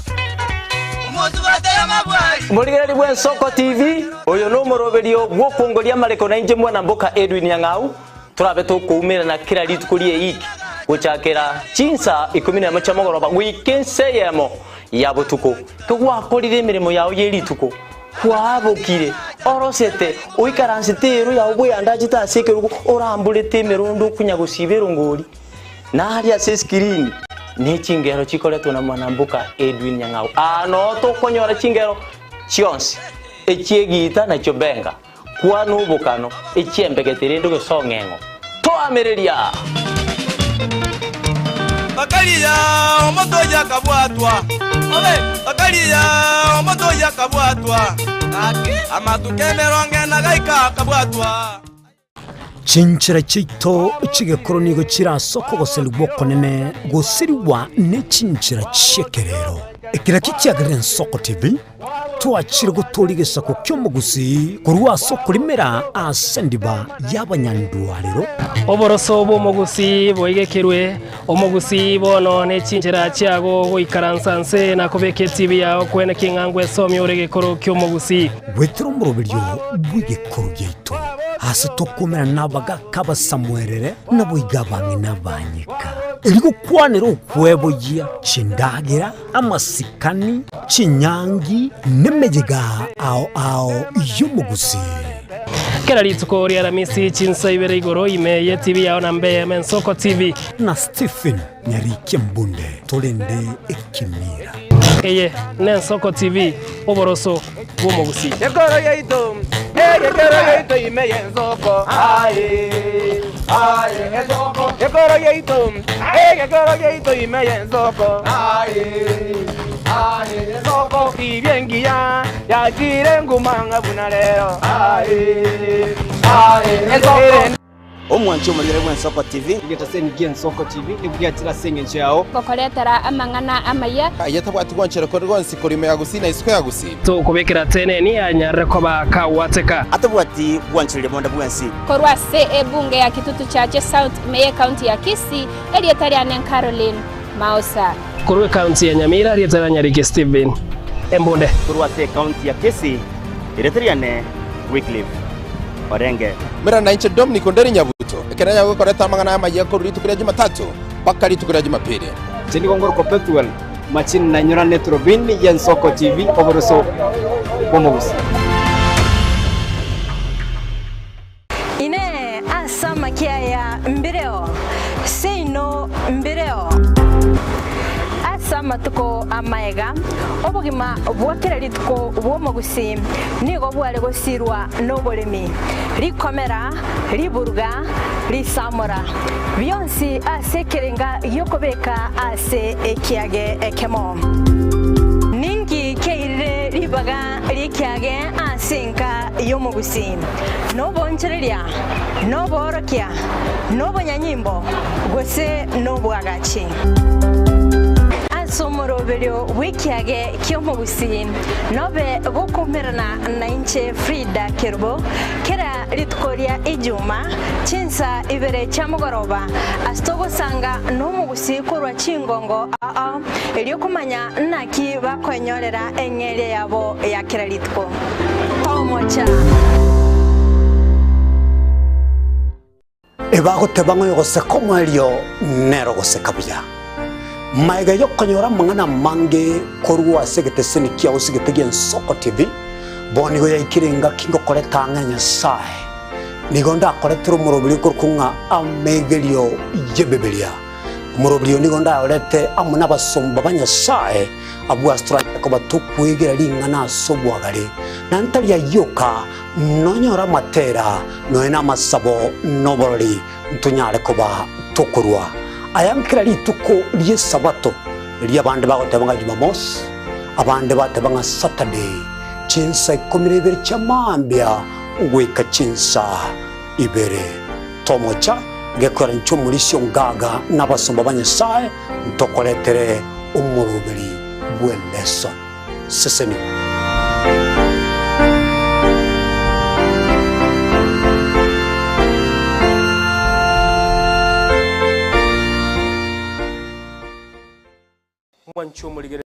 omonto batera mabwari Omorigereri bw'Ensoko TV, oyo nomoroberio bw'okongoria amareko nainche mwana mboka Edwin Nyang'au, torabe tokoumerana kera rituko ri'eiki gochakera chinsa ikomi nemo chia mogoroba goika ensa eyemo ya botuko. Kegwakorire emeremo yao ye rituko, kwabokire, orosete, oikaransete ero yao bweyandachete ase ekerogo, oramborete emerondo okonya gosiba erongori. Na aria ase eskirini ne chingero chikoretwe na mwanamboka Edwin Nyang'au. Aa noo tokonyora chingero chionsi, echi'egiita na chiobenga, kwana obokano, echi'embegete rende gose ong'eng'o. Toamereria! Bakaria omonto oyio akabwatwa, bakaria omonto oyio akabwatwa, amatuko emerongo ena gaika akabwatwa. Chinchera chiaito chi'egekoro nigo chire ase okogoserigwa okonene gosirigwa ne chinchera chi'ekerero. Ekero ekio kiagerire Ensoko TV, twachire gotooria egesaku ki'omogusii korwa ase okorimera ase endiba y'abanyandwarero. Oboroso bw'omogusii boigekerwe, omogusii bono ne chinchera chiago goikaransa nse na kobeka etibi yao kwene king'a ngwesomia ore egekoro ki'omogusii. Goetera omoroberio bw'egekoro giaito, aase tokomerana nabagaaka abasamuerere, naboigo abang'ina abanyeka, erio gokwanera okweboyia chindagera, amasikani, chinyangi, nemeyega ao ao y'omogusii. Kera rituko ri'Aramisi chinsa ibere igoro ime y'etibi yao na mbe Mensoko TV. Na Stephen Nyarikia Mbunde torende ekemira. Eye n'Ensoko TV, oboroso bw'omogusii. Ekoro yaito, egekero yaito ime y'ensoko, aye, aye, ensoko. Ekoro yaito, egekero yaito ime y'ensoko, aye, aye, ensoko. Tibia engiya yachire nguma ng'a buna rero, aye, aye, ensoko. Omwanchi omorigere bw'Ensoko TV. Egetaseni gi'Ensoko TV nigo giachire ase engencho yao. Gokoretera amang'ana amaya. Aye tabwati gwanchera kore gwonsi korwa ime ya gusii na isiko ya gusii. Tokobekera teneni anyarire koba kagwateka. Atabwati gwanchereria bonde bwensi. Korwa ase ebunge ya Kitutu Chache South ime y'Ekaunti ya Kisii, erieta riane Caroline Maosa. Korwa ekaunti ya Nyamira, erieta ria Nyariki Stephen Embunde. Korwa ase ekaunti ya Kisii, erieta riane Wycliffe Orenge. Mera nainche Dominic Onderi Nyabuto, ekero nyagokoreta amang'ana amayia korwa rituko ria Jumatatu mpaka rituko ria Jumapili. Inche nigo ngorokwa Pethuel Machini na inyora neturubini y'Ensoko TV oboroso bw'omogusii. Inee! Ase amakia aya mbireo? Seino mbireo. Ase amatuko amaega, obogima bwa kera rituko bw'omogusii nigo bware gosirwa noboremi, rikomera, riburuga, risamora, bionsi ase ekerenga gi'okobeka ase ekiage ekemo. Ninki kiairire ribaga ri'ekiage ase enka y'omogusii? Nobonchoreria, noboorokia, nobonyanyimbo, gose nobwagachi? Ase omoroberio bw'ekiage ki'omogusii nobe gokoumerana nainche Frida Kerubo kera rituko ria Ijuma chinsa ibere chia mogoroba ase togosanga nomogusii korwa chingongo ao erio komanya naki bakoenyorera eng'eria yabo ya kera rituko. Tomocha. Ebagoteba ng'a oyogoseka omoerio nere ogoseka buya. Magega y'okonyora amang'ana amange korwa ase egeteseni kiao ase egete gi'Ensoko TV, bono nigo yaikire engaki ngokoreta ang'e Nyasae. Nigo ndakoretere omoroberio okorokwa ng'a Amegerio y'Ebibilia. Omoroberio oyo nigo ndayorete amo nabasomba ba Nyasae abwo ase toranyare koba tokwegera ring'ana ase obwagare, na ntari ayio oka, nonyore amatera, nonya namasabo, na oborori, ntonyare koba tokorua aya nkera rituko ri'Esabato, erio abande bagoteba ng'a Jumamosi, abande bateba ng'a Saturday, chinsa ikomi na ibere chia mambia goika chinsa ibere. Tomocha gekwera inche omorisia ongaga na abasomba ba Nyasae ntokoretere omoroberi bw'eleso. Sesenigwa. Mwanche omorigereria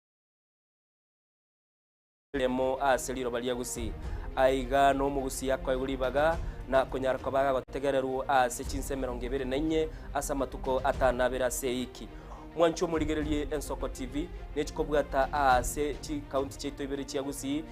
Remo ase riroba ria Gusii. Aiga nomogusii akoegwa ribaga na konyara koba agagotegererwa ase chinsa 24 ase amatuko atanabere ase eiki. Mwanche omorigererie Ensoko TV nechikobwata aase chikaunti chiaito ibere chia Gusii,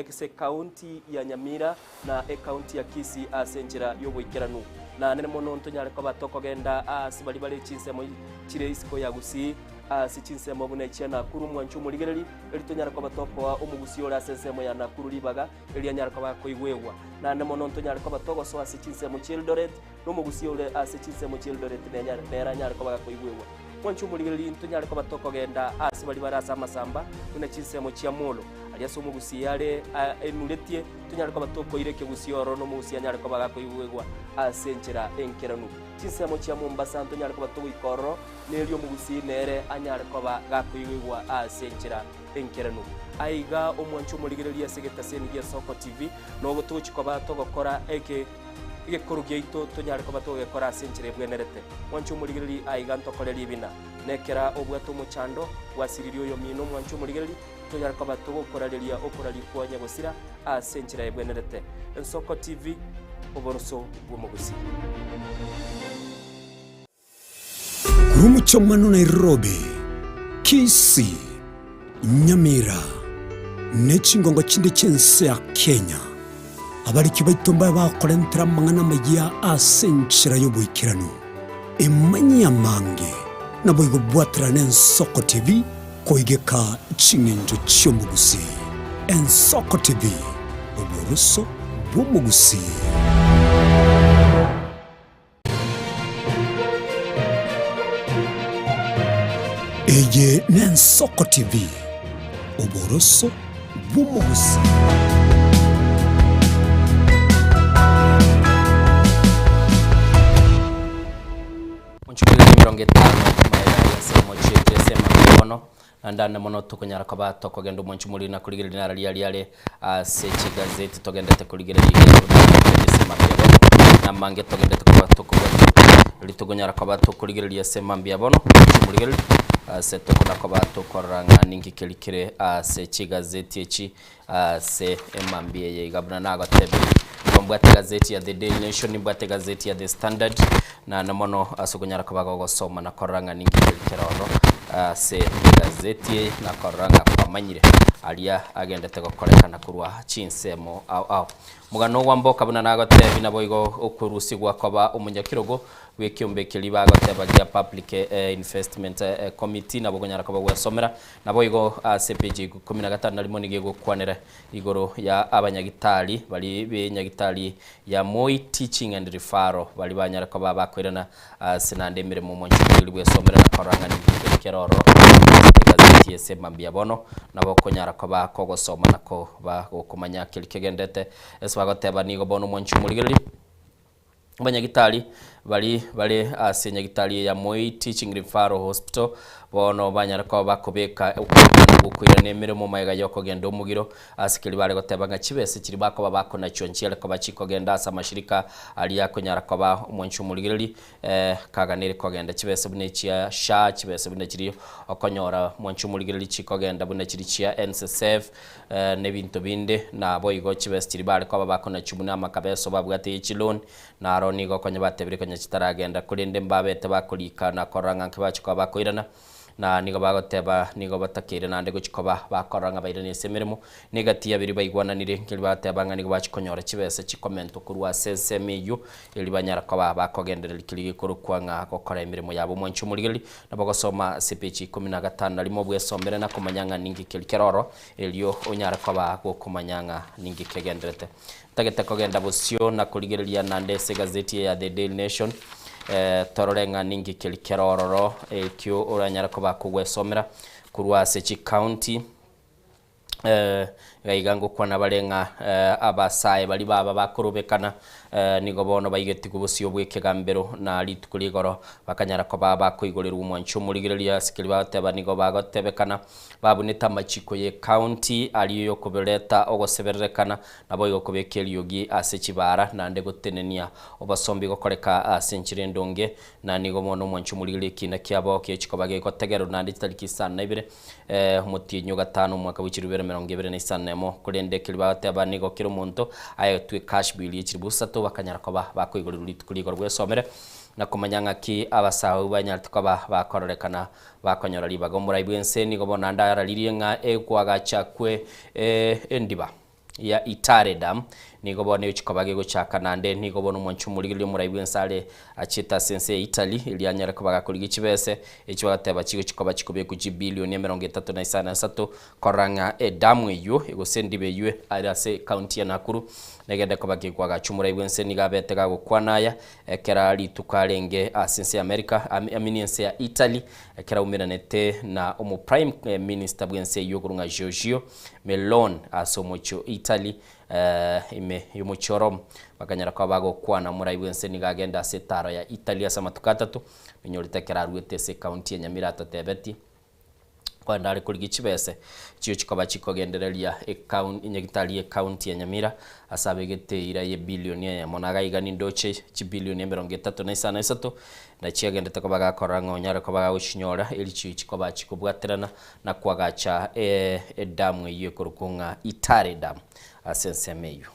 ase ekaunti ya Nyamira na ekaunti ya Kisii ase enchera y'oboikeranu. Naende mono ntonyare koba tokogenda aase baria bare chinsemo chire isiko ya Gusii ase chinsemo buna echia Nakuru. Mwanche omorigereri Erio tonyare koba tokoa omogusii ore ase ensemo ya Nakuru ribaga, erio anyare koba akoigwegwa. Naende mono ntonyare koba togosoa ase chinsemo chi'Eldoret, na omogusii ore ase chinsemo chi'Eldoret nenyare nere anyare koba gakoigwegwa. Mwanche omorigereria ntonyare koba tokogenda ase baria bare ase amasamba, buna chinsemo chia Molo. Aria ase omogusii are enuretie, tonyare koba tokoira ekegusii ororo na omogusii anyare koba gakoigwegwa ase enchera enkeranu. Chinsemo chia Mombasa ntonyare koba togoika ororo, na erio omogusii nere anyare koba gakoigwegwa ase enchera enkeranu. Aiga omwanche omorigereria ase egetaseni gia Soko TV, nogo togochia koba togokora eke egekoro giaito tonyare koba togegekora ase enchera ebwenerete. Mwanche omorigereria aiga ntokore ribina, na ekera obwate omochando, gwasiririe oyomino omwanche omorigereria, Tonyare koba togokorareria okoraria kwa nyagosira ase enchera ebwenerete. Ensoko TV, oboroso bw'omogusii. Korwa omochie Nairobi, Kisii, Nyamira, ne chingongo chinde chi'ense ya Kenya, abariki baito mbabe bakorentera amang'ana amayia ase enchera y'oboikeranu. Emanyie amange, naboigo bwaterane Ensoko TV Koigeka ching'encho chi'omogusii. Ensoko TV, oboroso bw'omogusii. Eye n'Ensoko TV, oboroso bw'omogusii. Omochie 50 maega y'ensemo chiaito ase emambia bono, naende ande mono tokonyara koba tokogenda omonche moriri na korigereria naro riaria riare ase chigazeti togendete korigereria iga ase emambia bono, na amange togendete koba tokobwatia riria tokonyara koba tokorigereria ase emambia bono, omonche omorigereria ase tokona koba tokorora ng'a ninki keria kere ase chigazeti echi Ase emambia eye iga buna nagotebirie, nigo mbwate egazeti ya The Daily Nation, nimbwate egazeti ya The Standard, naende mono ase okonyara koba gogosoma na korora ng'a ninki keri kere ororo ase egazeti eye, na korora ng'a kwamanyire aria agendete gokorekana korwa chinsemo ao ao. Omogano ogwa mboka buna nagotebi naboigo okorusigwa koba omonyakirogo bw'ekiombe keria bagoteba gia Public Investment Committee nabo okonyara koba gwesomera Naboigo ase epeji ikomi na gatano na rimo nigo egokwanera igoro ya abanyagitari baria b'enyagitari ya Moi Teaching and Referral baria banyare koba bakoirana ase naende emeremo omonche omoriri bw'esomero na korora ng'a ninki keri kere ororo egazeti ase mambia bono nabo okonyara koba kogosoma na koba gokomanya keri kegenderete ase bagoteba nigo bono omonche omorigereria. Abanyagitari baria bare ase enyagitari ya Moi Teaching Referral Hospital bono banyare koba bakobeka okobokana gwokoirana emeremo magega yokogenda omogiro ase keria bare goteba ng'a chibesa chiria bakoba bakonachwa nchiare koba chikogenda ase amashirika aria akonyara koba omwanchi omorigereri kaganire kogenda chibesa buna echia SHA chibesa buna chiria okonyora omwanchi omorigereri chikogenda buna chiria chia NSSF Nebinto binde, naboigo chibesa chiria bare koba bakonachwa buna amakabeso babwate ye chiloan, naro nigo konya batebire konya chitaragenda, korende mbabete bakorika na korora ng'a nki bachia koba bakoirana, na nigo bagoteba nigo batakeire naende gochia koba bakorora ng'a bairane ase emeremo, na egati ya biria baigwananire, nkeri bagoteba ng'a nigo bachia konyora chibesa chikomentwa korwa ase ensemo eyio, erio banyara koba bakogendereria keria gekorokwa ng'a gokora emeremo yabo. Omwanchi omorigereria, Nabo gosoma ase epeji 11 bwesomere na komanya ng'a ninki keria kere oro, erio onyare koba gokomanya ng'a ninki kegenderete. Ntagete kogenda bosio na korigereria naende ase egazeti eye ya The Daily Nation, torore ng'a ninki keria kere ororo ekio oranyare koba kogwesomera korwa ase chicounty. Iga iga ngokwana bare ng'a abasae baria baba bakorobekana nigo bono baigetigwe bosio bw'ekegambero na rituko rigoro bakanyara koba bakoigorerwa omwancho omorigereria ase keria bagoteba nigo bagotebekana babunete amachiko ye county aria yokobereta ogosebererekana naboigo kobeka eriogi ase chibara naende gotenenia obosombi gokoreka ase enchera endonge na nigo bono omwancho omorigereria ekina kiabo gechi koba gegotegererwa naende chitariki isano na ibere Omotienyi o gatano omwaka bwe chilifu ibere emerongo ebere na isano na emo, korende keria bagoteba nigo kera omonto aetwe cash bill ye chilifu isato bakanyara koba bakoigorerwa rituko rigoro bwesomere na komanya ng'aki abasaou banyarete koba bakororekana bakonyora ribaga. Omorai bw'ense nigo bono naende araririe ng'a ekwagacha kwe endiba. ya Itare Dam Nigo bono egochia koba gegochaka naende nigo bono omwanchi omorigereria omorai bw'ense are achiete ase ense ya Italy erio anyare koba gakorigia chibese echio bagateba chigochia koba chikobekwa chibilioni emerongo etato na isano na isato korora ng'a edamu eywo gose endiba eywo are ase ekaunti ya Nakuru negende koba kegoagachwa. Omorai bw'ense nigo abete gagokwana aya ekera rituko arenge ase ense ya America I mean ense ya Italy ekero aumeranete na omo prime minister bw'ense eywo okorwa ng'a Giorgio Meloni ase omochie o Italy Ime y'omochie o Rome bakanyara koba bagokwana. Omorai bw'ense nigo agenda ase etaaro ya Italy ase amatuko atato, onyorete ekero aruete ase ekaunti ya Nyamira atatebeti kogenda are korigia chibese chiochi koba chikogendereria enyagitari y'ekaunti ya Nyamira ase abegete eira y'ebilioni eyemo na iga iga nindoche chibilioni emerongo etato na isano na isato nachio agendete koba gakorora ng'a onyare koba gagochinyora eri chiochi koba chikobwaterana na koagacha edamu eyio ekorokwa ng'a Itare Dam ase ensemo eyio.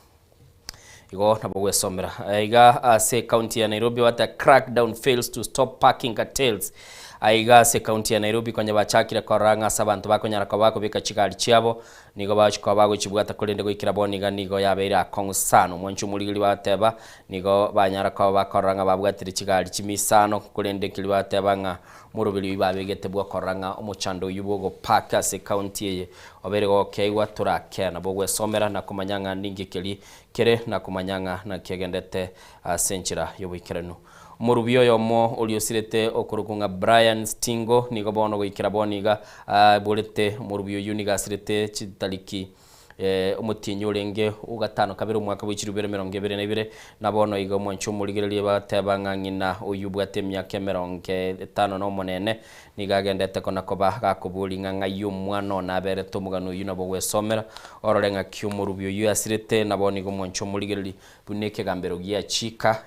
Igo nabo gwesomera iga ase ekaunti ya Nairobi bata crackdown fails to stop parking cartels. Aiga ase ekaunti ya Nairobi konya bachakire korora ng'a ase abanto bakonyara koba bakobeka chigari chiabo nigo bagochi koba bagochibwata korende goikera bono iga nigo yabeire akong'u sana. Omwanchi omorigeri bagateba nigo banyara koba bakorora ng'a babwatire chigari chimisano korende nkeri bagateba ng'a Omoroberi oyio babegete bw'okorora ng'a omochando oyio bw'ogopaaka ase ekaunti eye obeire gokeigwa torakea nabo gwesomera na komanya ng'a ninki keria kere na komanya ng'a naki agendete ase enchera y'oboikeranu. Omorubi oyomo oria osirete okorokwa ng'a Brian Stingo nigo bono goikera bono iga aborete omorubi oyio nigo asirete chitariki Omotienyi orenge o gatano kabere omwaka bwe chilifu ibere emerongo ebere na ibere, na bono iga omwanche omorigererie bagateba ng'a ng'ina oyio obwate emiaka emerongo etano na omonene nigo agendete kona koba gakoboria ng'a ng'ai omwana one aberete omogano oyio nabo ogwesomera orore ng'aki omorubi oyio asirete, na bono iga omwanche omorigererie buna ekegambero giachika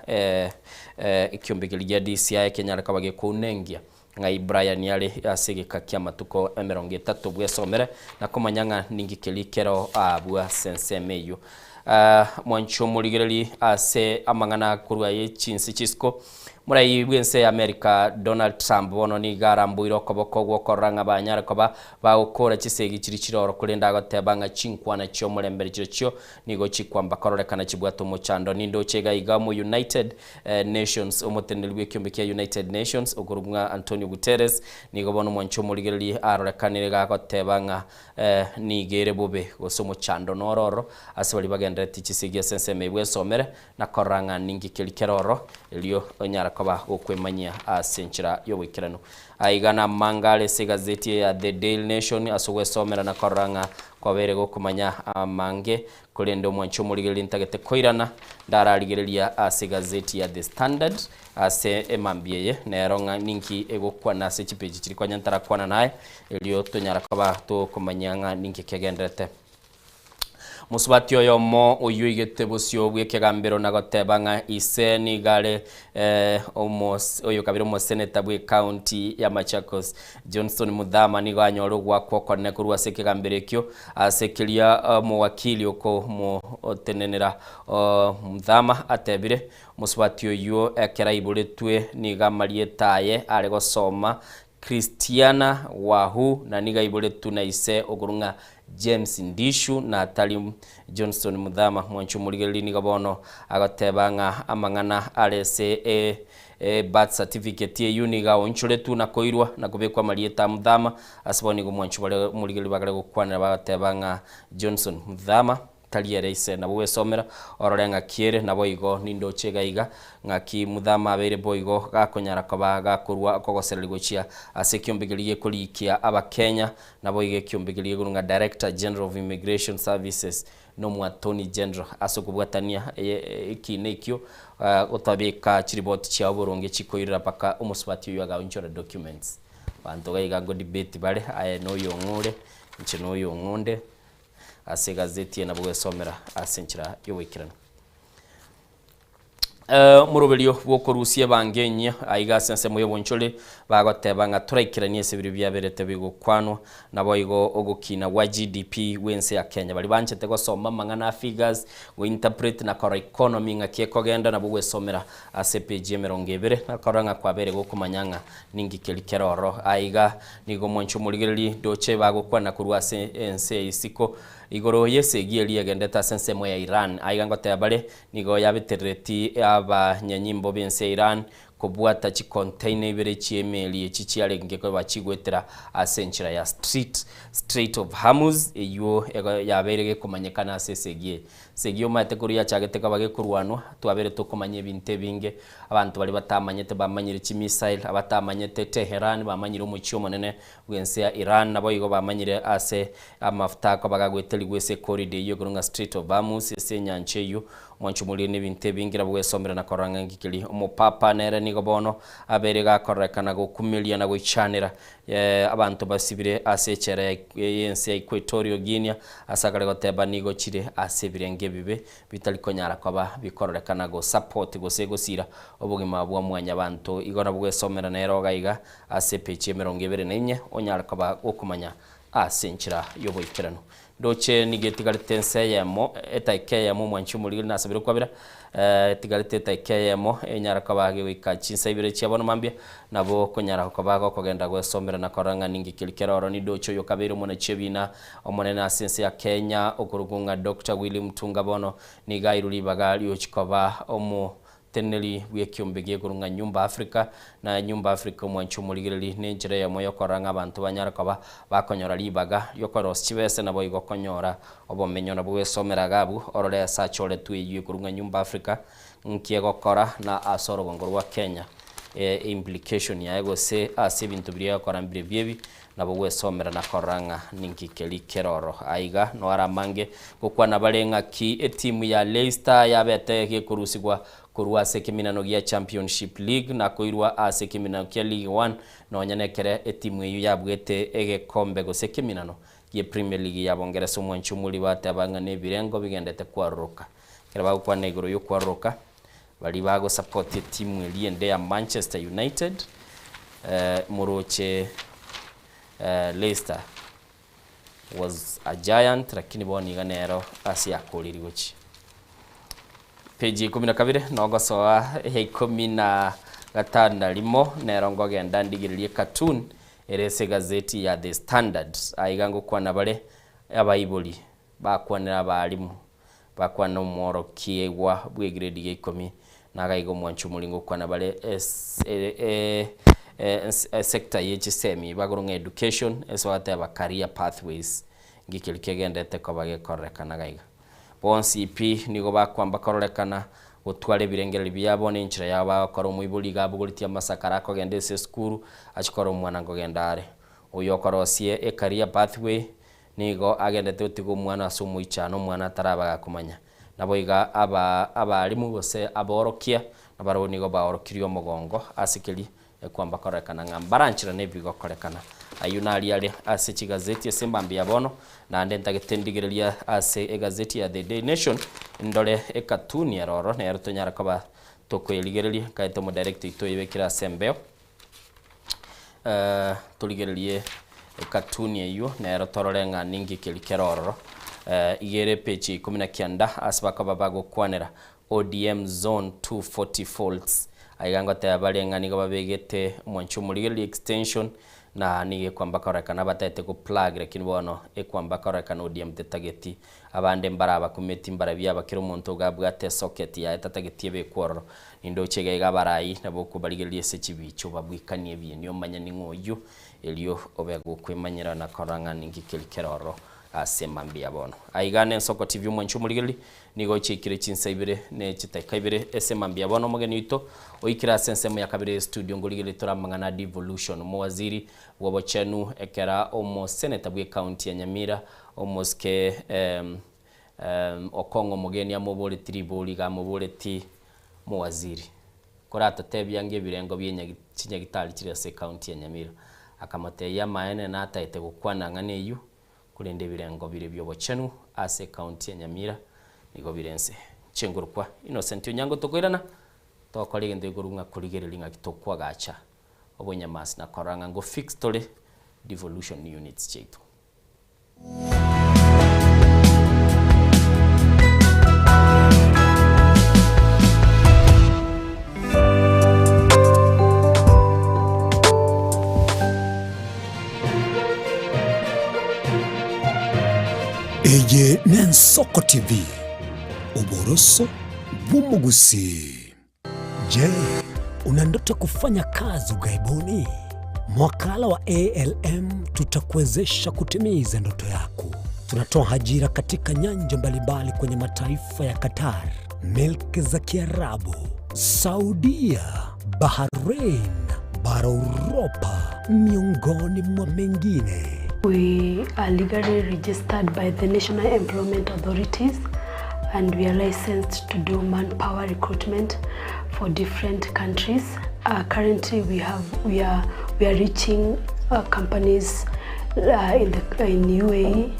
ekiombe keria gia DCI kenyare koba gekounengia. Ng'ai Brian are ase egeka ki'amatuko emerongo etato bwesomere na komanya ng'a ninki keria kero aabwo ase ensemo eyio. Mwanche omorigereri ase amang'ana korwa ye chinse chisiko. Morai bw'ense ya America Donald Trump bono nigo aramboire okoboko gw'okorora ng'a banyare koba bagokora chisegi chiria chire oro korende agoteba ng'a chinkwana chi'omorembe chirochio nigo chikwamba kororekana chibwate omochando. Nindoche iga iga omo United Nations, Omoteneneri bw'ekiombe kia United Nations okorokwa ng'a Antonio Guterres nigo bono omwancha omorigereria arorekanire gagoteba ng'a nigo ere bobe gose omochando noro oro ase baria bagenderereti chisegi ase ensemo eye bwesomere na korora ng'a ninki keria kere oro erio onyare koba gokwemanyia ase enchera y'oboikeranu. Aiga namanga are ase egazeti eye ya The Daily Nation ase ogwesomera na korora ng'a kwabeire gokomanya amange Korende omwanche omorigereria ntagete koirana, ndararigereria ase egazeti ya The Standard ase emambia eye, nero ng'a ninki egokwana ase chipeji chiria konya ntarakwana naye, erio tonyara koba tokomanya ng'a ninki kegenderete. Mosubati oyomo oyio oigete bosio bw'ekegambero na goteba ng'a ise nigo are oyo kabere omoseneta bw'ecounty ya Machakos, Johnson Muthama nigo anyore ogoakwa okonene korwa ase ekegambero ekio ase keria omowakili okomotenenera Muthama atebire. Omosubati oyio ekero aiboretwe nigo amarieta aye are gosoma Christiana Wahu na nigo aiboretwe na ise okorwa ng'a James Ndishu na tari Johnson Muthama. Mwanche omorigereria nigo bono agoteba ng'a amang'ana are ase Birth certificate eyio nigo aonchoretwe na koirwa na kobekwa amarieta a Muthama. Ase bono nigo omwancho bare omorigereria bagare gokwanera bagateba ng'a Johnson Muthama tari ere ise. Nabo gwesomera orore ng'aki ere naboigo nindoche iga iga ng'aki Muthama abeire boigo gakonyara koba gakorwa okogosereria gochia ase ekiombe keria gekorikia abakenya naboigo ekiombe keria gekorwa ng'a Director General of Immigration Services N'Omoattorney General ase okobwatania ekiina ekio gotabeka chiripoti chiao boronge chikoirera mpaka omosubati oyio agaonchora documents. Abanto iga iga ngo debate bare aye noyong'o ore inche noyong'o onde ase egazeti eye nabo gwesomera ase enchera yogoikeranu. Omoroberio bw'okorusia ebango enyia aiga ase ensemo y'obonchore, bagoteba ng'a toraikeranie ase biria biaberete bigokwanwa, naboigo ogokina gwa GDP gw'ense ya Kenya. Baria banchete gosoma amang'ana a figures, go interpret na korora economy ng'aki ekogenda nabo gwesomera ase epage y'emerongo ebere na korora ng'a kwabeire gokomanya ng'a ninki keria kere ororo. Aiga nigo omwancho omorigereria ndoche bagokwana korwa ase ense ya isiko. Igoro y'esegi eria egendete ase ensemo ya Iran, aiga ngoteba bare, nigo yabeterereti abanyanyimbo b'ense ya Iran kobwata chicontainer ibere chi'emeli echi chiarenge koba chigoetera ase enchera ya Strait Strait of Hormuz, eyio yabeire gekomanyekana ase esegi eye. Esegi omanyete korwa yachagete koba gekorwanwa, twabeire tokomanya ebinto ebinge, abanto baria batamanyete bamanyire chimissile, abatamanyete Tehran bamanyire omochie omonene bw'ense ya Iran, naboigo bamanyire ase amafuta akoba gagoeterigwa ase ecorridor eyio ekorwa ng'a Strait of Hormuz, ase enyancha eyio. Omwancho omoria nebinto ebinge nabo gwesomera na korora ng'a ngikeri. Omopapa nere nigo bono abeire gakorerekana gokumeria na goichanera abanto basibire ase echela y'ense ya Equatorial Guinea ase akare goteba nigo chire ase ebirenge ebibe bitari konyara koba bikororekana go support gose gosira obogima bwa mwanyabanto. Igo nabo gwesomera nere oga iga ase epeji emerongo ebere na inye onyare koba gokomanya ase enchera y'oboikeranu. Ndoche nigo etigarete ense eyemo, etaika eyemo omwanchi omorigeri nasabire kwabera, etigarete etaika eyemo enyara koba gegoika chinsa ibere chia bono mambia, nabo okonyara koba gokogenda gwesomera na korora ng'a ninki keri kere ororo. Nindoche oyo kabeire omonachi ebina omonene ase ense ya Kenya okorokwa ng'a Doctor Willy Mutunga bono nigo airwe ribaga riochi koba omo Omoteneneri bw'ekiombe gi'igoro ng'a Nyumba Africa, na Nyumba Africa omwanchi omorigereri nenchera eyemo y'okorora ng'a abanto banyare koba bakonyora ribaga ri'okorosia chibese naboigo konyora obomenyo nabwo gwesomera iga abwo orore ase achoretwe eyio ekorwa ng'a Nyumba Africa nki egokora na ase orogongo rwa Kenya implication yaye gose ase ebinto biria egokora mbirobio ebi nabo gwesomera na korora ng'a ninki keri keroro. Aiga noare amange gokwana bare ng'aki etimu ya Leicester yabete gekorusigwa korwa ase ekeminano gia Championship League na koirwa ase ekeminano kia League One nonya nekere etimu eyio yabuete egekombe gose ekeminano gie Premier League ya Bongeresa omwanchi omori bateba ng'a nebirengo bigendete kwaroroka. Ekero bagokwana igoro yokwaroroka baria bagosupport etimu eria ende ya Manchester United moroche Leicester was a giant lakini bono iga nero ase yakoriri gochia. Page ya ikomi na kabere nogosoa ya ikomi na gatano na rimo nero nkogenda ndigererie cartoon ere ase egazeti ya The Standard. Aiga ngokwana bare abaibori bakwanera abalimu Bakwana omworokiigwa bw'egredi ya ikomi, na agaiga omwancho omoringo gokwana bare esector ye chisemi bagoro ng'a education ase bagateba career pathways nki keria kegenderete koba gekororekana gaiga. Bonsi pi nigo bakwamba kororekana gotwara ebirengererio biabo na enchera yabo bagokora omoibori iga abogoretie amasakara akogenda ase esukuru achie korora omwana nkogenda are. Oyo okorosie ecareer pathway Nigo agendete gotiga omwana ase omoichano, omwana ataraba gakomanya. Naboigo aba abalimu gose aborokia, nabarabwo nigo baorokirie omogongo ase keria ekwamba kororekana ng'a mbarancherane ebigokorekana. Ayio naria are ase chigazeti ase embambe ya bono, naende ntagete ndigereria ase egazeti ya The Daily Nation, ndore ekatuni ere oro, nero tonyare koba tokoyerigereria, nkaete omodirector oito oyebekire ase embeo. Torigererie ekatuni eyio, nero torore ng'a ninki keria kere ororo. Iga ere epeji ya ikomi na kianda ase bakoba bagokwanera ODM Zone 240 faults. Aiga ngoteba bare ng'a nigo babegete omwancho omorigereria extension na nigo ekwamba kororekana batagete go plug lakini bono ekwamba kororekana ODM tetageti. Abande mbarabakumeti mbarabio aba kera omonto iga abwate esocket yaye tatageti ebekwe ororo. Nindoche iga iga abarai nabo okobarigereria ase chibicha obabwekanie ebieni omanye ning'o oyio, erio obe gokwemanyera na korora ng'a ninki keri kere ororo ase mambia bono. Aiga nensoko TV omwanchi omorigereria, nigo chiaikire chinsa ibere ne chitaika ibere ase mambia bono omogeni oito oikire ase ensemo ya kabere y'estudio ngorigereria tore amang'ana a devolution. Omowaziri bw'obochenu ekera omoseneta bw'ecounty ya Nyamira omosike Okong'o omogeni amoboreti ribori iga amoboreti mowaziri, koratotebie ange ebirengo bie chinyagitari chire ase ecounty ya Nyamira. Akamotebia amaene nataete gokwana ang'ana eyio, korende ebirengo bire biobochenu ase ecounty ya Nyamira nigo bire nse. Inche nkorokwa Innocent Onyango tokoirana, tokore egento gekorwa ng'a korigereria ng'aki tokwagacha obonyamasi na korora ng'a ngo fix tore devolution units chiaito. Eye n'Ensoko TV, oboroso bw'omogusii. Je, una ndoto kufanya kazi ughaibuni? Mwakala wa ALM tutakuwezesha kutimiza ndoto yako. Tunatoa ajira katika nyanja mbalimbali kwenye mataifa ya Qatar, milki za Kiarabu, Saudia, Bahrain, bara Uropa, miongoni mwa mengine. We are legally registered by the National Employment Authorities and we are licensed to do manpower recruitment for different countries. Uh, currently we have we are we are reaching uh, companies uh, in the in UAE,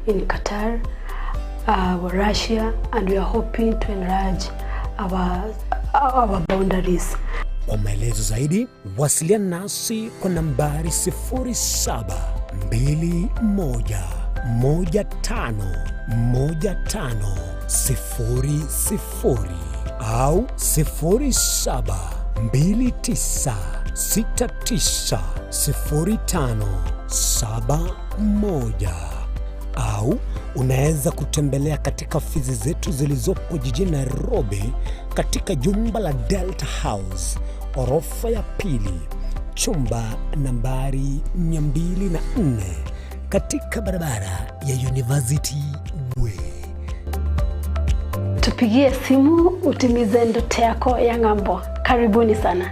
in Qatar, uh, Russia and we are hoping to enlarge our our boundaries. Kwa maelezo zaidi wasiliana nasi kwa nambari 0721151500 au 0729690571 au unaweza kutembelea katika ofisi zetu zilizopo jijini Nairobi katika jumba la Delta House orofa ya pili chumba nambari 204 katika barabara ya University Way. Tupigie simu utimize ndoto yako ya ng'ambo. Karibuni sana.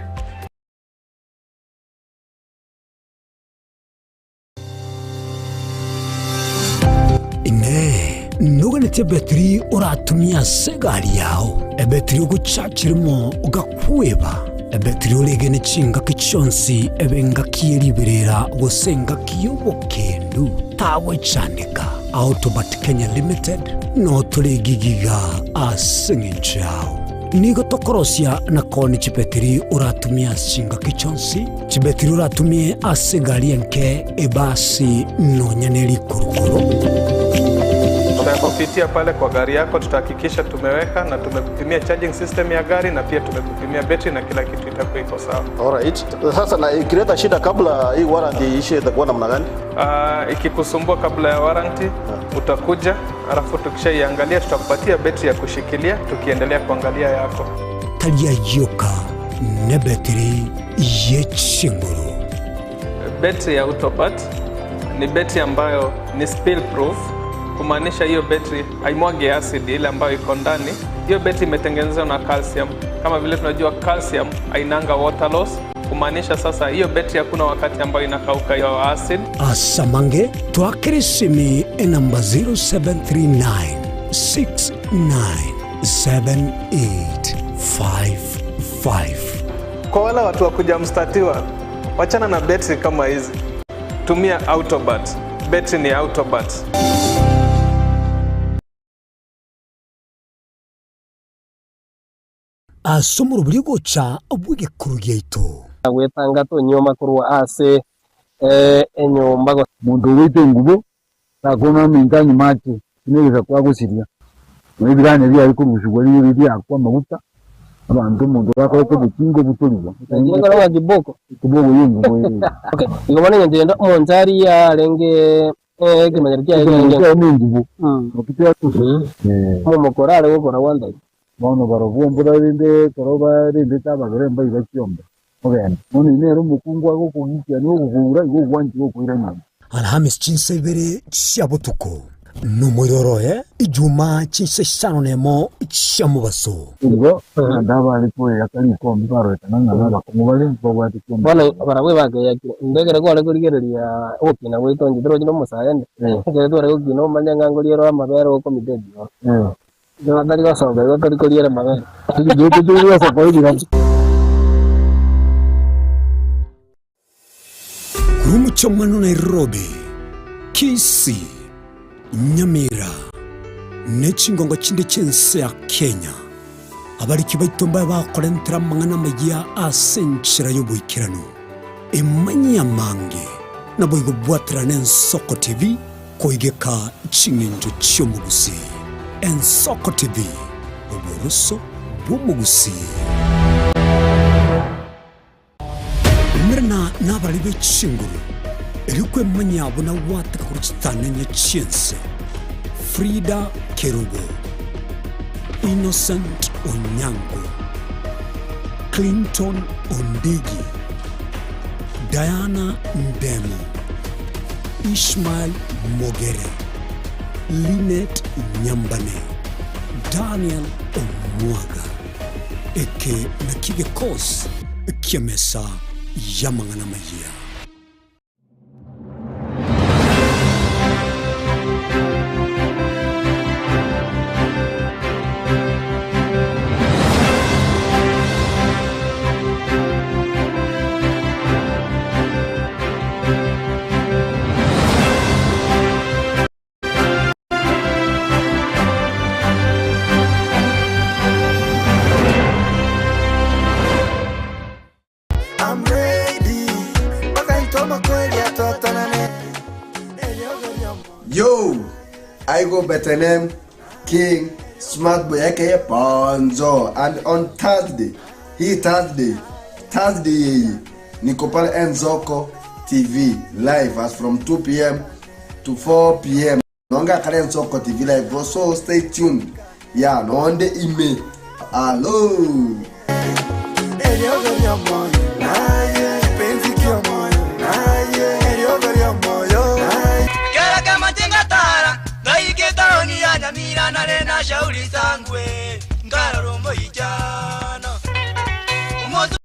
Inee, noganetie ebetiri oratumie ase egari yao, ebetiri ogochachirimo ogakweba, ebetiri oregene chingaki chionsi ebe engaki ye riberera gose engaki y'obokendu, tagwechandeka. Autobat Kenya Limited no tore gigiga ase eng'encho yao. Nigo tokorosia na koonia chibetiri oratumie ase chingaki chionsi, chibetiri oratumie ase egari enke, ebasi, nonya ne rikurukuru. Tutakupitia pale kwa gari yako, tutahakikisha tumeweka na tumekupimia charging system ya gari na pia tumekupimia betri na kila kitu itakuwa iko sawa. Alright. Sasa na ikileta shida kabla hii warranty iishe itakuwa namna gani? Uh, ikikusumbua kabla ya warranty utakuja, alafu tukishaiangalia tutakupatia betri ya kushikilia tukiendelea kuangalia yako. Tari ayioka nebetiri ye chinguru. Betri ya Autobat ni betri ambayo ni spill proof, kumaanisha hiyo betri haimwagi acid ile ambayo iko ndani. Hiyo betri imetengenezwa na calcium. Kama vile tunajua calcium hainanga water loss, kumaanisha sasa hiyo betri hakuna wakati ambayo inakauka hiyo acid. Asamange twakere esimi enamba 0739 697855. Kwa wale watu wa kuja mstatiwa, wachana na betri kama hizi, tumia Autobat. Betri ni Autobat. Ase omorobori ogocha bw'egekuru giaito. Gwetanga tonyuoma korwa ase enyomba gose. Omonto ogoita engubo takona ominto anyuma ache, buna egesaku agosiria. Nonya ebiranya biaye korusigwa riire riakwa amaguta, abanto omonto gakorete obotinga obutorigwa. Ekero ng'a kiboko. Ekiboko ya engubo eye. Okay, igo bono eng'encho yende omonto aria arenge ekemanyererio kiaye Ekemanyererio kiarenge kiaye na engubo. Naki Omomokora are gokora gwantari. Bono barobwo mbura rende ekero barendete abagere mbaiba chiombe, ogende. Bono oyio nere omokungu agokogikia na ogokoura, igo ogwanchire okoira nyomba. Alhamisi chinsa ibere chia botuko, nomoiroro oye Ijumaa chinsa isano nemo chia mobaso. Igo naende abare koeyaka rikombe barorekana ng'a nabakong'u bare, mbabwate chiombe Bono chiabo. barabwo ebakeyakire, inde ekero kware korigereria ogokina gwaito inche torochi na omosae ande, ekero tware gokina omanye ng'a nkoriera amabere ogokomita ebioro. Inche batari gosoka igo tori koriera amabere. Korwa omochie omwana o Nairobi, Kisii, Nyamira, ne chingongo chinde chi'ense ya Kenya, abariki baito mbabe bakorentera amang'ana amayia ase enchera y'oboikeranu. Emanyie amange, naboigo bwaterane Ensoko TV Koigeka ching'encho chi'omogusii. Ensoko TV, oboroso bw'omogusii. Umerana nabarari be chinguru, erio kwemanyia buna gwateka korwa chitananya chi'ense. Frida Kerubo, Innocent Onyango, Clinton Ondigi, Diana Ndemo, Ishmael Mogere, Linet Nyambane, Daniel Omwaga. Eke nakio gekosi ki'emesa y'amang'ana amayia. I'm ready Mpaka ntoma kweli atotanane Yo, I go better name King Smart Boy aka Ponzo and on Thursday, hii Thursday, Thursday yeye niko pale Enzoko TV live as from 2 pm to 4 pm. Nonga kale Enzoko TV live so stay tuned. Yeah, nonde ime. Hello. Eriogo lya moyo naye Penzi kyo moyo naye Eriogo lya moyo naye Kera kama tingatara Ngaike taoni ya Nyamira nare na shauri sangwe Ngararo moijano Umozu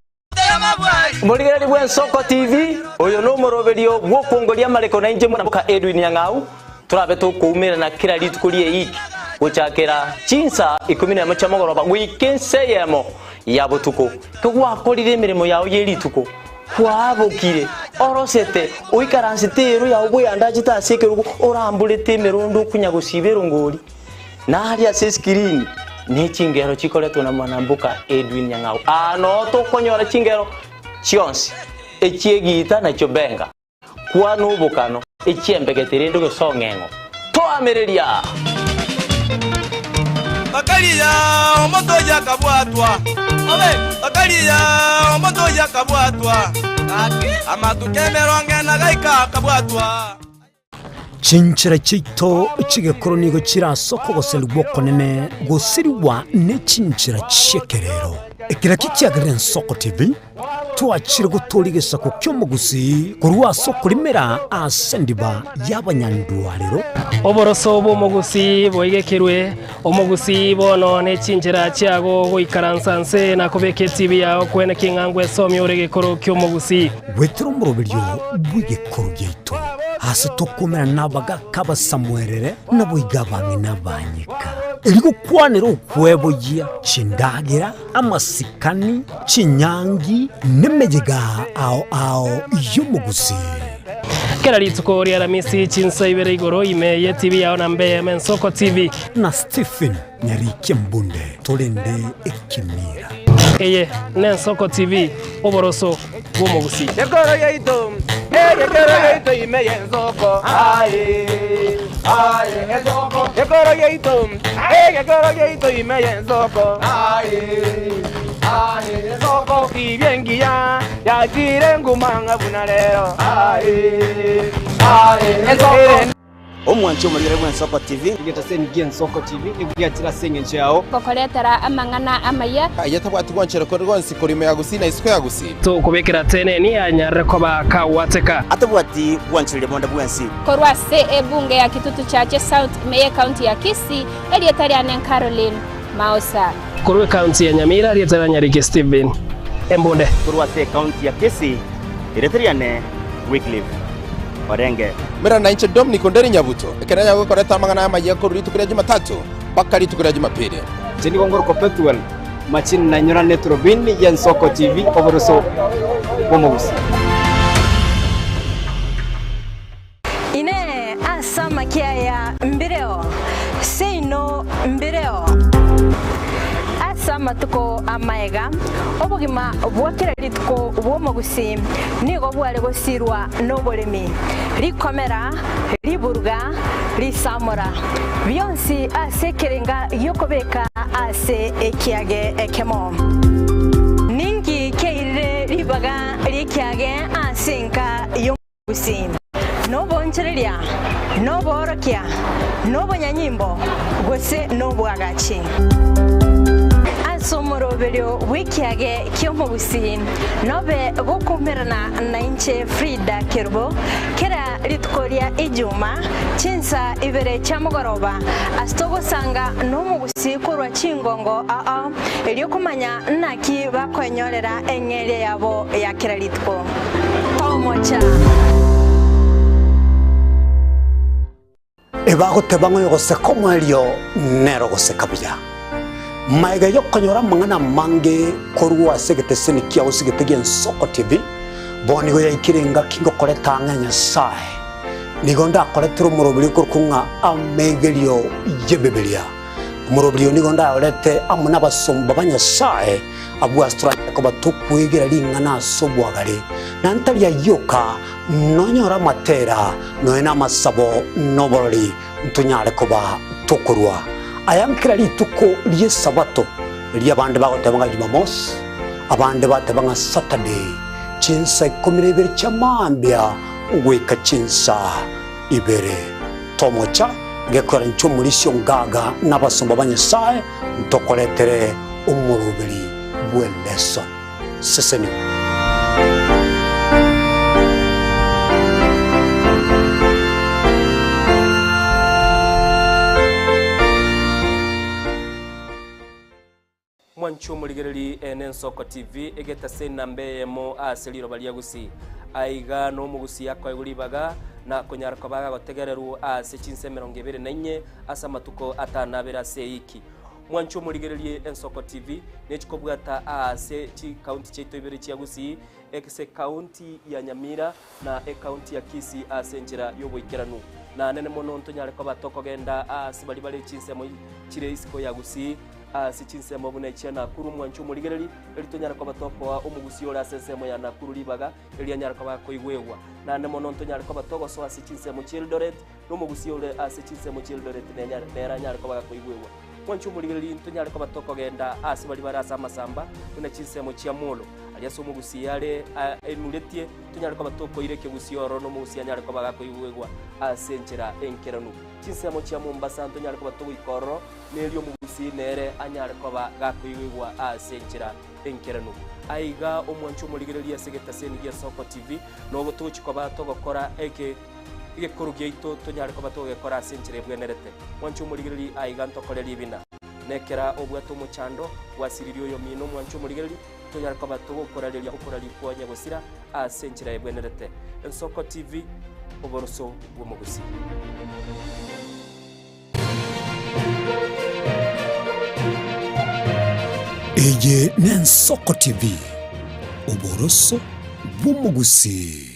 ya mabwari Omorigereri bw'Ensoko TV, oyo nomoroberio bw'okwongoria amareko na inche Mwanamboka Edwin Nyang'au, torabe tokoumerana kera rituko rie eiki gochakera chinsa ikomi nemo chia mogoroba goika ense eyemo ya botuko. Kegwakorire emeremo yao ye rituko, kwabokire, orosete, oikaransete ero yao bweyandachete ase ekerogo, oramborete emerondo okonya gosiba erongori. Naria ase eskirini ne chingero chikoretwa na Mwanamboka Edwin Nyang'au. Aa noo tokonyora chingero chionsi, echi'egiita na chiobenga, kwana obokano, echi'embegete rende gose ong'eng'o. Toamereria! Bakaria omonto oyio akabwatwa, bakaria omonto oyio akabwatwa, amatuko emerongo ena gaika akabwatwa. Chinchera chiaito chi'egekoro nigo chire ase okogoserigwa okonene gosirigwa ne chinchera chi'ekerero. Eke nakio kiagerire Ensoko TV twachire gotooria egesaku ki'omogusii korwa ase okorimera ase endiba y'abanyandwarero. Oboroso bw'omogusii boigekerwe, omogusii bono ne chinchera chiago goikaransa nse na kobeka etibi yao kwene king'a ngwesomia ore egekoro ki'omogusii. Goetera omoroberio bw'egekoro giaito, aase tokomerana nabagaaka abasamuerere, naboigo abang'ina abanyeka, erio gokwanera okweboyia chindagera, amasikani, chinyangi, nemeyega ao ao y'omogusii. Kera rituko ria Aramisi chinsa ibere igoro ime ye TV yao na mbe Ensoko TV. Na Stephen Nyarikia Mbunde torende ekemira. Eye n'Ensoko TV, oboroso bw'omogusii. Ekoro yaito, egekero yaito ime y'ensoko, aye, aye, ensoko. Ekoro yaito, egekero yaito ime y'ensoko, aye, aye, ensoko. Tibia engiya yachire nguma ng'a buna rero, aye, aye, ensoko. Omwanchi omorigere bw'Ensoko TV. Egetaseni gi'Ensoko TV nigo giachire ase engencho yao. Gokoretera amang'ana amaya. Aye tabwati gwanchera kore gwonsi korwa ime ya Gusii na isiko ya Gusii. Tokobekera teneni anyarire koba kagwateka. Atabwati gwanchereria bonde bwensi. Korwa ase ebunge ya Kitutu Chache South ime y'ecounty ya Kisii, erieta riane Caroline Maosa. Korwa ecounty ya Nyamira, erieta ria Nyariki Stephen Embunde. Korwa ase ecounty ya Kisii, erieta riane Wycliffe Orenge. Mera nainche Dominic Onderi Nyabuto, ekero nyagokoreta amang'ana amayia korwa rituko ria Jumatatu mpaka rituko ria Jumapili. Inche nigo ngorokwa Pethuel Machini na inyorane eturubini y'Ensoko TV oboroso bw'omogusii. Inee! Ase amakia aya mbireo? Seino mbireo. Ase amatuko amaega, obogima bwa kera rituko bw'omogusii nigo bware gosirwa noboremi, rikomera, riburuga, risamora, bionsi ase ekerenga gi'okobeka ase ekiage ekemo. Ninki kiairire ribaga ri'ekiage ase enka y'omogusii? Nobonge. Noboonchoreria, noboorokia, nobonyanyimbo, gose nobwagachi. Ase omoroberio bw'ekiage ki'omogusii, nobe gokoumerana nainche Frida Kerubo, kera rituko ria Ijuma, chinsa ibere chia mogoroba, ase togosanga nomogusii korwa chingongo ao, erio komanya naki bakoenyorera eng'eria yabo ya kera rituko. Tomocha. Ebagoteba ng'a oyogoseka omoerio nere ogoseka buya. Magega y'okonyora amang'ana amange korwa ase egeteseni kiao gose egete gi'Ensoko TV, bono nigo yaikire engaki ngokoreta ang'e Nyasae. Nigo ndakoretere omoroberi okorokwa ng'a Amegerio y'Ebibilia. Omoroberi oyo nigo ndayorete amo nabasomba ba Nyasae, abwo ase toranyare koba tokwegera ring'ana ase obwagare, na ntari ayio oka, nonyore amatera, nonya namasabo, na oborori, ntonyare koba tokorua aya nkera rituko ri'Esabato, erio abande bagoteba ng'a Jumamosi, abande bateba ng'a Saturday, chinsa ikomi na ibere chia mambia goika chinsa ibere. Tomocha gekora inche omorisia ongaga na abasomba ba Nyasae ntokoretere omoroberi bw'eleson. Sesenigwa. Mwanche omorigereri ene Ensoko TV egetase enamba eyemo ase riroba ria Gusii. Aiga nomogusii akoegwa ribaga na konyara koba agotegererwa ase chinsa emerongo ebere na inye ase amatuko atano abere ase eiki. Mwanche omorigererie Ensoko TV nechikobwata aase chikaunti chiaito ibere chia Gusii ase ekaunti ya Nyamira na ekaunti ya Kisii ase enchera y'oboikeranu. Na nene mono ntonyare koba tokogenda aase baria bare chinsemo chire isiko ya Gusii ase chinsemo buna echia Nakuru mwanche omorigereri, erio tonyare koba tokoa omogusii ore ase ensemo ya Nakuru ribaga, erio anyare koba akoigwegwa. Naende mono ntonyare koba togosoa ase chinsemo chia Eldoret, na omogusii ore ase chinsemo chia Eldoret nenyare nere anyare koba gakoigwegwa. Mwanche omorigereri ntonyare koba tokogenda ase baria bare ase amasamba, buna chinsemo chia Molo, aria ase omogusii are ainuretie, tonyare koba tokoira ekegusii ororo na omogusii anyare koba gakoigwegwa ase enchera enkeranu. Chinsemo chia Mombasa ntonyare koba togoika ororo, Nerio omogusii nere anyare koba gakoigwegwa ase enchera enkeranu. Aiga omwanche omorigereria ase egetaseni gia Soko TV, nogo togochia koba togokora eke egekoro giaito tonyare koba togegekora ase enchera ebwenerete. Mwanche omorigereria aiga ntokore ribina. Nekera obwate omochando, gwasiririe oyomino omwanche omorigereria, tonyare koba togokorareria okoraria kwa nyagosira ase enchera ebwenerete. Ensoko TV, oboroso bw'omogusii. Eye n'Ensoko TV, oboroso bw'omogusii.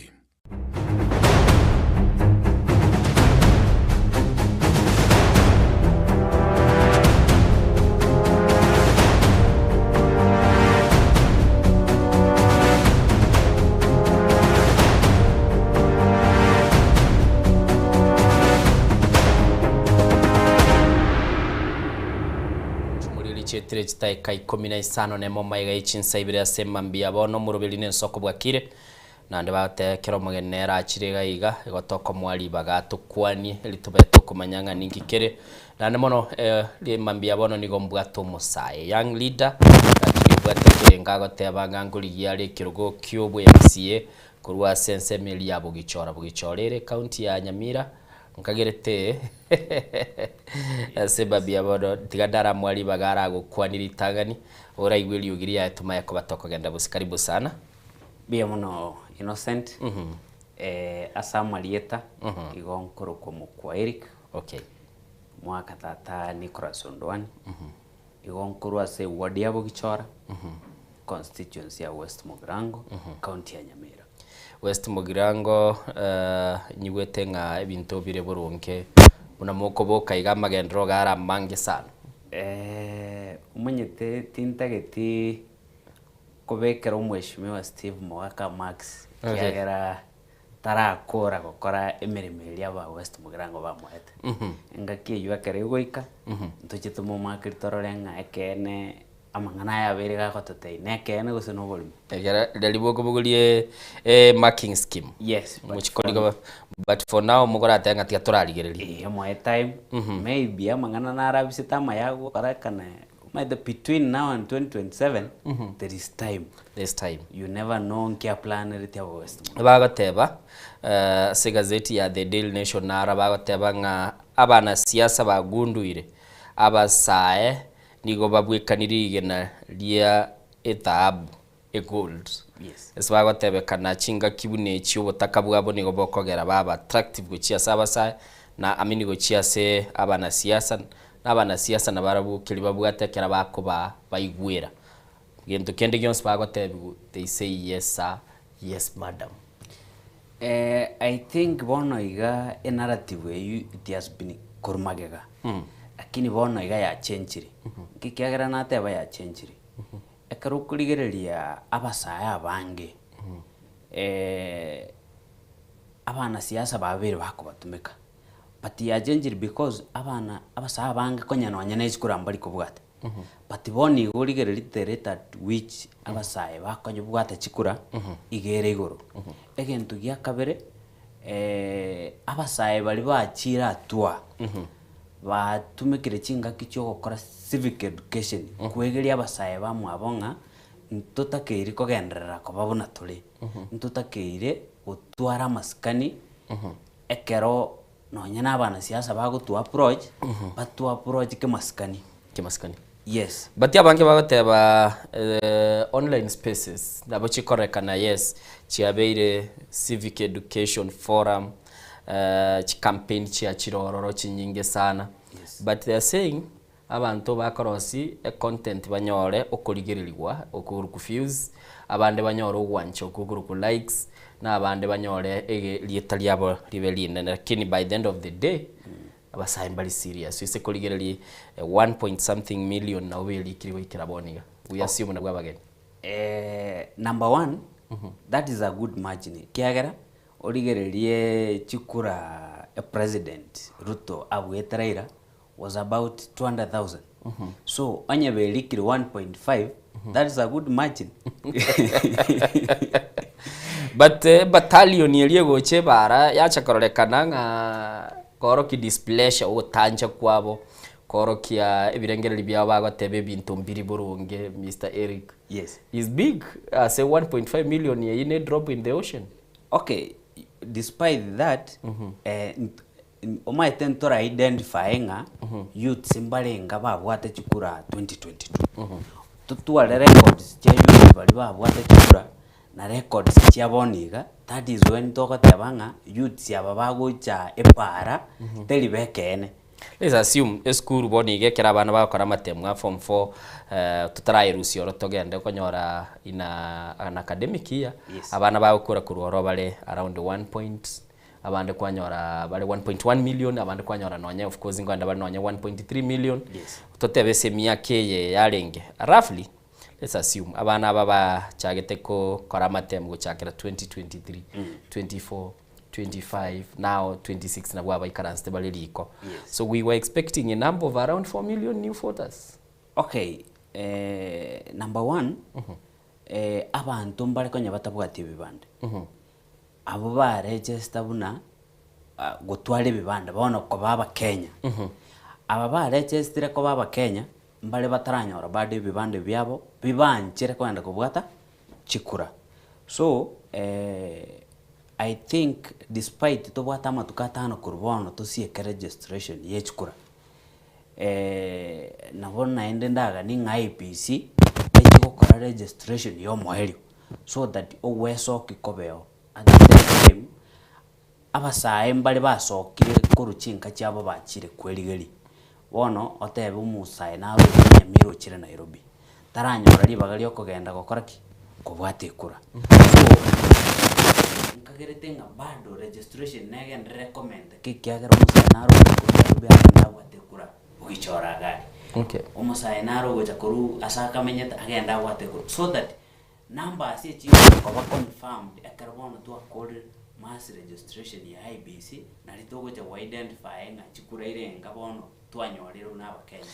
Chimoriri chietire chitaeka ikomi na isano nemo maiga ye chinsa ibere ase mambia bono omoroberi nensoko bwakire, naende bagoteba ekero omogeni nere achire iga iga igo tokomoa ribaga atokwanie eri tobe tokomanya ng'a ninki kere. Naende mono mambia bono nigo mbwate omosae, young leader, lakini obwate ekerengo agoteba ng'a nkorigia are ekerogo ki'obwe MCA Korwa ase ensemo eria ya Bogichora, Bogichora ere ekaunti ya Nyamira, nkagerete ase mambia bono, tiga ndaramoa ribaga aragokwanie ritang'ani, oraigwe eriogi riaye tomanye koba tokogenda bosio. Karibu sana. Mbuya mono Innocent, ase amarieta igo nkorokwa Mokua Eric, Okay. mwaka tata Nicholas Ondwani, igo nkorwa ase eward ya Bogichora, Constituency ya West Mugirango, County ya Nyamira. West Mugirango nyigwete ng'a ebinto bire boronge buna mokoboka iga amagenderero iga are amange sana. Omanyete tintageti kobekera omweshimiwa Steve Mogaka marks ekiagera tarakora gokora emeremo eria aba West Mugirango bamoete. Engaki eywo ekero egoika, ntoche tomomakeri torore ng'a ekeene. Amang'ana aya abeire gagototebia nekeene gose noborimo? Ekero riria bokobogoria e marking scheme. Yes, but Mochikori koba but for now mokoratebe ng'a tiga torarigereria. Eeh omoe time, maybe amang'ana narabisete amaya agokorekana omanyete between now and 2027 there is time. There is time. You never know nki aplanereti aba West Mugirango. Bagoteba ase egazeti ya The Daily Nation naro bagoteba ng'a abanasiasa bagunduire abasae Nigo babwekanirie rigena ria ethahabu, egold. Ase bagotebekana chingaki buna echi obotaka bwabo nigo bokogera baba attractive gochia ase abasae na I mean gochia ase abanasiasa, na abanasiasa nabarabwo keria babwate ekero bakoba baigwera. Gento kende gionsi bagotebiwa they say yes sir, yes madam. I think bono iga enarrative eywo it has been korwa magega, lakini bono iga yachenchire. Nki ekiagera nateba yachenchire? Ekero okorigereria abasae abange, abanasiasa babeire bakobatumeka, but yachenchire because abana abasae abange konya nonye na echikura mbari kobwata. But bono igo origererie the rate at which abasae bakobwata chikura, iga ere igoro. Egento gia kabere, abasae baria bachire atua, batumekire chingaki chia ogokora civic education, koegeria abasae bamwabo ng'a ntotakeiri kogenderera koba buna tore, ntotakeire gotwara amasikani ekero Nonya na abanasiasa bagotu approach, batu approach kemasikani. Kemasikani. Yes. But abange bagoteba online spaces nabo chikorekana yes, chiabeire civic education forum, chicampaign chiachire ororo chinyinge sana. Yes. But they are saying, abanto bakorosia econtent banyore okorigererigwa okoruku views, abande banyore ogwancha okwo okoruku likes, na abande banyore ege rieta riabo ribe rinene lakini by the end of the day, abasae mbari serious ase korigereria one point something million nabo berikire goikera bono iga, we assume nabwo abageni. Number one, that is a good margin ekiagera origererie chikura epresident Ruto abuete Raila was about 200,000 so onye berikire 1.5 that is a good margin. But ebattalion eria egocha ebara yacha kororekana ng'a koorokia displeasure ogotancha kwabo, koorokia ebirengererio biabo bagoteba ebinto mbiri boronge Mister Eric. Yes. Is big ase 1.5 million eyio ne drop in the ocean. Okay, despite that, eh, Omanyete ntora identify ng'a youths mbarenga babwate chikura 2022. Totware records chia youths baria babwate chikura na records chia bono iga, that is when togoteba ng'a youths aba bagocha epaara teri ba ekeene. Let's assume esukuru bono iga ekero abana bagokora amatemu a form four totaraerusia oro togende okonyora in a an academic year, abana bagokora korwa oro bare around one point abande kwanyora bare 1.1 million, abande kwanyora nonye of course nkoenda bare nonye 1.3 million, Yes. totebe ase emiaka eye yarenge roughly, let's assume abana aba bachagete kokora amatemu gochakera 2023, 24, 25 now 26 nabwo abaikaransete bare riko. Yes. So we were expecting a number of around 4 million new voters. Okay, number one, abanto mbare konya batabwati ebibande. Abwo ba register buna gotwara ebibanda bono koba abakenya. Aba ba registire koba abakenya, mbare bataranyora bado ebibanda biabo bibanchere kogenda kobwata chikura. So I think despite tobwate amatuko atano korwa bono tosieke registration ya echikura, nabo naende ndaganie ng'a IEBC eche gokora registration ya omoerio. so that ogwesoki kobeo at the same time abasae mbare basokire korwa chinka chiabo bachire kwerigeria. Bono otebe omosae naro oria Nyamira ochire Nairobi, taranyora ribaga ria okogenda gokora ki? Kobwata ekura. So nkagerete ng'a bado registration negenderere komenteka ekiagera omosae naro ogocha korwa Nairobi agende abwate ekura ogichora agari. Okay. Omosae naro ogocha korwa ase akamenyete agende abwate ekura so that Numbers echi ngocha koba confirmed ekero bono twakorire mass registration ya IEBC, nari togocha go identify ng'a chikura ire enga bono twanyorire buna abakenya.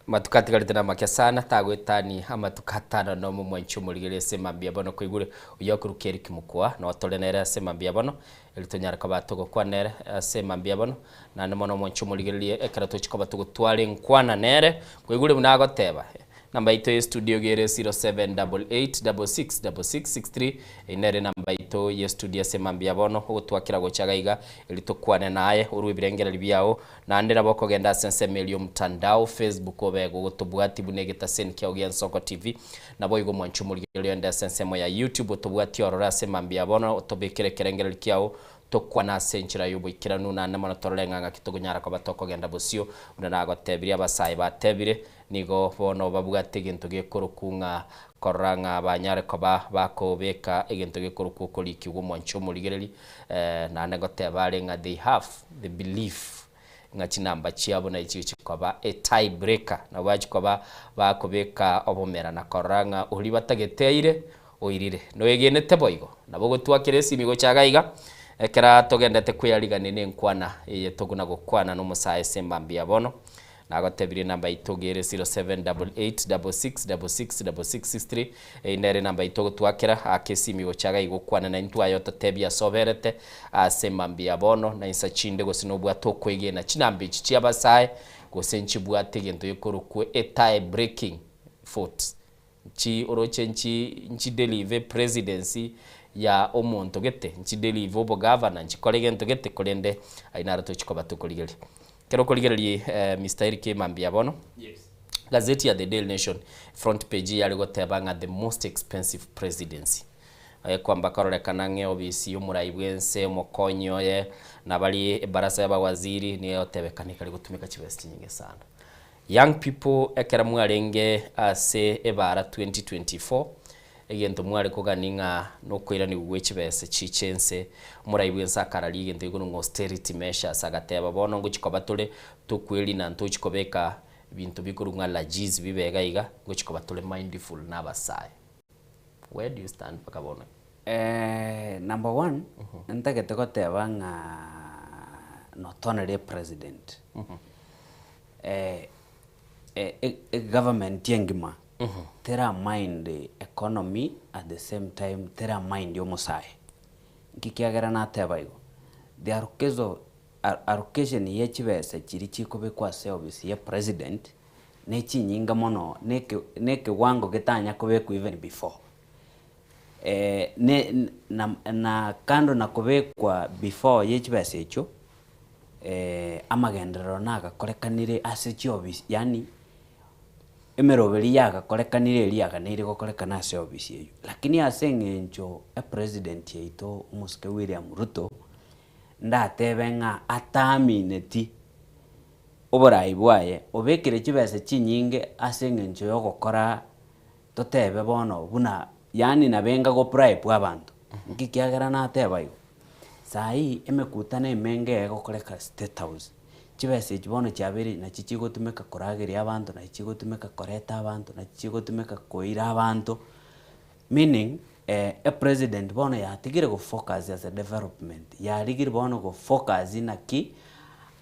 Amatuko atigarete namake sana, tagoetania amatuko atano nomo mwanche omorigereria ase mambia bono koigure oyio okoruka Eric Mokua, noo tore nere ase mambia bono, erio tonyare koba togokwana nere ase mambia bono, naende mono mwanche omorigereria ekero tochia koba togotwara enkwana nere, koigure buna agoteba. Namba yaito ye studio iga ere 0788666663, eyio nere enamba yaito ye studio ase mambia bono, ogotwakera gocha iga iga, erio tokwane naye, orue ebirengererio biao, Naende nabo okogenda ase ensemo eria y'omotandao, Facebook, obe gogotobwatia buna egetaseni kiao gia Nsoko TV. Naboigo mwanche omorigereria oende ase ensemo ya YouTube otobwatie orore ase mambia ya bono otobekere ekerengererio kiao tokwane ase enchera y'oboikeranu naende mono torore ng'a ng'aki tokonyara koba tokogenda bosio buna nagotebirie abasae batebire nigo bono babwate egento gekorokwu ng'a korora ng'a banyare koba bakobeka egento gekorokwa okorikigwa omwanche omorigereri naende ngoteba are ng'a they have the belief ng'a chinamba chiabo nachi chikoba a tie breaker nabo bachia koba bakobeka obomera na korora ng'a oria batagete aire oirire. Noegenete boigo? Nabo ogotwakera esimi gocha iga iga ekero togendete kweyarigania nenkwana eye tokona gokwana nomosae ase emambia bono. Nagotebirie enamba yaito iga ere 0788666663, eyio nere enamba yaito ogotwakera aka esimi gocha iga iga okwane naintwe aye ototebie ase oberete ase mambia ya bono na insa chinde gose nobwate okwegena chinamba echi chiabasae gose nchibwate egento gekorokwa e tie breaking vote Nchi oroche nchi nchidelive presidency ya omonto gete, nchidelive obogavana, nchikore gento gete, korende ayio naro tochi koba tokorigereria. Ekero okorigereria Mister Eric mambia bono, gazeti ya The Daily Nation front page yare goteba ng'a the most expensive presidency. Ekwamba kororekana ng'a eobisi y'omorai bw'ense, omokonyi oye, na baria ebarasa y'abawaziri nigo egotebekana ekare gotumeka chibesa chinyinge sana. Young people ekero mwarenge ase ebara 2024 egento mware kogani ng'a nokoiranigwa gwe chibesa chiche ense, omorai bwense akararia egento gekorwa ng'a austerity measures agateba bono ngochi koba tore tokwerina ntochi kobeka ebinto bikorwa ng'a lajiz bibe iga iga ngochi koba tore mindful na abasae. Where do you stand mpaka bono? Number one, ntagete goteba ng'a not only president. Egovernment engima tera mind economy at the same time tera mind omosae. Nki kiagera nateba igo? The allocation allocation ye chibesa chiria chikobekwa ase office ya president ne chinyinga mono na eke na ekewango getanya kobekwa even before. Ne na na kando na kobekwa before ye chibesa echio. Amagenderero nagakorekanire ase chiofisi yaani emeroberi yagakorekanire eria yaganeire gokorekana ase ofisi eywo. Lakini ase eng'encho epresident yaito omosike William Ruto, ndatebe ng'a ataamineti oborai bwaye, obekire chibesa chinyinge ase eng'encho yogokora totebe bono buna yaani nabe go bribe abanto, nki kiagera nateba igo? Saii emekutano emenge egokoreka state house, chibesa echi bono chiabeire nachi chigotumeka korageria abanto, nachi chigotumeka koreta abanto, nachi chigotumeka koira abanto, meaning epresident bono yatigire go focus ase development, yarigire bono go focus naki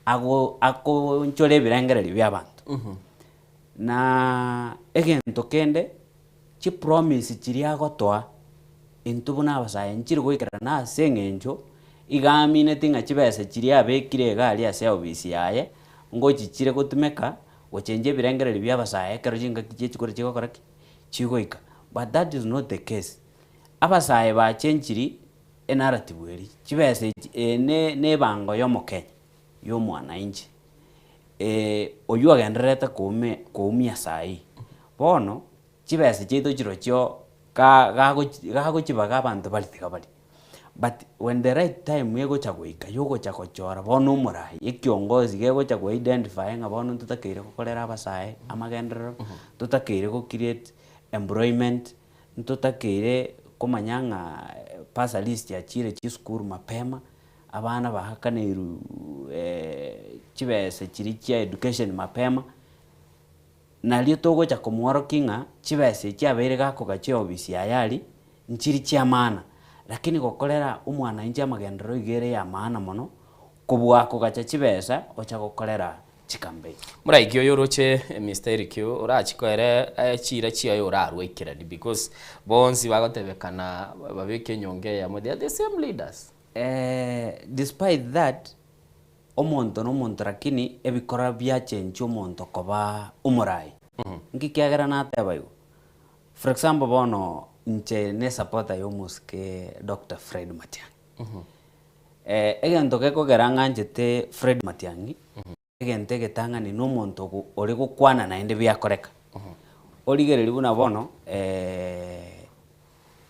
ago akoonchora ebirengererio bia abanto. Na egento kende, chipromise chiria agotoa intwe buna abasae nchiri goikerana ase eng'encho iga amineti ng'a chibesa chiria abekire iga aria ase eofisi yaye, ngochichire gotumeka gochenjia ebirengererio bia abasae ekero chingaki chia chikura chigokora ki? Chigoika. But that is not the case. Abasae bachenchiri enarrative eria, chibesa echi eye ne na ebango ya omokenya, ya omwananchi. Oywo ogendererete koume koumia saii. Bono, chibesa chiaito chirochio ga gagochi gagochibaga abanto baria tiga baria. But when the right time egocha goika yogocha gochora bono omorai, ekiongozi gegocha go identify ng'a bono ntotakeire gokorera abasae amagenderero, ntotakeire go create employment, ntotakeire komanya ng'a bursaries chiachire chisukuru mapema, Abana baakaneirwe chibesa chiria chia education mapema, nario togocha komworokia ng'a chibesa echi abeire gakogacha eofisi yaye aria, nchiri chia maana. Lakini gokorera omwananchi amagenderero iga ere ya maana mono, kobua kogacha chibesa ocha gokorera. Chicampaign. Moraiki oyo oroche Mister Eric orachi koere chiira chiaye orarwe aikerani because bonsi bagotebekana babeke enyongo eyemo they are the same leaders. Despite that, omonto na omonto lakini ebikora biachenchia omonto koba omorai. Nki kiagera nateba igo? For example bono inche ne supporter ya omosike Doctor Fred Matiang'i. Egento gekogera ng'anchete Fred Matiang'i, egento egetang'ani na omonto ogo ore gokwana naende biakoreka. Origereria buna bono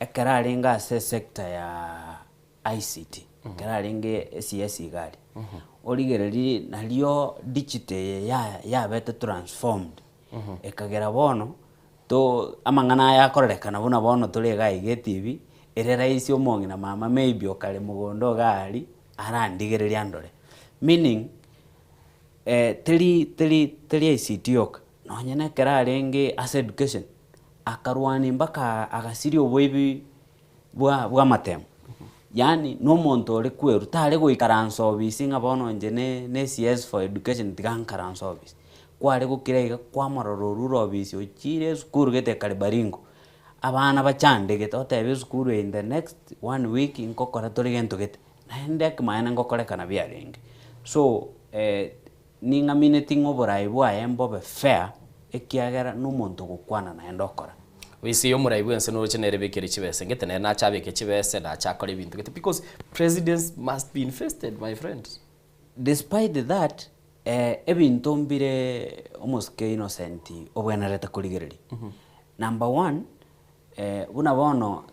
ekero arenge ase esector ya ICT, ekero arenge eCS iga aria, origereria nario digital eye ya yabete transformed, ekagera bono to amang'ana aya akorerekana buna bono tore iga iga etibi, ere rahisi omong'ina mama maybe okare mogondo iga aria, arandigererie andore. Meaning, teri teri teri ICT yoka, nonye na ekero arenge ase education, akarwania mpaka agasiria oboibi bwa bwamatemo. Yaani na omonto ore kwerwa, tare goikaransa obisi ng'a bono inche ne ne CS for education tiga nkaranse obisi. Kware gokira iga kwamorora orure obisi ochire esukuru gete ekare Baringo, abana bachandegete otebe esukuru eye in the next one week nkokora tore gento gete, naende ekemanyeene ngokorekana biarenge. So ning'amineti ng'a oborai bwaye mbobe fair, ekiagera na omonto ogokwana naende okora. Oise omorai bwense noroche nere bekere chibese ngete nere nache abeke chibese nache akore ebinto gete because presidents must be invested my friend. Despite that, ebinto mbire omosike Innocent obwenerete korigereria. Number one, buna bono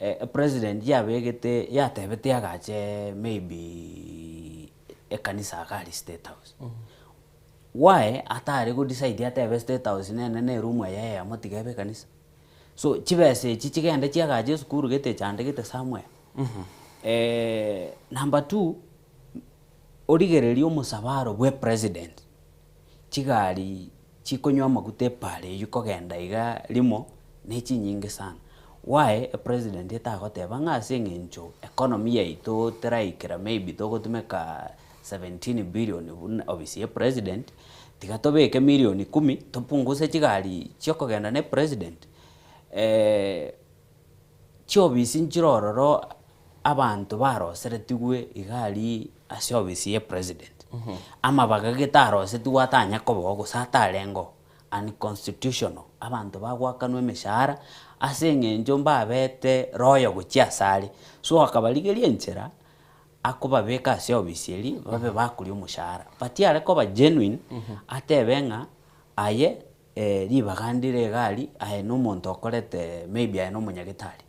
epresident yabegete yatebete agache maybe ekanisa iga aria state house. Why atare go decide atebe state house nene ne eroom eye eyemo tiga ebe ekanisa. So chibesa echi chigende chiagache esukuru gete echandegete somewhere. Number two, origererie omosabaro bwa epresident, chigari chikonywa amaguta epara eywo kogenda iga rimo, ne chinyinge sana. Why epresident etagoteba ng'a ase eng'encho economy yaito teraikera maybe togotumeka 17 billion buna ofisi ya president, tiga tobeke milioni kumi topunguse chigari chiokogenda na epresident. Chiofisi nchire ororo abanto baroseretigwe iga aria ase ofisi ya epresident, amabaga gete arosetigwe atanya koba oo gose atarenge oo, unconstitutional, abanto bagoakanwa emeshahara ase eng'encho mbabete royal gochia ase are. So akabarigeria enchera, akobabeka ase ofisi eria babe bakoria omoshahara. But are koba genuine, atebe ng'a aye ribaga ndire iga aria, aye na omonto okorete maybe aye na omonyagetari,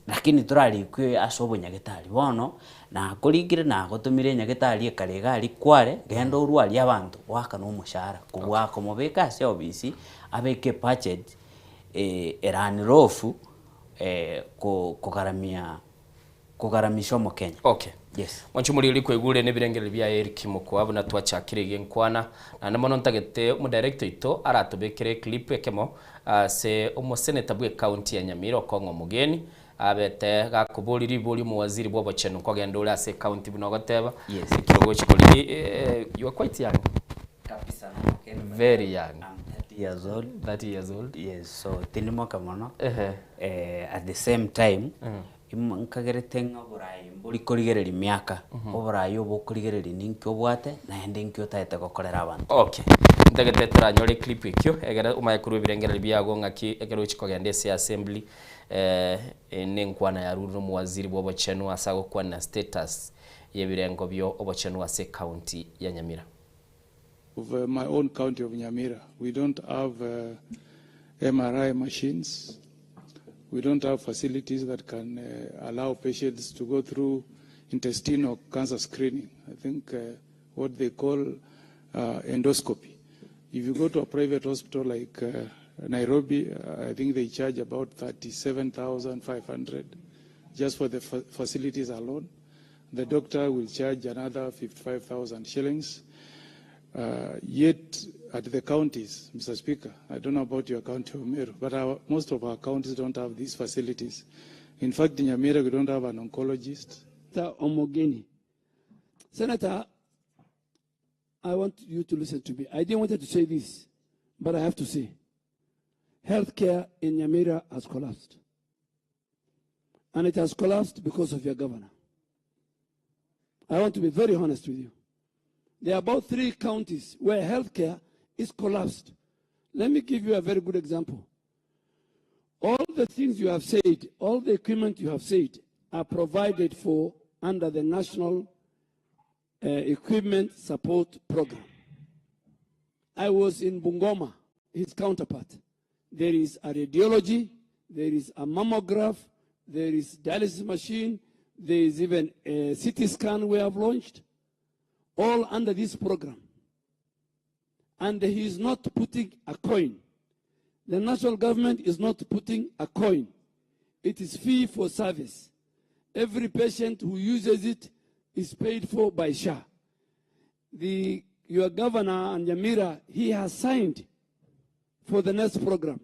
lakini torarikwe ase obonyagetari. Bono, nakorikire nagotomire enyagetari ekare iga aria kware, genda orwarie abanto, goakana omoshahara. Kobua komobeka ase ofisi, abeke ebudget eranirofu ko- kogaramia kogaramisha omokenya. Okay. Yes. Mwanche omoriri kwaigure nebirengererio bia Eric Mokua buna twachakire iga enkwana. Naende mono ntagete omodirector oito aratobekere eclip ekemo ase omosenator bwe ecounty ya Nyamira Okong'o Omogeni abete gakoboria riborio omowaziri bwobochenu nkogenda ore ase ecounty buna ogoteba Yes. ekero ogochi korigia you are quite young. Kabisa nomokeni but Very young. I'm 30 years old. 30 years old. Yes, so tindi moke mono. Ehe. At the same time, Nkagerete ng'a oboraai mbori korigereria miaka, oboraai obo okorigereria ninki obwate, naende inki otaete gokorera abanto. Okay. Ntagete toranyore eclip ekio egere omanye korwa ebirengererio biago ng'aki ekero ochi kogenda ase assembly eh, ne enkwana yarure na omowaziri bwa obochenu ase agokwanera status ya ebirengo bio obochenu ase ecounty ya Nyamira. Of my own county of Nyamira. We don't have uh, MRI machines. We don't have facilities that can uh, allow patients to go through intestinal cancer screening. I think uh, what they call uh, endoscopy. If you go to a private hospital like uh, Nairobi, uh, I think they charge about 37,500 just for the fa facilities alone. The doctor will charge another 55,000 shillings. Uh, yet at the counties, Mr. Speaker, I don't know about your county of Meru, but our, most of our counties don't have these facilities. In fact, in Nyamira, we don't have an oncologist. Senator Omogeni. Senator, I want you to listen to me. I didn't want to say this, but I have to say. Healthcare in Nyamira has collapsed. And it has collapsed because of your governor. I want to be very honest with you. There are about three counties where healthcare is collapsed. Let me give you a very good example. All the things you have said, all the equipment you have said, are provided for under the National uh, Equipment Support Program. I was in Bungoma, his counterpart. There is a radiology, there is a mammograph, there is dialysis machine, there is even a CT scan we have launched, all under this program. And he is not putting a coin. The national government is not putting a coin. It is fee for service. Every patient who uses it is paid for by SHA. The, your governor and Yamira, he has signed for the next program,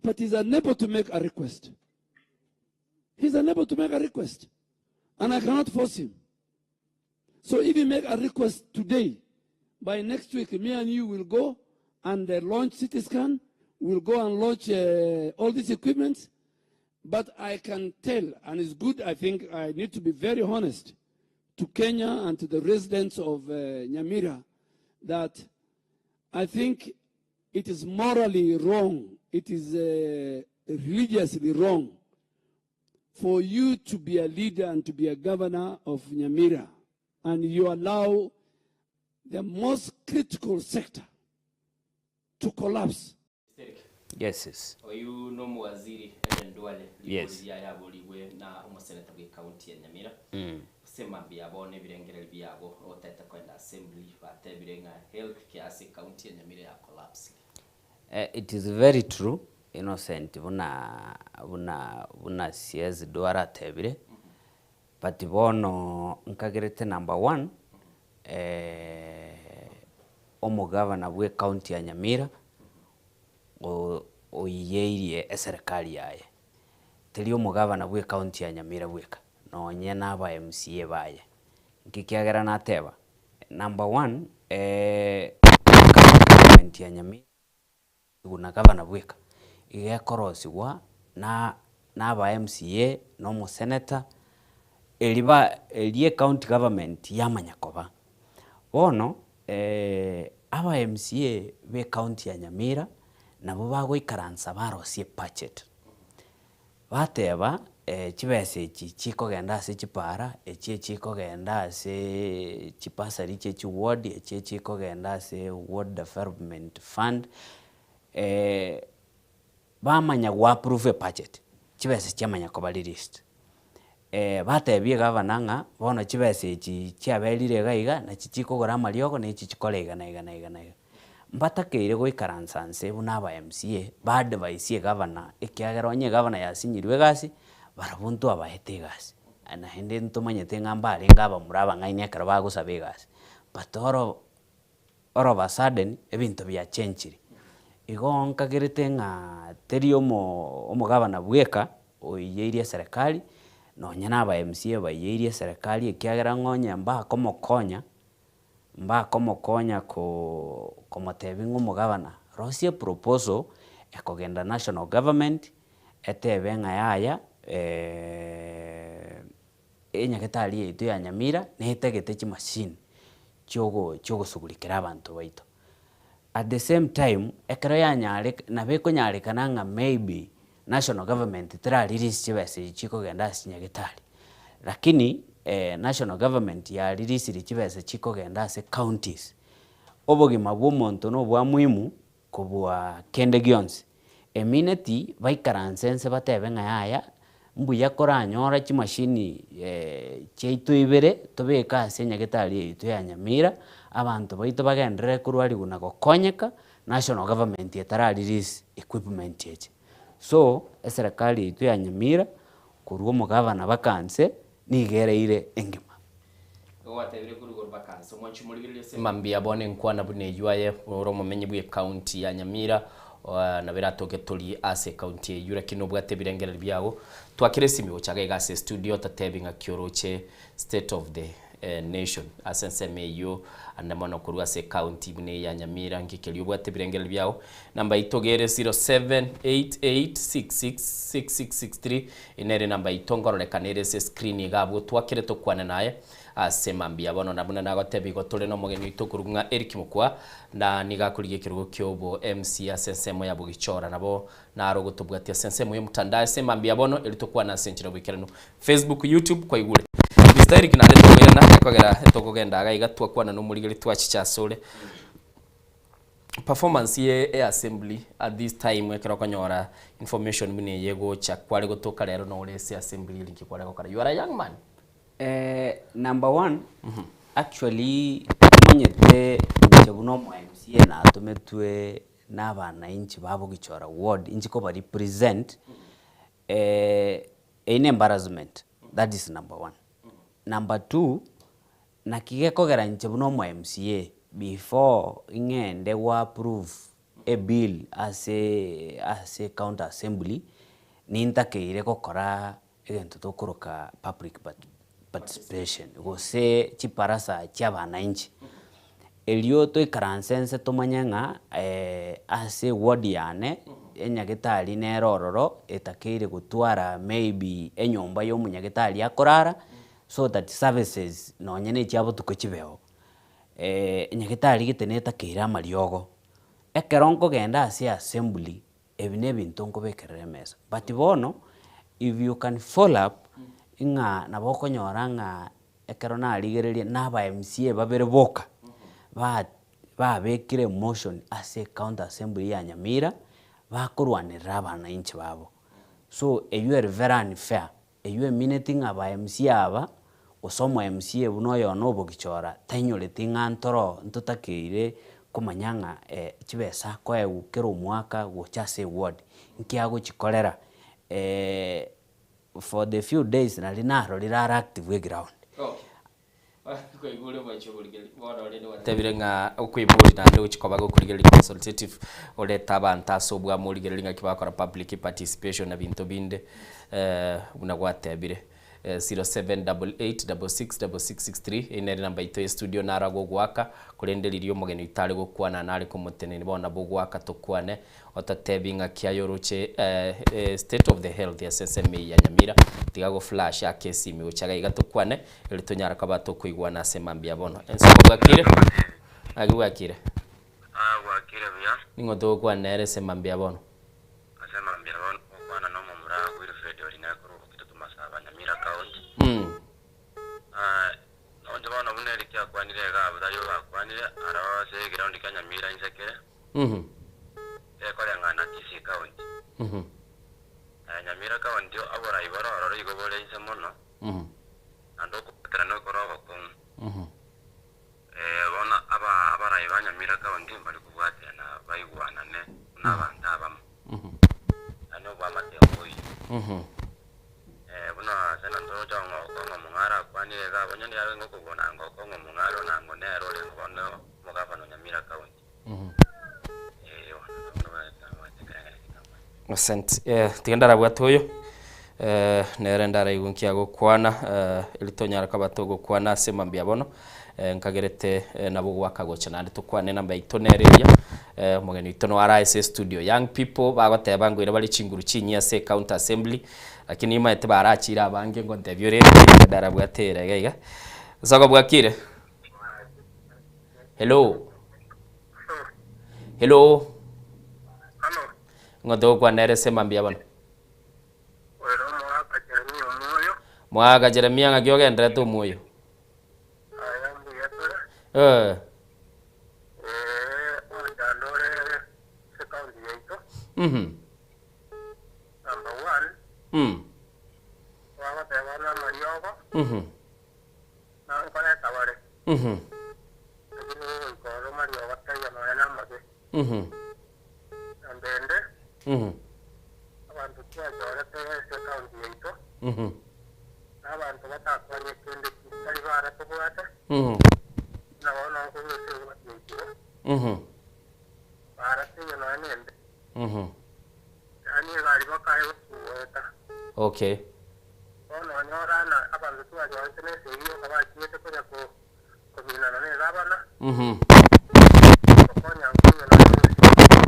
but he's unable to make a request. He's unable to make a request, and I cannot force him. So if he make a request today, by next week, me and you will go and uh, launch CT scan, we'll go and launch uh, all these equipment. But I can tell, and it's good, I think I need to be very honest to Kenya and to the residents of uh, Nyamira that I think it is morally wrong, it is uh, religiously wrong for you to be a leader and to be a governor of Nyamira and you allow the most critical sector to collapse. Yes, yes. Oyu no omowaziri Aden Duale Yes. rikori riaye aborigwe na omoseneta bwe county ya Nyamira ase mambia bono ebirengereri biabo otete koenda assembly batebire ng'a health care ase county ya Nyamira ya collapse. Eh, it is very true Innocent buna buna buna CS Duale atebire but bono nkagerete number one eh, omogavana bwa ecounty ya Nyamira oiyeirie eserekari yaye. Teri omogavana bwa ecounty ya Nyamira bweka, nonye na aba MCA baye. Nki ekiagera nateba, number one county government ya Nyamira na gavana bweka, iga ekorosigwa na na aba MCA, na omosenator, eri ba eri ecounty government yamanya koba. Bono aba MCA ba ecounty ya Nyamira, nabo bagoikaransa barosia ebudget, bateba chibesa echi chikogenda ase chipara, echi echikogenda aseeee chibasari chia chiward, echi echikogenda ase ward development fund, bamanya go approve ebudget, chibesa chiamanya koba released. Batebia egavana ng'a bono chibesa echi chiaberire iga iga, nachi chikogora amariogo na echi chikore iga na iga na iga na iga. Mbatakeire goikaransa nse buna aba MCA, ba advise egavana ekiagera onye egavana yasinyirwe egasi, barabwo ntwabaete egasi. Naende ntomanyete ng'a mbarenge abamura abang'aini ekero bagosaba egasi, but all all of a sudden, ebinto biachenchire. Igo nkagerete ng'a teri omo omogavana bweka oiyeirie eserekari, nonye na aba MCA baiyeirie eserekari ekiagera ng'a onye mbakomokonya, mbakomokonya koo komotebia ng'a omogavana, rosia eproposal ekogenda national government, etebe ng'a yaya enyagetari yaito ya Nyamira netagete chimashini chiogo chiogosugurikera abanto baito. At the same time, ekero yanyareka nabo ekonyarekana ng'a maybe national government tera release chibesa echi chikogenda ase chinyagetari, lakini national government ya releasiri chibesa chikogenda ase counties, obogima bwa omonto na obwa muhimu kobua kende gionsi. Emineti baikaranse nse batebe ng'a yaya, mbuya koranyora chimashini chiaito ibere tobeke ase enyagetari yaito ya Nyamira, abanto baito bagenderere korwariwa na gokonyeka, national government etara release equipment eche. So, eserekari yaito ya Nyamira, korwa omogavana baka nse, nigo ereire engima. Igo gwatebire korwa igoro baka nse. Omwanchi omorigereria ase mambia bono enkwana buna eyio aye ore omomenyi bwe county ya Nyamira nabo eratoke tori ase ecounty eyio lakini nobwate ebirengererio biago twakera esimi gocha iga iga ase estudio totebi ng'aki oroche state of the. Nation. Ase ensemo eyio ande mono korwa ase ecounty buna eye ya Nyamira nki keria obwate ebirengererio biao. Namba yaito iga ere 0788666663 eye nere enamba yaito nkororekana ere ase escreen iga abwo twakere tokwane naye ase mambia bono na buna nagotebia igo tore nomogeni oito okorokwa ng'a Eric Mokua na nigo akorigia ekerogo kiobo MC ase ensemo ya Bogichora nabo naro ogotobwatia ase ensemo y'omotandao ase mambia bono eri tokwane ase enchera boikeranu Facebook, YouTube kwaigure. Mister Eric naende tokoirana ekogera tokogenda iga iga twakwana nomorigeri twachicha asore. Performance ye e assembly at this time ekero okonyora information buna eye egocha kware gotoka rero nore ase assembly eri nki kware gokora? You are a young man. Number one, actually omanyete inche buna omo MCA natometwe na abanainchi ba Bogichora ward inche koba represent, Eyio ne embarrassment, that is number one. Number two, naki gekogera inche buna omo MCA before ing'ende go approve a bill ase ase county assembly, nintakeire gokora egento tokoroka public participation gose chibarasa chia abananchi. Erio toikaranse nse tomanye ng'a ase eward yane, enyagetari nere ororo etakeire gotwara maybe enyomba ya omonyagetari akorara, so that services nonye na echia botuko chibeo. Nyagetari gete netakeire amariogo, ekero nkogenda ase assembly, ebi na ebinto nkobekerera emesa. But bono, if you can follow up, ng'a nabo okonyora ng'a Ekero narigereria naba MCA babere boka babekire emotion ase county assembly ya Nyamira bakorwanerera abanainchi babo. So eywo ere very unfair, eywo emineti ng'a aba MCA aba gose omo MCA buna oyo one obogichora tainyoreti ng'a ntoro ntotakeire komanya ng'a chibesa akoegwa kera omwaka gocha ase eward nki agochikorera. For the few days nari narorire are active eground. Gwatebire ng'a okoiboria naende gochia koba gokorigereria consultative orete abanto ase obwamo origererie ng'aki bagokora public participation na binto binde buna gwatebire. 0788666663 eyio nere enamba yaito ya estudio naro agwo ogoaka korende riria omogeni oito are gokwana nare komotenenia bono nabo ogoaka tokwane Ototebi ng'aki aye oroche state of the health ase ensemo eye ya Nyamira, tiga go flash ake esimi gocha iga iga tokwane erio tonyare koba tokoigwana ase mambia bono. Ensemo bwakire? Ng'aki bwakire? Ah, bwakire buya. Ning'o togokwana nere ase mambia bono? Ase mambia bono ngokwana na omomura Wilfred Orina korwa Bokitutu Masaba, Nyamira County. Ah, nonche bono buna Eric akwanire iga abwo tari bo bakwanire, aro ase eground kia Nyamira inse kere. Ekoreng'ana Kisii County. Nyamira County oborai bore ororo igo bore inse mono, naende okobwaterana okore ogokong'u. Bono aba abarai ba Nyamira County mbari kobwaterana baigwanane buna abanto abamo. Yaani oboamate mboiyo. Buna ase na ntoroche ng'a Okong'o Omong'are akwanire iga abwo, onye niarenge okobuna ng'a Okong'o Omong'are onango nere orenge bono omogavana o Nyamira County. Asante. Eh, tiga ndarabwate oyo eh, nere ndaraigwe nki agokwana eh, eri tonyara koba togokwana ase mambia bono eh, nkagerete eh, nabo gwaka gocha naende tokwane namba yaito nere eria eh, omogeni oito no ara ase estudio young people bagoteba ngoira bare chinguru chinyia ase ecounty assembly lakini nimaete barachire abange ngontebia ore ndarabwate ere iga iga Nsogo bwakire? Hello. Hello. Ng'o togokwana nere ase mambia bono? Mwaka Jeremia ng'aki ogenderete omoyo? Eh. Mhm. Mhm. Okay. Bono onye orana abanto tibachorete nesegi yoka bachiete konya ko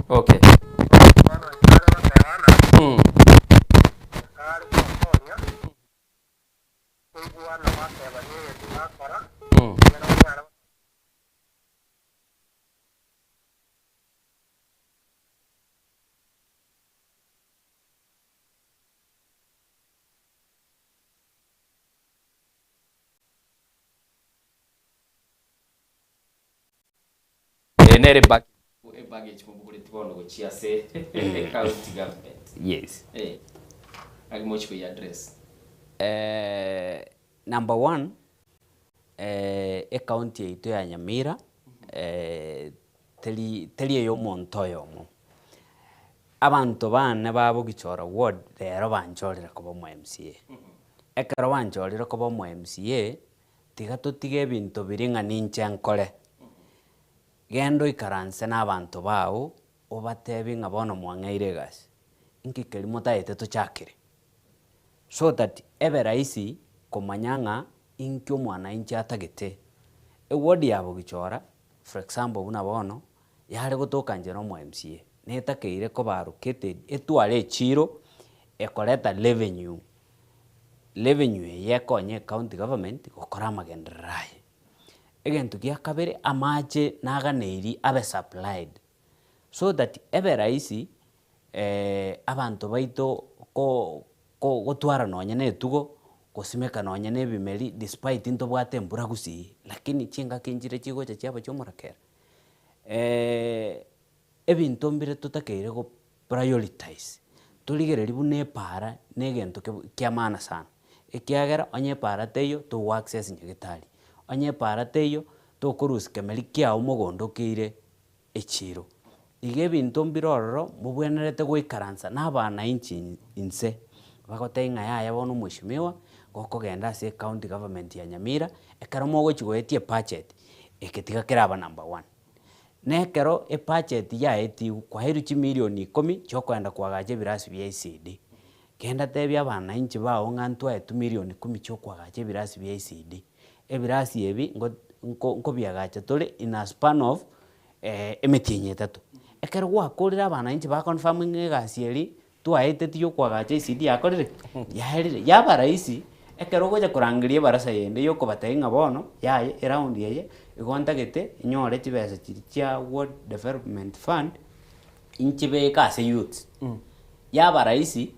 Okay. Eye nere bag ebaggage mobogoretie bono gochia ase county government. Yes. Eh. Naki mochi koyi address? Eh, number one, ecounty yaito ya Nyamira teri teri eya omonto oyomo. Abanto bane ba Bogichora ward rero banchorire koba omo MCA. Ekero banchorire koba omo MCA, tiga totige ebinto biria ng'a ninche nkore. Genda oikaranse na abanto bao, obatebie ng'a bono mwang'eire egasi, inki keria motagete tochakere? So that ebe rahisi komanya ng'a inki omwananchi atagete. Eward ya Bogichora, for example buna bono, yare gotoka inche na omo MCA, netakeire koba allocated etware echiro ekoreta revenue, revenue eye ekonye ecounty government gokora amagenderero aye. Egento gia kabere, amache naganeiri abe supplied, so that ebe rahisi abanto baito ko ko gotwara nonye na etugo, gosimeka nonye na ebimeri despite ntobwate embura gusii, lakini chingaki nchire chigocha chiaba chiomorakera. Ebinto mbire totakeire go prioritize, torigereria buna epaara na egento kebo kia maana sana, ekiagera onye epaara teiyo togo access nyagetari, onye epaara teiyo tokorusia kemeri kiago mogondo okeire echiro. Iga ebinto mbire ororo mobwenerete goikaransa na abanainchi inse, bagotebia ng'a yaya bono omweshimiwa, gokogenda ase ecounty government ya Nyamira, ekero mogochi goetia ebudget, eke tiga keraba number one. Na ekero ebudget yaetigwe kwaerwe chimilion ikomi chiokoenda koagacha ebirasi bia ECD, genda tebia abanainchi bao ng'a ntwaetwe million kumi chiokoagacha ebirasi bia ECD. Ebirasi ebi nko nko nkobiagacha tore in a span of emetienyi etato. Ekero gwakorire abanainchi ba confirm ng'a egasi eria twaeteti ya okoagacha ECD yakorire ki? Yaerire. Yaba rahisi, ekero ogocha korangeria ebarasa yende ya okobatebia ng'a bono yaya eround eye, igo ntagete nyore chibesa chiria chia ward development fund, nchibeke ase youths. Yaba rahisi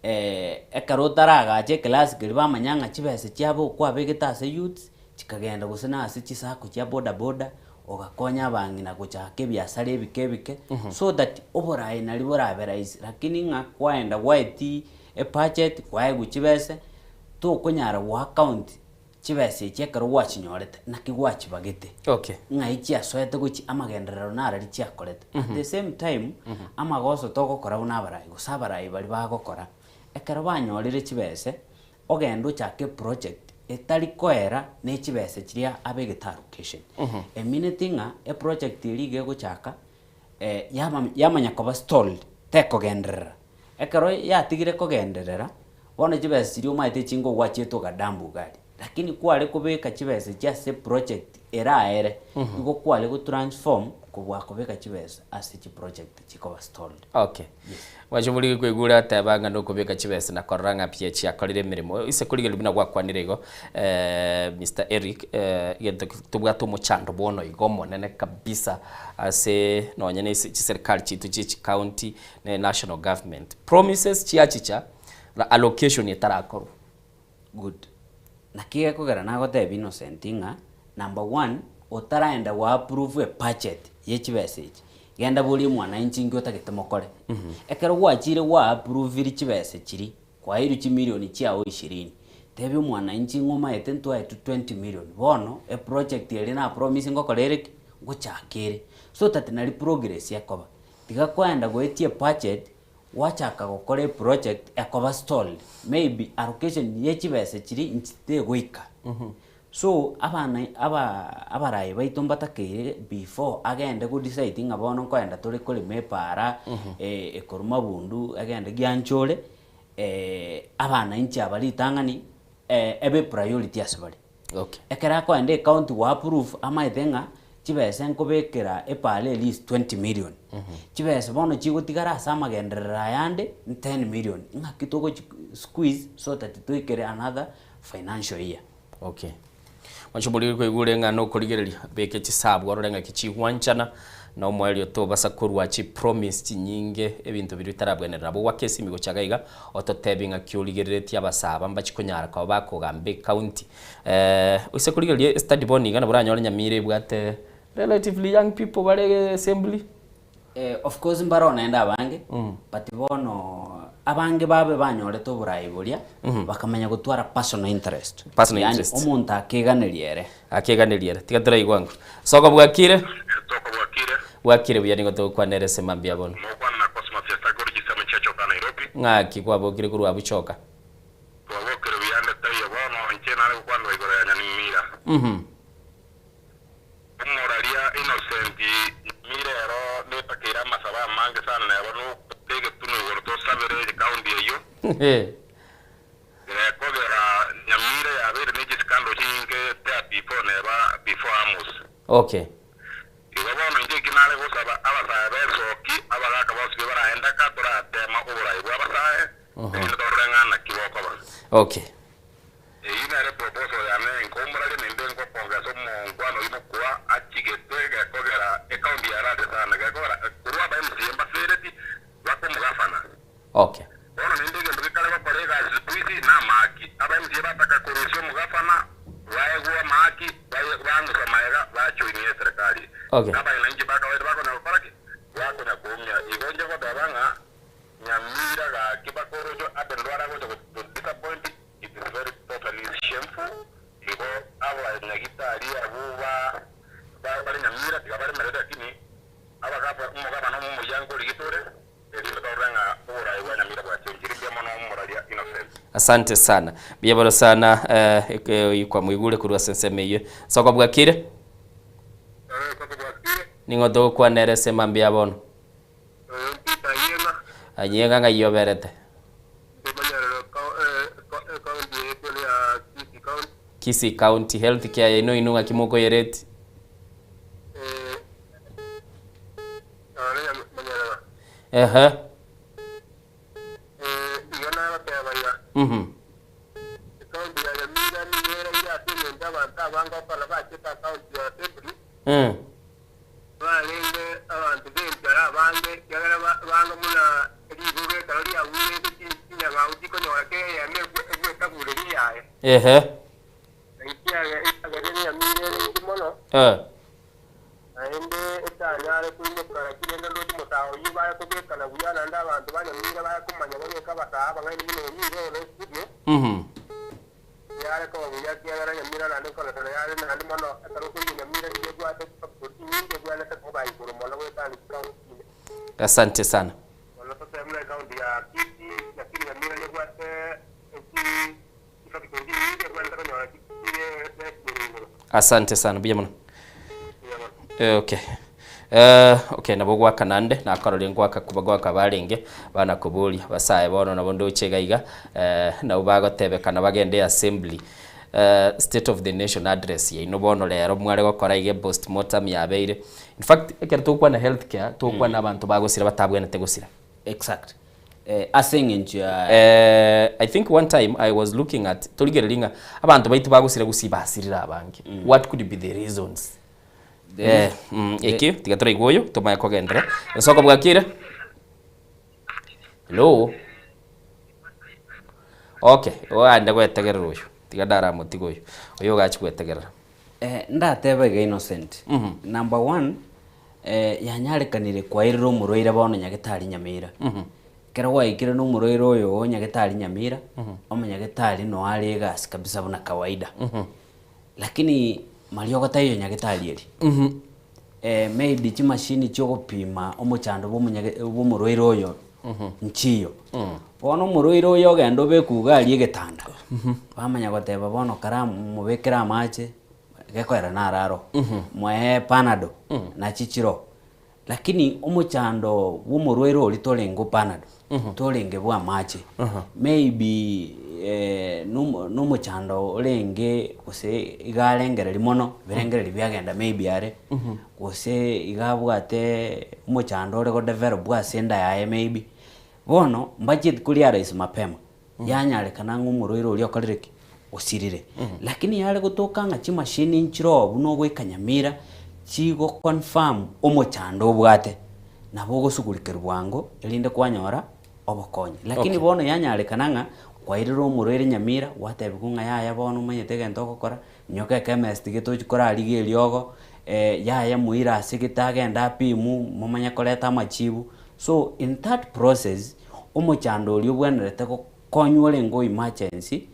ekero otaragacha eclass keria bamanya ng'a chibesa chiabo kwabegete ase youths, chikagenda gose na ase chisacco chia boda boda, ogakonya abang'ina gochaka ebiasara ebike ebike, so that oborayi naria borabe rahisi. Lakini ng'a kwaenda gwaetie ebudget, kwaegwa chibese, tokonyara goaccount chibesa echi ekero gwachinyorete naki gwachibagete. Okay. Ng'ai chiasoete gochia amagenderero narari chiakorete. At the same time, amagoso togokora buna abarai gose abarai baria bagokora, ekero banyorire chibese, ogende ochake eproject etari koera ne chibese chiria abegete allocation. Emineti ng'a eproject eria iga egochaka, yaba yamanya koba stalled, tekogenderera. Ekero yatigire kogenderera, bono chibesa chiria omanyete chingo gwachiete ogadamp iga aria, lakini kware kobeka chibesa echi ase eproject eraere, igo kware gotransform kobua kobeka chibesa ase chiproject chikoba stalled. Okay. Mwanche omorigi koigure ateba ng'a nokobeka chibesa na korora ng'a pi chiakorire emeremo. Ase korigereria buna gwakwanire igo Mister Eric, egento tobwate omochando bono iga omonene kabisa ase nonye na ase chiserikali chiaito chie chicounty ne national government. Promises chiachicha na allocation etarakorwa. Good. Naki gekogera nagotebia Innocent ng'a number one, otaraenda go approve ebudget ye chibesa echi, genda boria omwananchi inki otagete mokore. Ekero gwachire gwa approviri chibesa chiria, kwaeirwe chimilioni chiago ishirini, tebia omwananchi ng'a omaete ntwaetwe 20 million, bono eproject eria na promise ngokora ere ki? Ngochaka ere. So that nari progress ekoba. Tiga koenda goetia ebudget, gwachaka gokora eproject ekoba stalled, maybe allocation ye chibesa chiria inchi tegoika. So abana aba abarayi baito mbatakeire before agende go decide ng'a bono nkoenda tore korema epaara ekorwa mabundu egende gianchore, abananchi aba ritang'ani ebe priority ase bare. Okay. Ekero akoenda ecounty go approve amaete ng'a chibesa nkobekera epaara at least 20 million. Chibesa bono chigotigara ase amagenderero ayande ni 10 million. Ng'aki togochi squeeze so that toikere another financial year. Okay. Mwanche oboriri kwaigure ng'a nokorigereria, beke chisabu orore ng'aki chigwanchana, na omoerio tobasa korwa chipromise chinyinge ebinto biria bitarabwenerera. Nabo gwake esimi gocha iga iga, ototebie ng'aki origereretie abasaa aba mbachi konyara koba bakogamba ecounty. Oise korigereria estudy bono iga nabo oranyore Nyamira ebwate relatively young people bare assembly. Of course mbare naende abange, but bono abange babe banyorete oborai boria, bakamanya gotwara personal interest. Personal Yaani interest. omonto akeganeria ere. Akeganeria ere. Tiga toraigwa ng'o. Soko bwakire? Bwakire buya nigo togokwanera ase mambia bono. Ng'aki kwabokire korwa abwo choka? Omoraria Innocent Nyamira ero netakeire amasabo amange sana neba nokwete egetunwa igoro tosabere ecounty eyio. Gekogera Nyamira yabeire ne chiscandal chinyinge tea before neba before Amos. Okay. Igo bono inche eki nare gosaba abasae besoki abagaka bonsi bi baraenda ka toratema oborai bwa abasae erinde torore ng'a naki bokoba. Okay. Eyio nere proposal yane nkomoraria naende nkopongesa omonkwana oyio mokoa achigete gekogera ecounty ya rade sana gekogera korwa aba MCA mbasereti bakomogafana. Okay. Bono naende egento gekare gokora egasi sikuizi namahaki. Aba MCA bataka korusia omogafana baegwe amahaki baye bang'usa maega bajoinie eserekari. Okay. Abainainchi ba kawaida bakonya gokora ki? Bakonya koumia. Igo inche ngoteba ng'a Nyamira gaki bakorochwa abe ndwara gocha go disappoint It is very totally shameful igo abanyagitari abwo ba bare Nyamira tiga baremerere lakini abagaba omogabana omomuya nkorigete ore erinde torore ng'a oboraai bwa Nyamira bwachenchire mbuya mono omoraria Innocent. Asante sana. Mbuya mono sana eh, kwamoigure korwa ase ensemo eyio. Soko bwakire? Ning'o togokwanera ase mambia bono? Anyega ng'ai oberete? Kisii County health care yaino inwe ng'aki mokoyereti? Ehe. Mhm. Mm. Barenge abanto b'enchara abange, ekiagera banga buna rigogo ekero riagurete chinyang'au chikonyora kera eyemo egwetagureria yaye. Ehe. Na ekiagera enyamira ere inse mono, Eh. naende etanyare koimoka, lakini rende ndoche omosaha oyio baye kobekana buya, naende abanto ba nyamira baye komanya babeke abasaha abang'aini buna oyio iga ore studio. Mhm. Yare koba buya, ekiagera nyamira naende nkorekana yare naende mono, ekero okoigwa nyamira nigo ebwate chifactory chinyinge ebwenerete koba igoro mono goetania chicounty chinde. Asante sana. Bono toseme buna ecounty ya Kisii, lakini nyamira nebwate chifactory chinyinge ebwenerete konyora chire chire igoro. Asante sana, mbuya mono. Eh, okay. Eh, okay, nabo gwaka nande nakororire ngwaka kuba gwaka barenge bana koboria basae bono nabo ndoche iga iga eh, nabo bagotebekana bagende assembly eh, state of the nation address yaino bono rero mware gokora iga postmortem yabeire in fact ekero togokwana health care togokwana abanto bagosira batabwenerete gosira Exact. Eh, ase eng'encho ya Eh, I think one time I was looking at torigereria ng'a abanto baito bagosira gusii basirire abange what could be the reasons The Eh, eki tiga toraigwe oyo tomanye kogenderera ensoko bwakire hello okay oande gwetegerera oyo tiga ndaramotiga oyo oyo ogachi gwetegerera Eh, ndateba iga Innocent. Number one, eh, yanyarekanire kwairire omorwaire bono nyagetari Nyamira. Ekero gwaikire na omorwaire oyo oo nyagetari Nyamira, omonyagetari noo are egasi kabisa buna kawaida. Lakini mariogo taiyo nyagetari eria. Eh, maybe chimashini chiogopima omochando bwa omonyage bwa omorwaire oyo nchiyo. Bono omorwaire oyo ogenda obekwe iga aria egetanda, bamanya goteba bono kara mobekere amache, gekoera naro aro, moe panado, nachi chiroo. Lakini omochando bwa omorwaire oria torenge o panado, torenge bwa amache, maybe nomo nomochando orenge gose iga arengereria mono, ebirengererio biagenda maybe are, gose iga abwate omochando ore go develop ase enda yaye maybe. Bono mbachieti korealize mapema, yanyarekana ng'a omorwaire oria okorire ki? Osirire. Lakini yare gotoka ng'a chimashini nchire oo buna ogoika Nyamira, chigo confirm omochando obwate, nabo ogosugurikerwa bwango erinde kwanyora obokonyi. Lakini Okay. bono yanyarekana ng'a kwairire omorwaire Nyamira, gwatebiwa ng'a yaya bono omanyete egento ogokora, nyoka ekemest gete ochie korarigia eriogo, yaya moire ase gete agende apimwe, momanye koreta amachibu. So in that process, omochando oria obwenerete gokonywa orenge o emergency,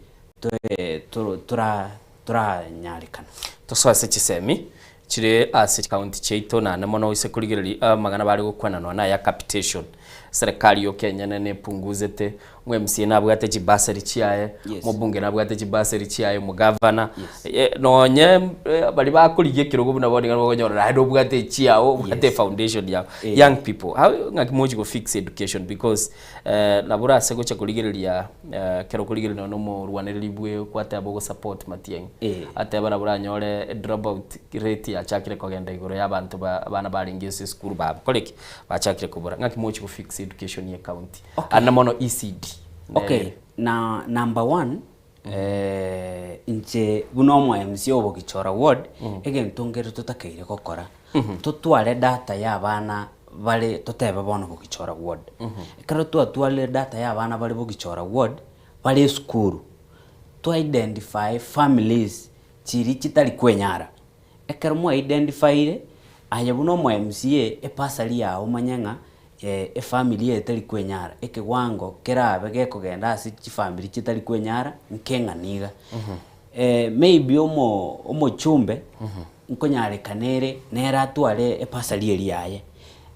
toranyarekana. Tosoe ase chisemi chire ase chicounty chiaito naende mono ase korigereria amang'ana bare gokwananwa naya capitation. Serikali yoka enyene nepunguzete, omo MCA nabwate chibasari chiaye, omobunge nabwate chibasari chiaye, omogavana, nonye baria bakorigia ekerogo buna bono iga okonyora naende obwate echiao, obwate efoundation yao. Young people, how ng'aki mogochi go fix education because Nabo orase gocha korigereria ekero okorigereria nonya na omorwanereri bwe gwateba ogo support Matiang'i, ateba nabo oranyore drop out rate yachakire kogenda igoro ya abanto ba abana barenge ase esukuru bakore ki? Bachakire kobora. Ng'aki mogochi go fix education ye county? Ande mono ECD. Okay, na number one, inche buna omo MC o Bogichora ward, egento nkere totakeire gokora, totware data ya abana bare totebe bono Bogichora ward. Ekero twatwarire data ya abana bare Bogichora ward, bare esukuru, twa identify families chiria chitari kwenyara. Ekero mwa identifyire, aye buna omo MCA, ebasari yago omanye ng'a efamiri eye teri kwenyara, ekewango kerabe gekogenda ase chifamiri chitari kwenyara nkeng'ana iga. Maybe omo omochumbe nkonyarekana ere nere atware ebasari eria yaye.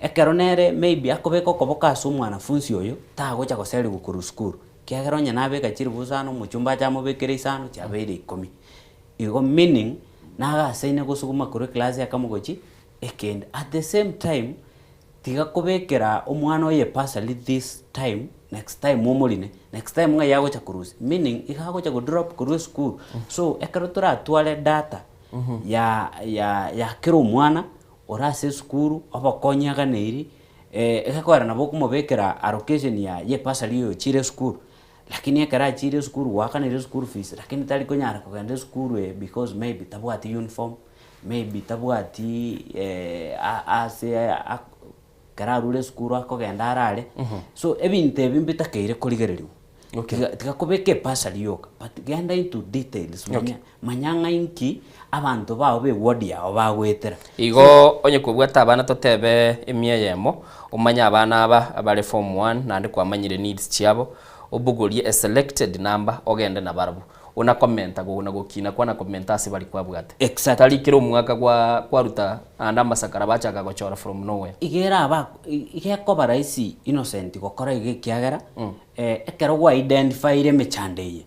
Ekero nere maybe akobeka okoboko ase omwanafunsi oyo, tagocha goseriwa korwa sukuru, ekiagera onye nabeka chilifu isano, omochumbe ache amobekere isano, chiabeire ikomi. Igo meaning, nagasaine gosuguma korwa eclass ekemo gochia ekende. At the same time, tiga kobekera omwana oye bursary this time, next time omorine, next time ng'ai agocha korusia, meaning iga agocha go drop korwa esukuru. So ekero toratware data ya ya ya kera omwana ore ase esukuru, obokonyi aganeiri, egekogera nabo okomobekera allocation ya ye bursary oyo ochire esukuru, lakini ekero achire esukuru gwakanire eschool fees, lakini tari konyara kogenda esukuru eye because maybe tabwati uniform, maybe tabwati ase ekero arure esukuru akogenda arare, so ebinto ebi mbitakeire korigereriwa. Tiga tiga kobeka ebasari yoka, but genda into details manya manya ng'a inki abanto bao ba eward yao bagoetera. Igo onye kobwate abana totebe emia eyemo, omanye abana aba bare form one naende kwamanyire needs chiabo, obogorie a selected number ogende nabarabwo. Ona komenta gogona gokina kwana komenta ase bari kwabwate. Exactly. Tari kera omwaka gwa kwaruta naende amasakara bachaka gochora from nowhere. Iga eraba iga ekoba rahisi Innocent gokora iga ekiagera ekero gwa identifyire emechando eye,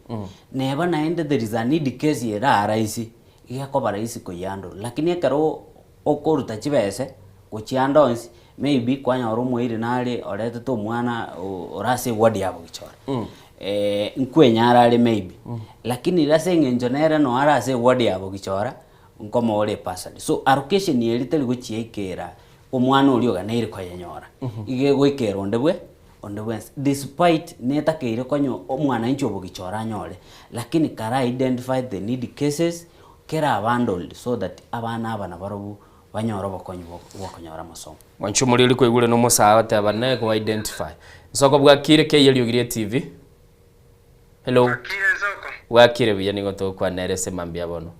neba naende there is a need case era rahisi, iga ekoba rahisi koyihandle. Lakini ekero okoruta chibese gochia ande onsi, maybe kwanyora omoiri nare oretete omwana ore ase eward ya bogichora, nkwenyara are maybe, lakini ere ase eng'encho nere noo are ase eward ya bogichora, nkomoa ore ebasari. So allocation eria tari gochia ekera omwana oria oganeire koyenyora, iga egoikera onde bwe onde bwensi despite netakeire konya omwananchi obogichora anyore, lakini kara identify the need cases, kera abandoned so that abana aba nabarobwo banyore obokonyi bw'okonyora amasomo. Mwanche omoriri kwaigure nomosae agoteba ne go identify. Nsoko bwakire kei eriogi rie TV. Hello. Bwakire Nsoko. Bwakire buya nigo togokwana ere ase mambia bono.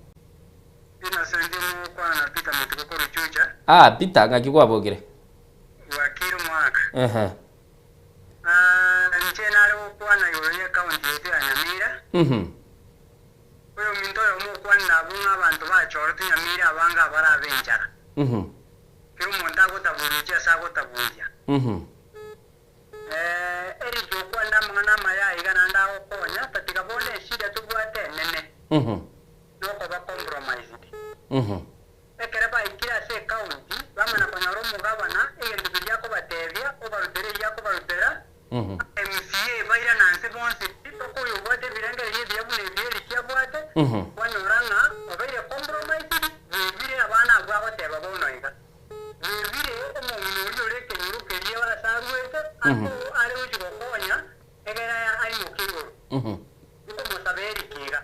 Innocent mogokwana na Peter Motuko korwa Juja. Ah Peter ng'aki kwabokire? Bwakire omwaka. Ehe. Ah inche nare gokwana igoro ye county yaito ya Nyamira. Mhm. Oyominto oyomo okwanire abwo ng'a abanto bachorete nyamira abange abarabe enchara. Kera omonto agotaboria ochia ase agotaboria. Eric okwanire amang'ana amaya aiga naende agokonya, tatiga bono eshida tobwate enene nokoba compromised. Ekero baikire ase ecounty. Bamana konyora omogabana, egento keria akobatebia, obarutera eyio akobarutera, MCA bairana nse bonsi pi, mpaka oyobwate ebirengererio ebiya buna ebi Eric abwate, kwanyora ng'a obeire compromised, bwebire abana abwo agoteba bono iga. Bwebire omong'ina oria ore ekenyoro keria ase arwete, ase are gochia gokonya, egere aimoke igoro. Nkomosaba Eric iga.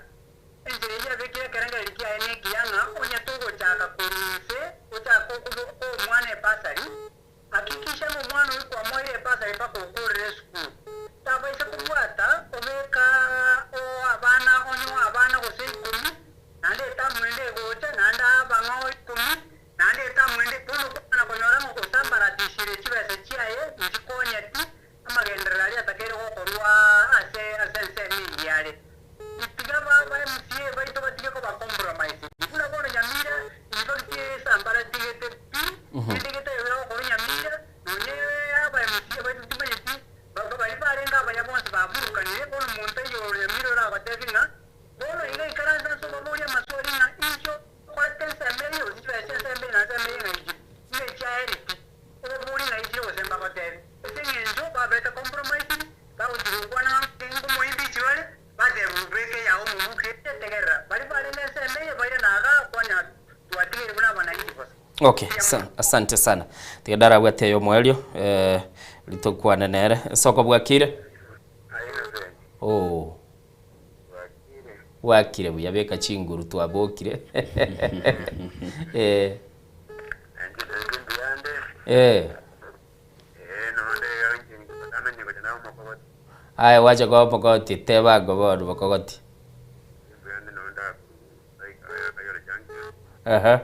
Enchera eyio abekire ekerengererio kiaye nekiya ng'a onye togochaka korwa inse ochake koa omwana ebasari, hakikisha ng'a omwana oyio kwamoeire ebasari mpaka okorire esukuru. Tabaisa kobwata obeka oo abana onye oa abana gose ikomi, naende etamu ende egocha naende abang'ao ikomi, naende etamu ende, bono okomana konyora ng'a osambaratishire chibesa chiaye nchikonyeti amagenderero aria atakeire gokorwa ase ase ensemo eyio are. Tiga ba ba MCA baito batige koba compromised. Buna bono Nyamira in fact esambara etigete pi, kende getaiyo gegokorwa Nyamira, nonye aba MCA baito timanyeti ba baria barenge abaya bonsi baburukanire, bono monto aiyo ore Nyamira oragotebi ng'a bono iga ikaranse ase obaborie amaswali ng'a inki okorete ensemo eye gose chibesa chia ensemo eye na ensemo eye ng'a ichire, ng'a echiaereti. Obobori ng'ai chire gose mbagotebi? Ase engencho babete compromised, bagochia gokwana ng'a ngomoimbichi bare, bateba obeke eyao omobuki tegerera baria barenge ensemo eye bairane igaa konya twatigaire buna abananchi bosa. Okay, sa, asante sana. Tiga ndarabwate eyo omoerio eh, ritokwane nere. Nsoko bwakire? Oh. Bwakire buya beka chinguru twabokire. Eh. Eh. Aye gwacha koba mokogoti tebango bono mokogoti. Aha.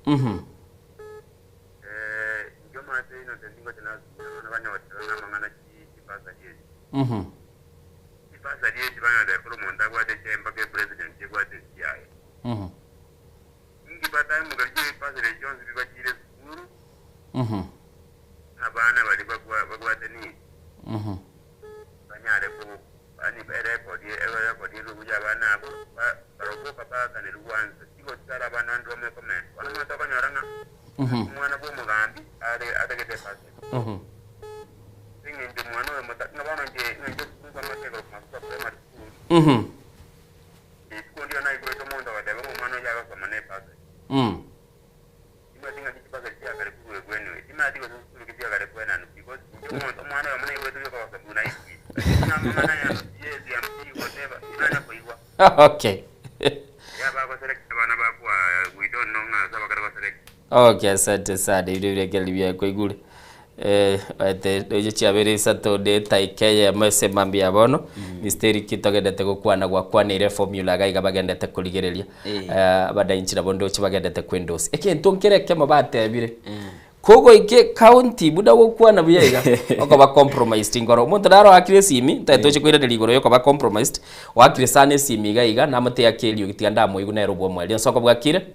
Mhm. Mhm. Mhm. Mhm. Mhm. Mhm. Mhm. Mhm. Mm. Okay. Okay, asante sana ibiro birekereri biaye kwaigure eh ete doche chiabere isato ne etaika eyemo ase mambia ya bono Mr. Eric togendete gokwana gwakwaneire formula iga iga bagendete korigereria eh abanainchi nabo ndoche bagendete kwendorse egento nkere ekemo batebire Kogoika ecounty buna gokwana buya iga, okoba compromised nkoro. Omonto naro oakire esimi, ntaete toche koiraneria igoro yokoba compromised, oakire sana esimi iga iga, namotebi ake eriogi tiga ndamoigwe nere obwomoerio. Nsoko bwakire?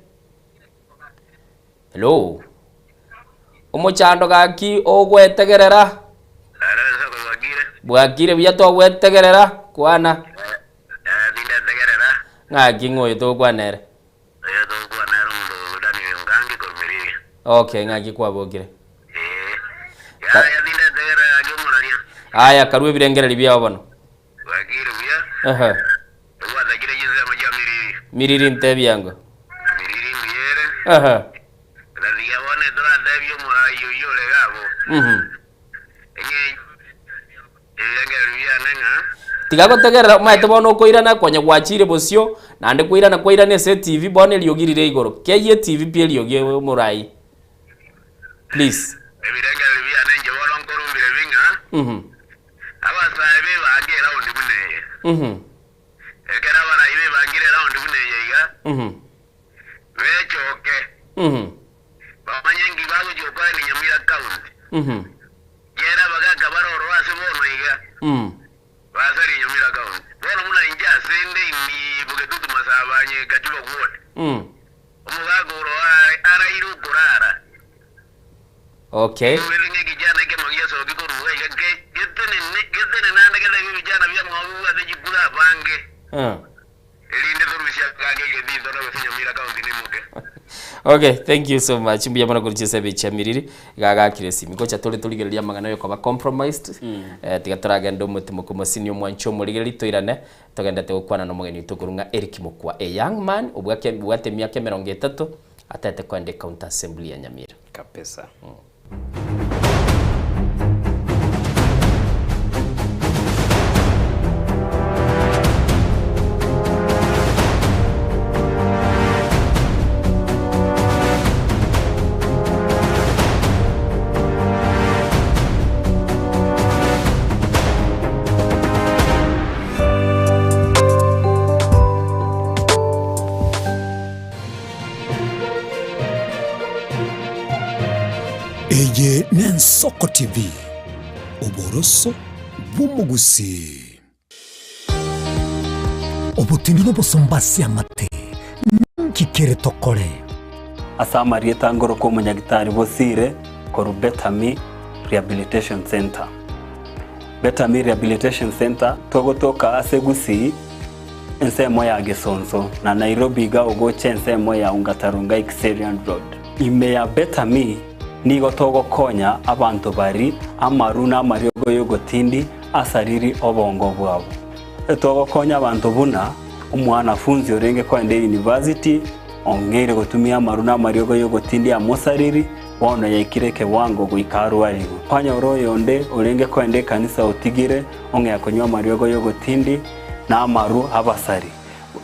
Hello? Omochando gaki ogwetegerera? Bwakire buya togwetegerera, kwana. Ng'aki ng'o oyo togokwana ere? Okay, ng'aki kwabokire? Aya, karue ebirengererio biao bono. Ehe. Miriri ntebie ango. Ehe. Mhm. Tiga gotegerera omanyete bono okoirana konya gwachire bosio naende koirana kwairana ase etv bono eriogi rire igoro keyie etv pi eriogi omorai please. Mhm. Mhm. Mhm. Mhm. Mhm. Okay. Okay, thank you so much. Mbuya mono korwa chinsa ebi chia miriri. Iga gakire esimi. Gocha tore torigereria amang'ana yokoba compromised. Eh, tiga toragende omotimo komosini omwanchi omorigereri toirane togendete gokwana na omogeni oito okorwa ng'a Eric Mokua, a young man obwake obwate emiaka emerongo etato atete koenda ecounty assembly ya Nyamira. Kabisa. Eye n'Ensoko TV, oboroso bw'omogusii. Obotindi n'obosomba ase amate, ninki kere tokore? Ase amarieta ngoroka omonyagitari Bosire korwa Betami Rehabilitation Centre. Betami Rehabilitation Centre togotoka ase Gusii ensemo ya Gesonso na Nairobi iga ogocha ensemo ya Ongata Rongai Kiserian Road. Ime ya Betami nigo togokonya abanto bari amaru na amariogo y'ogotindi asariri obongo bwabo. Togokonya abanto buna omwanafunzi orenge koenda eyunivasiti ong'eire gotumia amaru na amariogo y'ogotindi amosariri bono yaikire ekewango goika arwarigwe. Kwanyora oyonde orenge koenda ekanisa otigire ong'ea konywa amariogo y'ogotindi na amaru abasari.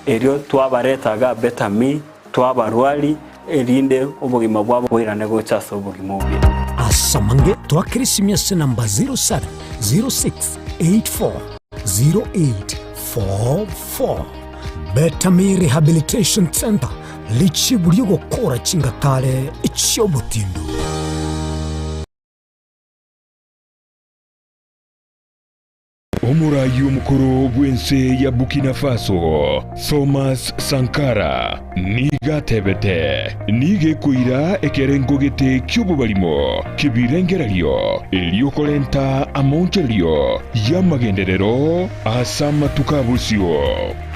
Erio twabareta iga Betami, twabarwari, erinde obogima bwabo boirane gocha ase obogima obuya. Ase amange twakere esimi ase enamba 0706840844. Betami Rehabilitation Centre, richibu ri'ogokora chingatare chi'obotindu. Omoraai omokoro bw'ense ya Burkina Faso, Thomas Sankara, nigo atebete, Nigo ekoira ekerengo gete ki'obobarimo ki'ebirengererio erio korenta amaonchorerio y'amagenderero ase amatuko a bosio.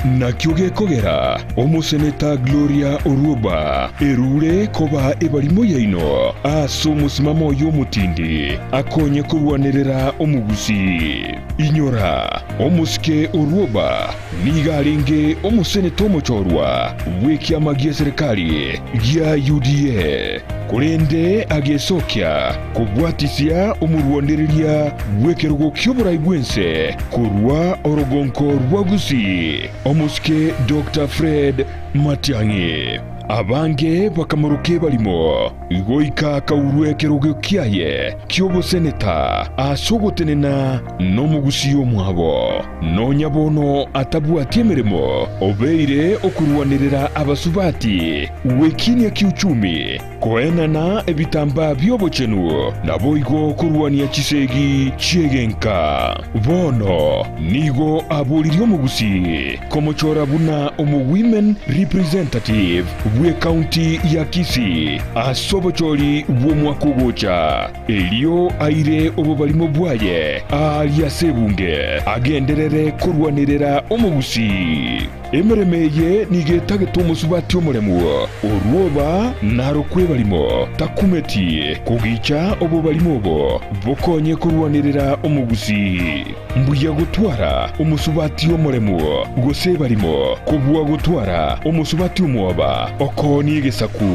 Nakio gekogera omoseneta Gloria Orwoba erure koba ebarimo yaino ase omosimamo oye omotindi akonye korwanerera omogusii. Inyora, omosike Orwoba nigo arenge omoseneta omochorwa bw'ekiama gi'eserekari gia UDA, korende agesokia kobwatisia omorwanereria bw'ekerogo ki'oborai bw'ense korwa orogonko rwa Gusii, omosike Doctor Fred Matiang'i. Abange bakamoroka ebarimo, goika akaurwa ekerogo kiaye ki'oboseneta ase ogotenena nomogusii omwabo. Nonya bono atabwati emeremo, obeire okorwanerera abasubati gwekinia kiuchumi, Koenana ebitambaa bi'obochenu, naboigo korwania chisegi chi'egenka. Bono nigo aboririe omogusii komochora buna omo-women representative bw'ecounty ya Kisii ase obochori bw'omwaka ogocha, erio aire obobarimo bwaye aaria ase ebunge agenderere korwanerera omogusii. Emeremo eye nigo etagete omosubati omoremu, orwoba narokwe ebarimo, takumeti kogicha obobarimo obo bokonye korwanerera omogusii. Mbuya gotwara omosubati omoremu gose ebarimo kobua gotwara omosubati omwoba okoonia egesaku.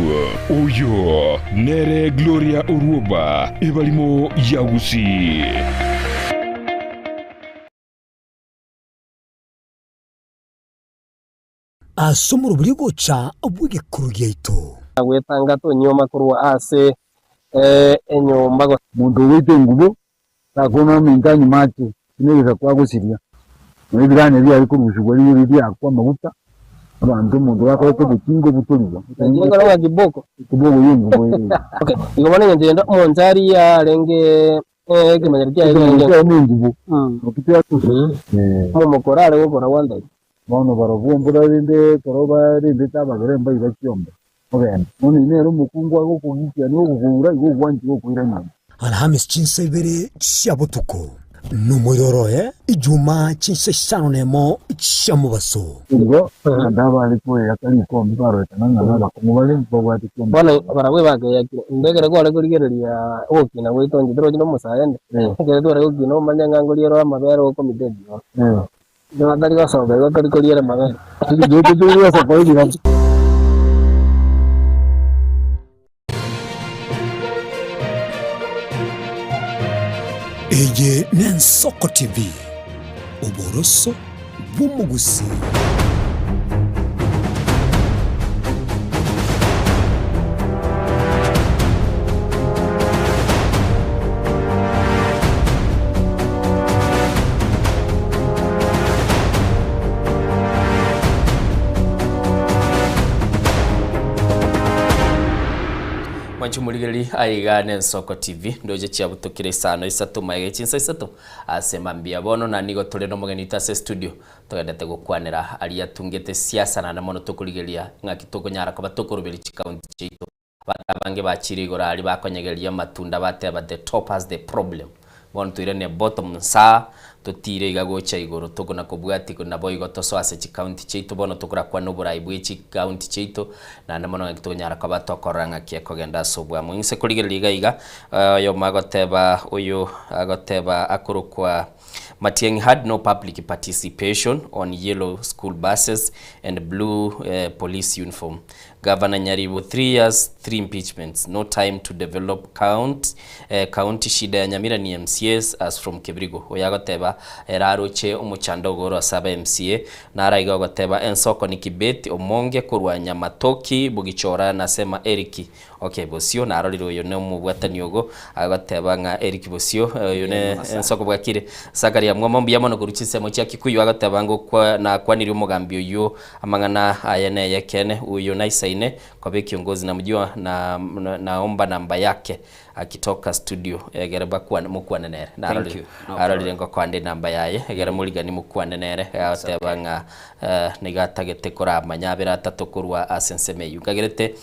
Oyo nere Gloria Orwoba, ebarimo ya Gusii. Ase omorobori ogocha bw'egekuro giaito. Gwetanga tonyuoma korwa ase enyomba gose. Monto ogoita engubo takona ominto anyuma ache, buna egesaku agosiria. Nonya ebiranya biaye korusigwa rirorio riakwa amaguta, abanto omonto gakorete obotinga obutorigwa. Ekero kiboko. Ekiboko y'engubo eye. Okay, igo bono eng'encho yende omonchari yarenge ekemanyererio kiaye Ekemanyererio kiarenge kiaye nengubo. Omomokora are gokora gwantebia. Bono barobwo mbura rende ekero barendete abagere mbaiba chiombe, ogende. Bono inee ere omokungu agokogikia na ogokoura, igo ogwanchire okoira nyomba. Alhamisi chinsa ibere chia botuko. Nomoiroro oye Ijumaa chinsa isano nemo chia mobaso. Igo abanto abare koeyaka rikombe barorekana ng'a nabakong'u bare, mbabwate kiombe Bono kiabo. barabwo ebakeyakire. Inde ekero kware korigereria ogokina gwaito inche torochi nomosae inde, ekero tware gokina omanye ng'a nkoriera amabere okomita ebioro. Nigo atari gosoka igo tori koriera amabere. Eye n'Ensoko TV, oboroso bw'omogusii. Mwanche omorigereria aiga n'Ensoko TV, ndoche chiabutokire isano isato magega chinsa isato ase mambia bono na nigo tore nomogeni oito ase estudio togendete gokwanera aria atungete siasa naende mono tokorigereria ng'aki tokonyara koba tokoroberia chikaunti chiaito. Abanto abange bachire igoro aria bakonyegeria amatunda bateba the top has the problem. Bono toirane bottom nsaa totire iga gocha igoro tokona kobwatia naboigo tosoe ase chicounty chiaito bono tokorakwane oborai bwe chicounty chiaito naende mono ng'aki tokonyara koba tokorora ng'aki ekogenda ase obwamo. Inse korigereria iga iga oyomo agoteba oyo agoteba akorokwa Matiang'i had no public participation on yellow school buses and blue police uniform. Gavana Nyaribo 3 years 3 impeachments no time to develop count county shida ya Nyamira ni MCAs as from Kebirigo oyo agoteba ere aroche omochando ogo oro ase aba MCA naro iga ogoteba ensoko ni Kibeti omonge korwa Nyamatoki Bogichora nasema Eric okay Bosio narorire oyo ne omobwatani ogo agoteba ng'a Eric Bosio oyo ne ensoko bwakire Zakaria Mwoma mbuya mono korwa chinsemo chia Kikuyu agoteba ngokwa nakwanirie omogambi oyio Amang'ana aya ney'ekeene, Oyo naisaine koba ekiongozi namjua na naomba namba yake akitoka studio egere bakwane mokwane nere. Thank Narorire you. No arorire problem. ngokoa namba yaye egere morigani mokwane nere It's agoteba okay. ng'a nigo atagete koramanya abere atato korwa ase ensemo eyio. Nkagerete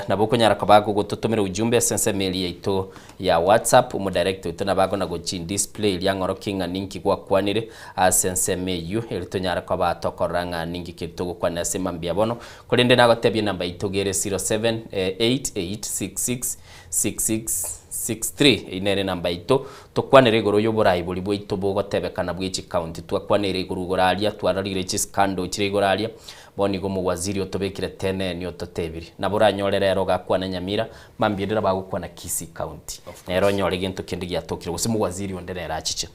nabo okonyara koba gogototomera ujumbe ase ensemo eria yaito ya WhatsApp, omodirect oito nabo akona gochi display eria ang'orokie ng'a ninki gwakwanire ase ensemo eyio, erio tonyare koba tokorora ng'a ninki keri togokwanera ase mambia bono. Korende nagotebia enamba yaito iga ere 0788666663 eyio nere enamba yaito, tokwanere igoro y'oborai boria bwaito bogotebekana bwe chicounty. Twakwaneire igoro igoro aria, twarorire chiscandal chire igoro aria, Bono igo omowaziri otobekire teneni ototebirie. Nabo oranyore rero ogakwana Nyamira, mambia ende nabo agokwana Kisii County. Nere onyore gento kende giatokire gose omowaziri onde nere achiche.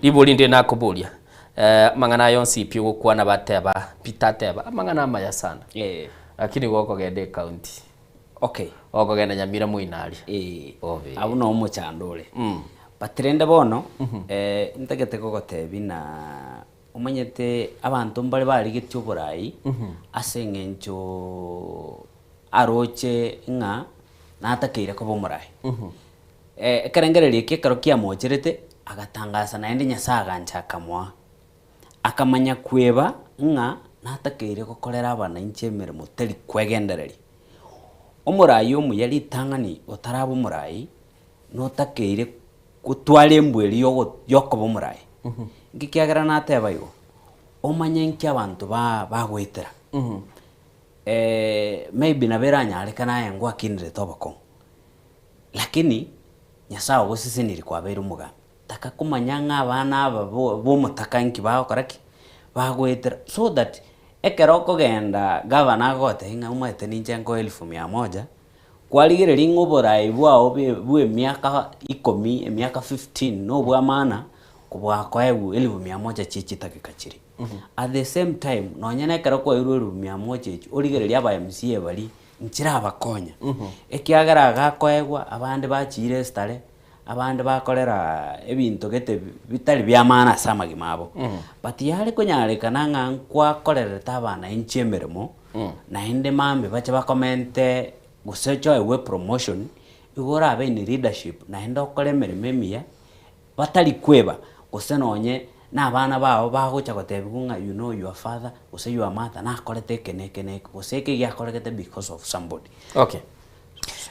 Ribori ndire nakoboria, amang'ana aya onsi pi ogokwana bateba, Peter ateba, amang'ana amaya sana. Lakini igo okogenda ecounty. Okay. Okogenda Nyamira moino aria. Obe. Abwo noo omochando ore. But rende bono, ntagete kogotebia na Omanyete abanto mbare barigetie oborai ase eng'encho aroche ng'a natakeire koba omorai. Ekerengererio eke ekero kiamocherete, agatangasa naende Nyasae agancha akamoa. Akamanya kweba ng'a natakeire gokorera abanainchi emeremo tari kwegendereria. Omorai omuya ritang'ani otaraba omorai, notakeire gotwara embwa eria yogo yokoba omoraia. Nki kiagera nateba igo? Omanye nki abanto ba bagoetera. Maybe nabo eranyarekane aye ngwakinderete obokong'u, lakini Nyasaye ogosesenirie kwabeire omogambi, taka komanya ng'a abana aba bo bomotaka nki bagokora ki? Bagoetera so that ekero okogenda gavana agogotebia ng'a omanyete ninche nkoe elfu mia moja, Kwarigereria ng'a oboraai bwao bw'emiaka ikomi, emiaka fifteen, nobw'amana, kobwakoegwa elifu mia moja chie chidakika chiria. At the same time, nonye na ekero kwaeirwe elifu mia moja echio, origererie aba MCA baria, nchirabakonya. Ekiagera agakoegwa, abande bachiire esitare, abande bakorera ebinto gete bitari bia maana ase amagima abo. But yare konyarekana ng'a nkwakorerete abanainchi emeremo, naende mambia bache bakomente gose ochoegwe epromotion, igo orabe in leadership naende okore emeremo emiya, batari kweba, gose nonye na abana bao bagocha gotebiwa ng'a you know your father gose your mother nakorete eke na eke na eke, gose eke giakoregete because of somebody. Okay.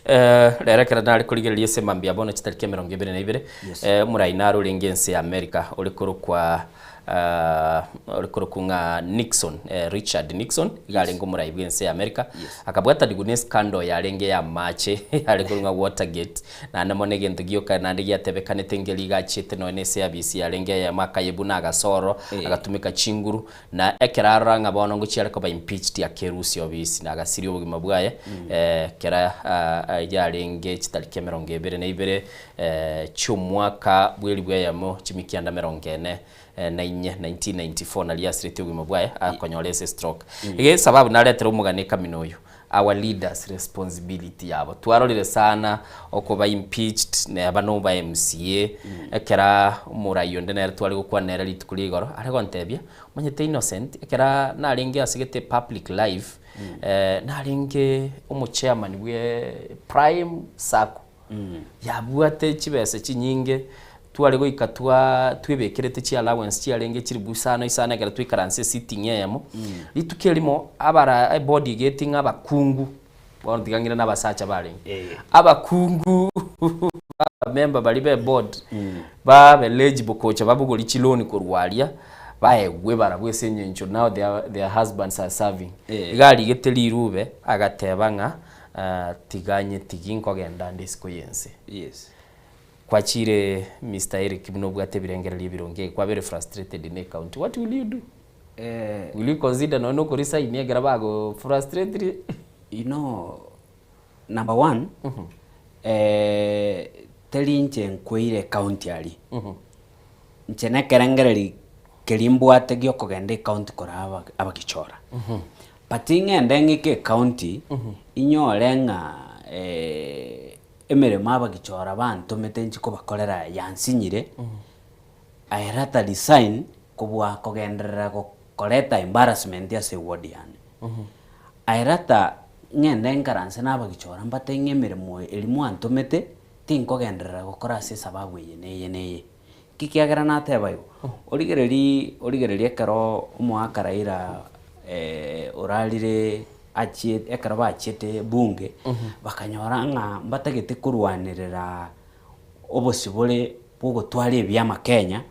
Eh, rero ekero nare korigereria ase mambia bono chitariki emerongo ebere na ibere, Yes. eh, omorai naro orenge ense ya America ore korokwa ah, ore korokwa ng'a Nixon, eh, Richard Nixon, iga arenge omorai bw'ense ya America, akabwatanigwa na escandal yarenge ya amache yare korokwa ng'a Watergate, naende mono egento gioka naende giatebekanete nkeri iga achiete nonya na ase eabisi yarenge eyemo akayebuna agasoro, agatumeka chinguru, Na ekero arora ng'a bono ngochia are koba impeached akerusia obisi na agasiria obogima bwaye, ekero yarenge chitariki emerongo ebere na ibere chi'omwaka bw'elifu eyemo chimikianda emerongo ene na inye, 1994, nario asiretie obogima bwaye akonyora ase estroke. Iga esababu naretere omogano ekamina oyo, our leaders responsibility yabo. Twarorire sana okoba impeached neba noba MCA, ekera omorai onde nere tware gokwana nere rituko ria igoro, are gontebia, omanyete Innocent, ekera narenge asegete public life, narenge omochairman bwe Prime Sacco. Yabwate chibesa chinyinge, tware goika twa twebekerete chi allowance chiarenge chilifu isano isano ekero twaikaransa esitting eyemo, rituko erimo abara ebodi egeting'a abakungu, bono tiga ng'ire na abasacha barenge, abakungu abamember baria ba eboard, babe eligible gocha babogorie chiloan korwa aria, baegwe barabwo ase eng'encho now their their husbands are serving. Iga arigete rirube agateba ng'a Tiga nyetigi nkogenda ande isiko y'ense. Yes. Kwachire Mister Eric buna obwate ebirengererio ebironge kwabere frustrated ne county what will you do? Eh. Will you consider nonya oko resign ekero bago frustratire? You know, number one, eh, teri inche nkweire ecounty aria. Inche nekerengereri keria mbwate giokogenda ecounty koraa aba abagichora. But ng'ende ng'ike ecounty, inyore ng'a emeremo abagichora bantomete inche kobakorera yansinyire, I rather resign kobua kogenderera koreta embarrassment ase eward yane. I rather ng'ende nkaranse na abagichora mbate ng'a emeremo eria mwantomete, tinkogenderera gokora ase esababu eye na eye na eye. Nki kiagera nateba igo? Origererie origererie ekero omoaka Raila orarire achie ekero bachiete bunge, bakanyora ng'a mbatagete korwanerera obosibore bwa ogotwara ebiama Kenya,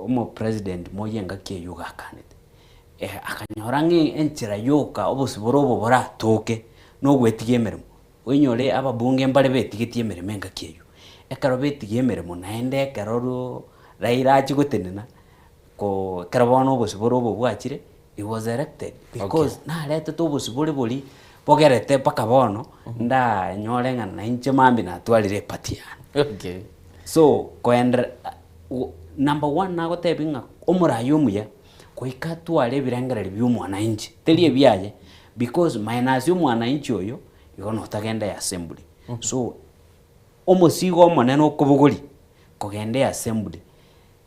omopresident Moi engaki eywo gakanete. Akanyora ng'a enchera yoka obosibore obo boratoke, na ogwetiga emeremo. Oinyore ababunge mbare betigetie emeremo engaki eyio. Ekero betigia emeremo naende ekero ro Raila achia gotenena, ko ekero bono obosibore obo bwachire, he was elected because naretete obosibore boria bogerete mpaka bono ndanyore ng'a nainche mambia natwarire eparty yane. Okay. So koenderera number one nagotebia ng'a omoraia omuya goika atware ebirengererio bia omwananchi, teri ebiaye. Because minus omwananchi oyo igo notagenda eassembly. So omosigo omonene okobogoria kogenda eassembly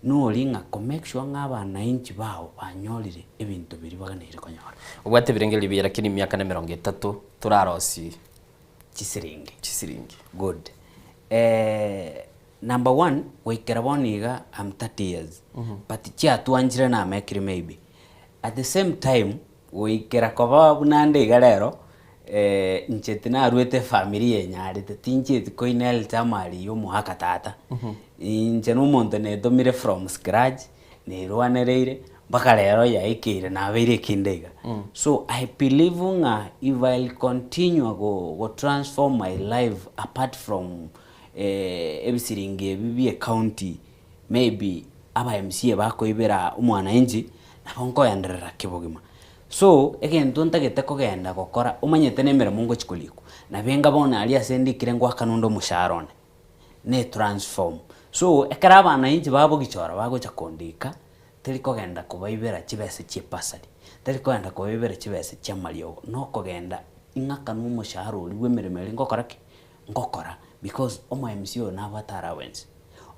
nori ng'a ko make sure ng'a abananchi bao banyorire ebinto biria baganeire konyora. Obwate ebirengererio ebiya lakini emiaka na emerongo etato torarosie Chisiringi. Chisiringi. Good. Number one, goikera bono iga I'm 30 years, but chiatwanchire namekire maybe. At the same time, Goikera koba buna nde iga rero, inche tinaruete efamiri yenyarete, tinchieti koinherita amari ya omoaka tata. Inche na omonto netomire from scratch, nerwanereire, mpaka rero yaikeire nabeire ekinde iga. So I believe ng'a if I'll continue go go transform my life apart from ebisiringi ebi bia ecounty, maybe aba MCA bakoibera omwananchi, nabo nkoenderera kebogima. So, egento ntagete kogenda gokora, omanyete na emeremo ngochia korikwa, nabo enga bono aria ase ndikire ngoakana onde omoshahara one, na etransform. So, ekero abananchi babogichora bagocha kondika, teri kogenda kobaibera chibesa chia ebasari, tari kogenda kobaibera chibesa chia amariogo, nokogenda ing'akanwe omoshahara oria bwa emeremo eria ngokora ki? Ngokora, because omo MCA oyo nabwate allowance.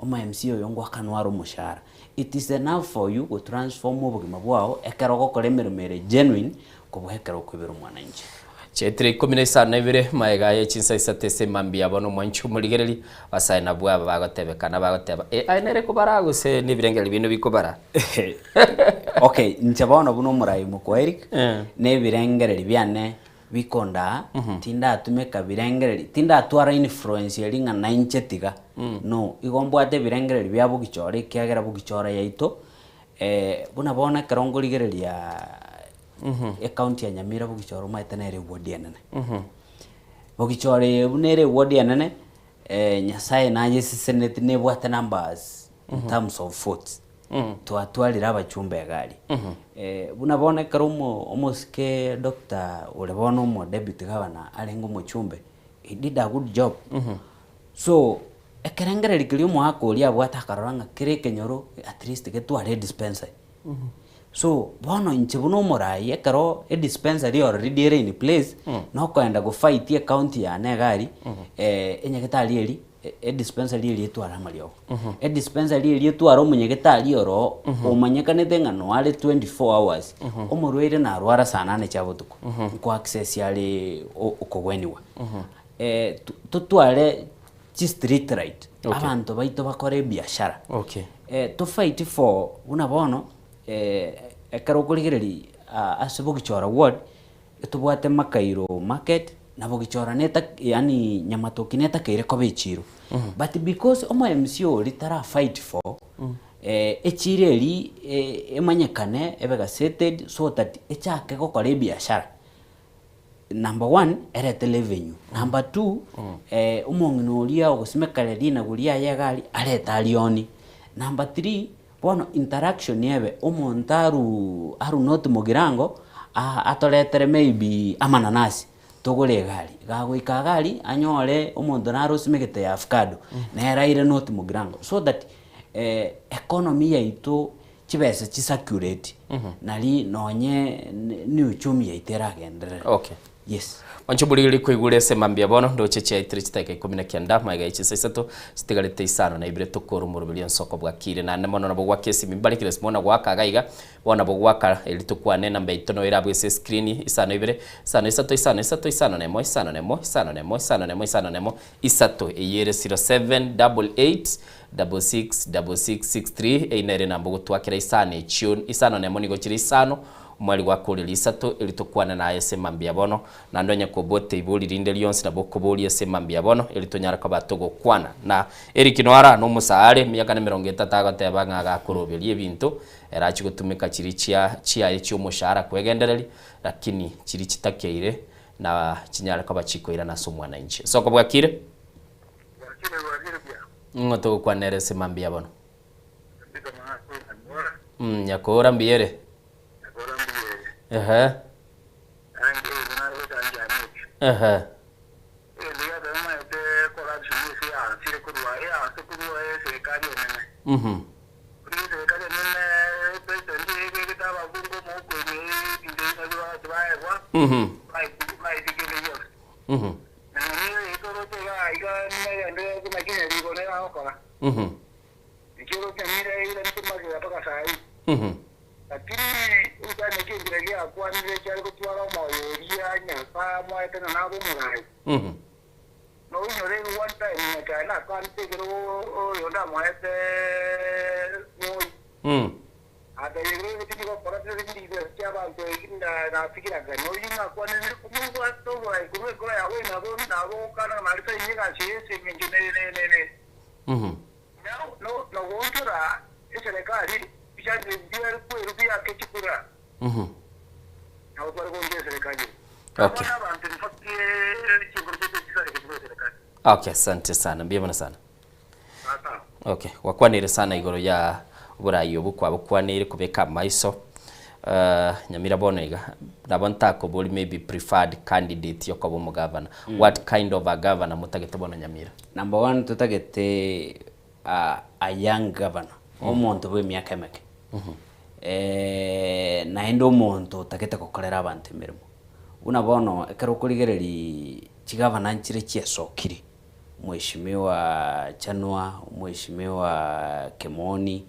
Omo MC oyo ngoakanwa are omoshahara. It is enough for you go transform obogima bwao ekero ogokora emeremo ere genuine kobua ekero okoibera omwananchi. Chiaetire ikomi na isano na ibere magega ye chinsa isato ase emambia yabo nomwanchi omorigereria, abasae nabwo aba bagotebekana bagoteba, Eh, aye nere kobara gose nebirengererio bino bikobara? Okay, inche bono buna omorai mokwa Eric, nebirengererio biane. Bikondaa, tindatumeka birengererio, tindatwara influence eria ng'a nainche tiga, no. Igo mbwate ebirengererio bia bogichora ekiagera bogichora yaito, buna bono ekero nkorigereria ecounty ya Nyamira bogichora omanyete nere eward enene. Bogichora eye buna ere eward enene, Nyasaye nayeseseneti nebwate numbers in terms of votes. Twatwarire abachumba iga aria. Buna bono ekero omo omosike doctor ore bono omo deputy governor arenge omochumbe, he did a good job. So, ekerengererio keria omoaka oria abwate akarora ng'a kera ekenyoro at least getware edispensary. So, bono inche buna omoraia ekero edispensary already ere in place, nokoenda gofight ecounty yane iga aria, enyagetari eria Edispensary eria etware amariogo. Edispensary eria etware omonyagetari oro omanyekanete ng'a noare 24 hours, omorwaire narwara saa nane chia botuko, nko access are okogweniwa. Totware chi street light, abanto baito bakore ebiashara. To fight for buna bono, ekero okorigereria ase bogichora ward, Tobwate Makairo market na bogichora neta yaani Nyamatoki netakeire koba echiro but because omo MC oria tara fight for echiro eria emanyekane ebe gazetted so that echake gokora ebiashara. Number one erete revenue, number two omong'ina oria ogosimeka rinagu riaye iga aria arete arioni, number three Bono interaction ebe omonto aru aru north mogirango atoretere maybe amananasi togore egari, gagoika iga aria anyore omonto nare osimegete ya avocado nere aire north mogirango so that economy yaito chibesa chi circulate nari nonye ne uchumi yaito eragenderere. Okay. Yes. Mwanche omorigereria koigure ase mambia bono, ndoche chiaitire chidakika ikomi na kenda, magega ye chinsa isato, chitigarete isano na ibere tokore omoroberio ensoko bwakire. Naende mono nabo gwaka esimi mbare kera esimo na goaka iga iga, bono nabo gwaka erio tokwane enamba yaito noyo erabwo ase escreen, isano ibere, isano isato isano isato isano na emo isano na emo isano na emo isano na emo isano na emo isato, eyio ere 0788 66 66 63, eyio nere enamba ogotwakera isano echio, isano na emo nigo chire isano, Omweri gwakoorire isato, erio tokwane naye ase mambia bono, naende onye kobote ibori rinde rionsi nabo okoboria ase mambia bono, erio tonyare koba togokwana. Na Eriki noara nomosaare, emiaka nemerongo etato agoteba ng'a agakoroberia ebinto, ere achie gotumeka chiria chia chiaye chi'omoshahara kwegendereria, lakini chiria chitakeire na chinyare koba chikoirana ase omwananchi. Soko bwakire? Ng'o togokwana ere ase mambia bono? Nyakoora mbuya ere? Ehe. Ehe. Ekioro kiamira eiranete magega mpaka saa ii. Lakini egetari ekio enchera giakwanire kiare gotwara omoyo oria Nyasae amoete ng'a nabe omorai. Noinyore one time Nyachae nakwanete ekero oyonde amoete moi. Agatebia ekero egoti nigokora tiri chibesa chiabanto eki natigiraga. Noyio nakwanire omobwate oborai korwa enkoro yago nabo nabokana nari taiyo egasi eye ase eng'encho ne ne ne. Na goonchora eserekari bichache biare kweru biake chikura, nabo tware goonchora eserekari eye. Okay. Bono abanto in fact chinkoro chiaito chisareke chikore eserekari. Okay, asante sana. Mbuya mono sana. Sawa. Okay, gwakwanire sana igoro ya oborai obwo kwabokwaneire kobeka amaiso uh, Nyamira bono iga nabo ntakobori maybe preferred candidate yokoba omogavana. What kind of a governor motagete bono Nyamira? Number one totagete a young governor, omonto bwa emiaka emeke, naende omonto otagete gokorera abanto emeremo. Buna bono ekero okorigereria chigavana nchire chiasokire, Mheshimiwa Chanua, Mheshimiwa Kemoni,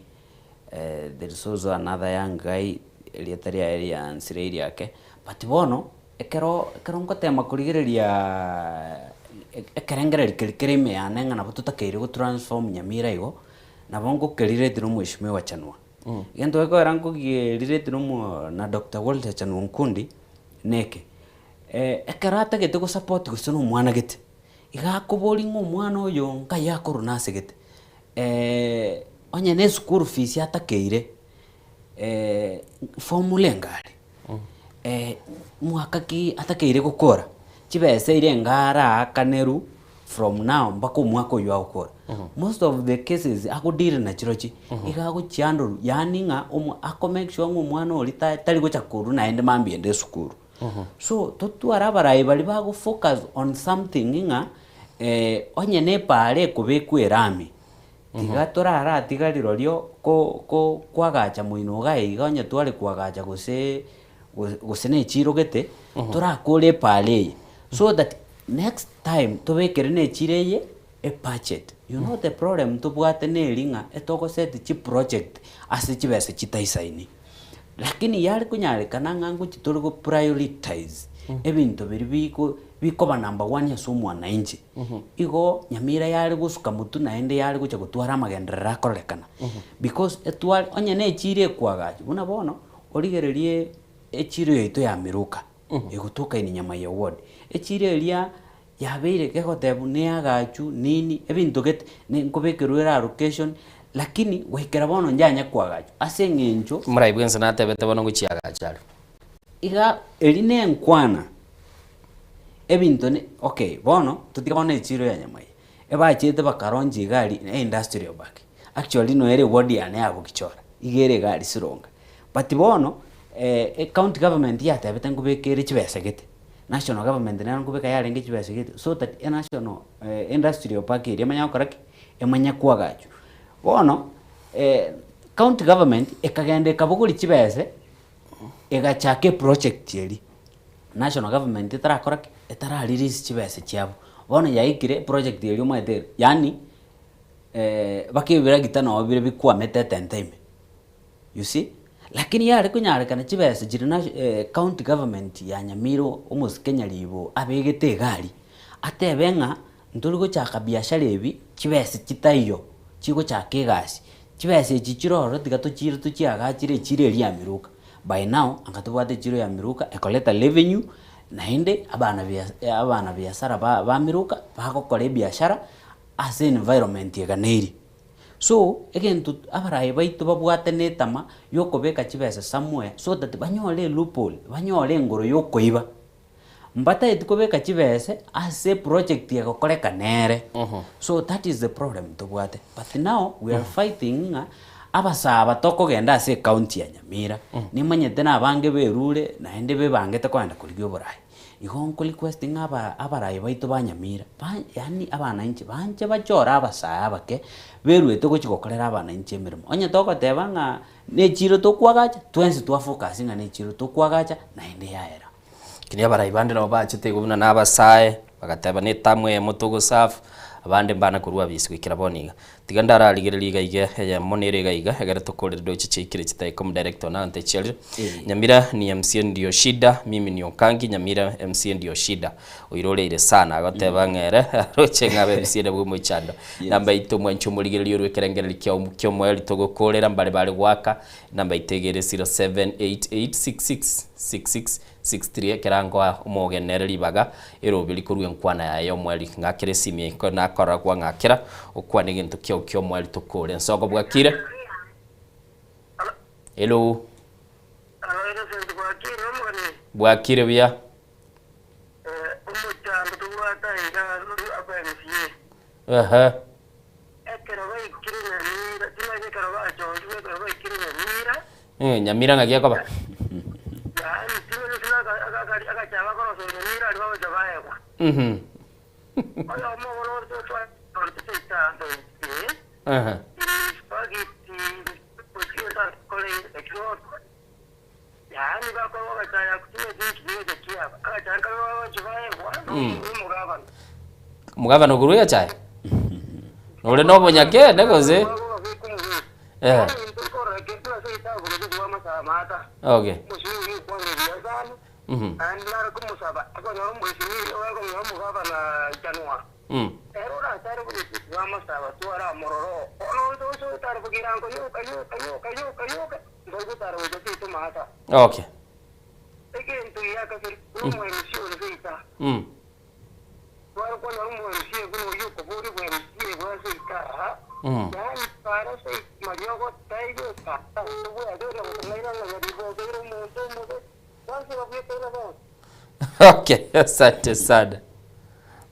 there is also another young guy erieta riaye riansireirie ake, but bono Ekero ekero ngotema korigereria ekerengererio keria kere ime yane ng'a nabo totakeire go transform Nyamira igo, nabo ngokerireti na omweshimiwa Chanua. Egento gekogera nkogirireti na omo na Doctor Walter Chanua Nkundi, neke, Ekero atagete gosupport gose na omwana gete, iga akoboria ng'a omwana oyo nkai akorwa nase gete, onye na eschool fees atakeire, formula engare, mwaka ki atakeire gokora, chibesa eira enga araakanerwe from now mpaka omwaka oywo agokora. Most of the cases agodeal na chirochio, iga agochihandle yaani ng'a omo ako make sure ng'a omwana oria ta tari gocha korwa naende mambia ende esukuru. So totware abarai baria bago focus on something ng'a onye na epaara ekobekwa erami, tiga toraratiga rirorio ko ko kwagacha moino iga iga onye tware kwagacha gose gose na echiro gete, torakore epaara eye so that next time tobekere na echiro eye ebudget. You know the problem tobwate neri ng'a etogoset chiproject ase chibesa chitaisaini. Lakini yare konyarekana ng'a ngochia tore go prioritize ebinto biria biko bikoba number one ase omwananchi. Igo Nyamira yare gosuka motwe naende yare gocha gotwara amagenderero akorekana. Because etware onye na echiro ekoagachwa buna bono, origererie echiro yaito ya Miruka, egotoka in Nyamaiya ward, echiro eria yabeire gegotebwa neagachu nini ebinto gete ne nkobekerwa ere allocation lakini goikera bono njanye koagachwa ase eng'encho. Morai bwensi natebete bono ngochia agacha are. Iga eri nenkwana ebinto ne okay bono totige bono echiro ya Nyamaiya ebachete bakaroncha iga aria ne industrial park actually noyo ere eward yane ya Bogichora iga ere iga aria Sironga but bono ecounty government yatebete nkobeka ere chibesa gete. National government nero nkobeka yarenge chibesa gete so that enational industrial park eria emanye gokora ki? Emanye koagachwa. Bono county government ekagenda ekabogoria chibese egachaka eproject eria, national government etarakora ki? Etara release chibesa chiabo. Bono yaikire eproject eria omanyete ere yaani mpaka ebiragita nabo bire bikwamete etente ime. You see? Lakini yare konyarekana chibesa chiria na county government ya Nyamira omosike Nyaribo abegete egari, atebe ng'a ntori gochaka biashara ebi chibesa chitaiyo chigochaka egasi, chibesa echi chire ororo tiga tochiire tochiagachere echiro eria ya Miruka. By now anga tobwate echiro ya Miruka ekoreta revenue naende abana bia abana biasara ba ba Miruka bagokora ebiashara ase environment eganeiri. So, egento abarai baito babwate na etama yokobeka chibesa somewhere so that banyore eloophole, banyore engoro yokoiba. Mbataeti kobeka chibese ase eproject egokoreka nere. So that is the problem tobwate. But now we are fighting ng'a abasaa aba tokogenda ase ecounty ya Nyamira, nimanyete na abange berure naende bebangete kogenda korigia oborai. Igo nko request ng'a aba abarai baito ba Nyamira, ba yaani abananchi banche bachore abasae abake, beruete gochia gokorera abananchi emeremo. Onye togoteba ng'a na echiro tokwagacha, twensi twa focus ng'a na echiro tokwagacha, naende yaera. Lakini abarai bande nabo bachete igo buna na abasae, bagateba na etamu eyemo togoserve, abande mbana korwa abisi goikera bono iga. Tiga ndararigererie iga iga eyemo nere iga iga egere tokorere doche chiaikire chidakika omodirector one agantechiarire. Nyamira ni MCA ndio shida mimi ni Okangi Nyamira MCA ndio shida oiroreire sana agoteba ng'a ere aroche ng'a abe MCA nabwo omochando. Namba yaito mwanche omorigereria orwe ekerengererio kiao kiomoerio togokorera mbare bare goaka namba yaito iga ere 07886666 63 ekero angoa omogeni nere ribaga erobe rikorua enkwana yaye y'omoerio. Ng'akere esimi eye ko nakora gwang'akera okwane egento kiao ki'omoerio tokore. Ensoko bwakire? Hello. Bwakire buya. Ehe. Eh, Nyamira ng'aki ekoba? Mhm. Ehe. Omogabana okorwa echae? Nore na obonyakende gose? Eh. Okay. Mhm. Mm. Okay. Egento giakabere, nomwerusia ore geita. Tware konyora omwerusia buna oyio okoboria obwerusia bwa ase itaha, yaani para ase mariogo taiyo tata tobwate na gokong'aina ng'a nyaribobeire omonto omobe, bonsi babwekaine bonsi. Okay, asante sana.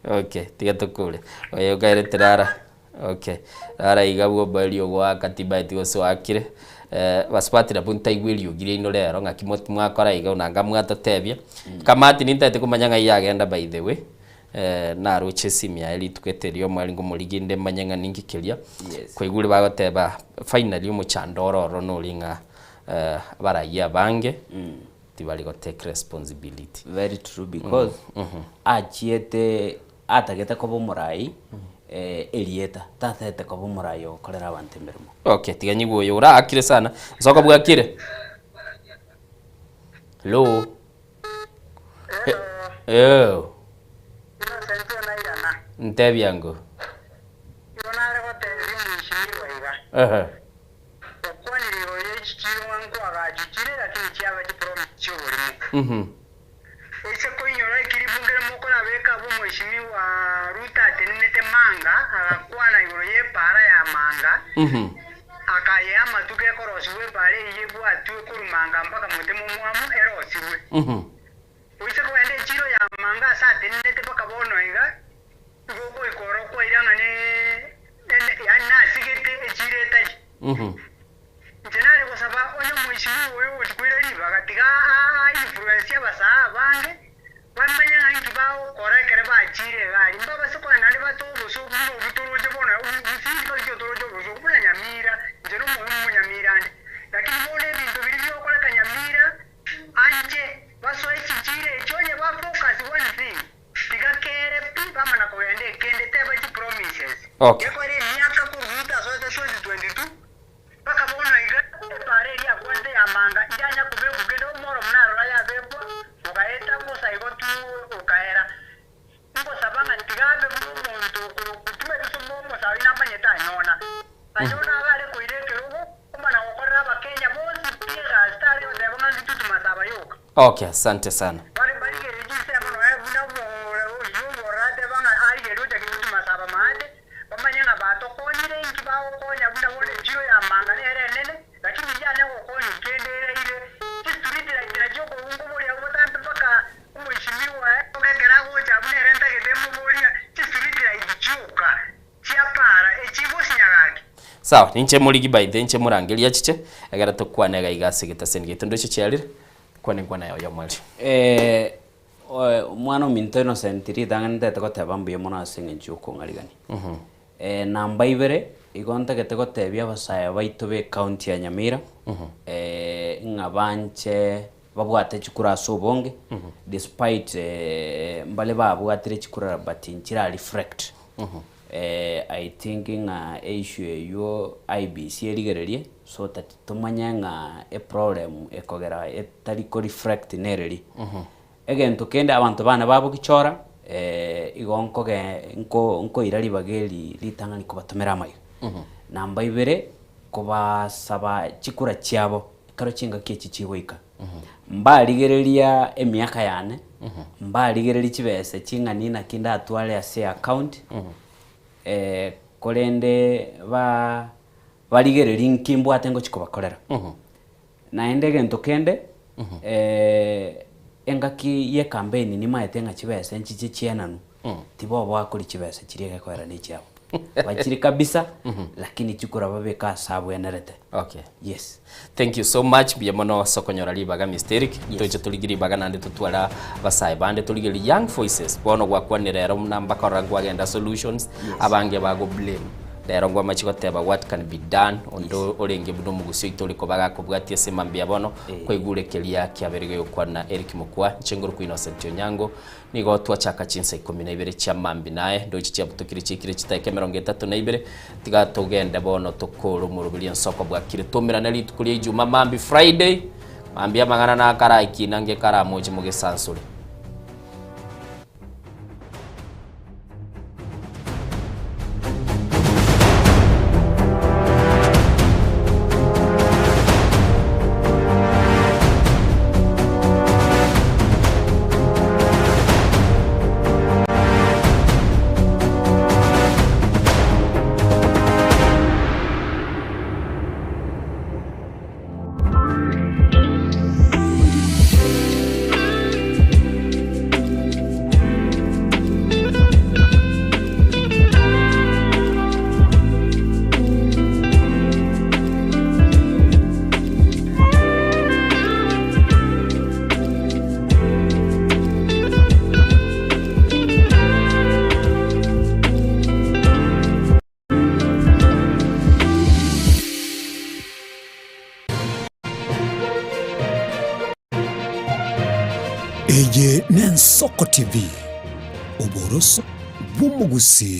Okay, tiga tokore. Oyo okairete rara. Okay, rara iga bwo oboerio ogoaka tibaeti gose oakire. Eh, basubati nabwo ntaigwe eriogi riaino rero ng'aki mot mwakora iga nanga mwatotebia. Kamati nintaete komanya ng'ai yagenda by the way. Eh, naroche esimu yaye rituko ete erio omweri ngomorigia inde manye ng'a ninki keria. Yes. Kwaigure bagoteba finally omochando oro ororo nori ng'a eh, abarayia abange tibari go take responsibility. Very true because achiete atagete koba omorai erieta, tatagete koba omorai ogokorera abanto emeremo. Okay, tiga nyigwe oyo oraakire sana. Nsoka bwakire? Hello? Hello. Ntebia ngo. Ehe. Mhm. Oise koinyora ekiribu nkere mokorabeka abwo Omweshimiwa Ruto atenenete manga, agakwana igoro y'epaara ya manga, akayea amatuko ekorosigwa epaara eyio ebwatwe korwa manga mpaka mote momwamu erosigwe. Oise kogenda echiiro ya manga ase atenenete mpaka bono iga, igo ogoika oro kwaira ng'a ne yaani nasigete echiiro etari. Inche nare gosaba onye omoishimiwa oyo ogochia koira ribaga, tiga a-a-influence abasae abange, bamanye ng'a inki bagokora ekero bachiire egari, mbabase kogenda naende batoe obosooku buna obwo toroche bono, gusii mpaka ekio toroche obosooku buna Nyamira, inche nomoyo omonyamira ande. Lakini bono ebinto biria biokoreka Nyamira, anche basoe chichiiro echio onye ba focus one thing, tiga kere pi bamana kogenda ekende, teba chipromises. Okay. Gekore emiaka korwa Ruto asoete 2022, Mpaka bono iga epaara eria akwanete y'amanga iyanya kobekwa kende omoro buna arora yabekwa, ogaeta bosa igo tu okaera. Ingosaba ng'a tiga abe buna omonto okorokwa ebisomo omosae oyio namanyete anyona. Anyona abe are koira ekerogo, omana gokorera abakenya bonsi pi egasi tare goteba ng'a ngitutu masaba yoka. Okay, asante sana. Bare mbarigererie chinsemo nonya buna omore oyio obororo ateba ng'a arigererie ocha gitutu masaba maate, Bamanye ng'a batokonyire inki bagokonya buna bono echiro y'amanga nere enene, lakini tiyanya gokonywa kende eraire. Chistreet light nachio okorunga oboria botambe mpaka omoishimiwa ekero agocha abwo nere ntagete emoboria chistreet light chioka chia para echi gosinya gaki. Sawa, ninche morigi by the inche morangerie achiche, egere tokwane iga iga ase egetaseni giaito ndoche chiarire, kwane nkwana yago y'omoerio. Eh, Omwana ominto Innocent ritang'ani ntagete goteba mbuya mono ase eng'encho ya okong'arigania. Namba ibere, igo ntagete gotebia abasae baito ba ecounty ya Nyamira, ng'a banche babwate chikura ase obonge, despite mbare babwatire chikura but nchira reflect. I think ng'a eissue eywo IEBC erigererie so that tomanye ng'a eproblem ekogera etari ko reflect nereri. Egento kende abanto bane babogichora igo nkoge nko nkoira ribaga eri ritang'ani kobatomera amaiga. Namba ibere, kobasaba chikura chiabo ekero chingaki echi chigoika. Mbarigereria emiaka yane, mbarigereria chibesa ching'ani naki ndatware ase account, korende ba barigererie nki mbwate ngochia kobakorera. Naende egento kende, engaki ye campaign nimaete ng'a chibesa nchiche chienanwe, tiboboa koria chibesa chiria egekoera ne echiabo. Bachire kabisa, lakini chikura babeke ase abwenerete. Okay. Yes. Thank you so much mbuya mono ase okonyora ribaga Mister Eric. Toche torigie ribaga naende totware abasae bande torigererie young voices. Bono gwakwanire ero buna mbakorora nkwagenda solutions, abange bago blame. Rero ngwamache goteba what can be done, onde orenge buna omogusi oito ore koba gakobwatia ase mambia bono, kwaigure keria kiabeire gegokwana Eric Mokua, inche ngorokwa Innocent Onyango, Nigo twachaka chinsa ikomi na ibere chia mambia naye ndoche chiabutokire chiikire chidakika 32, tiga togende bono tokore omoroberi ensoko bwakire toumerane rituko ria ijuma mambia Friday, mambia amang'ana nakaraikina ngekaramoche mogesansore. Eye n'Ensoko TV, oboroso bw'omogusii.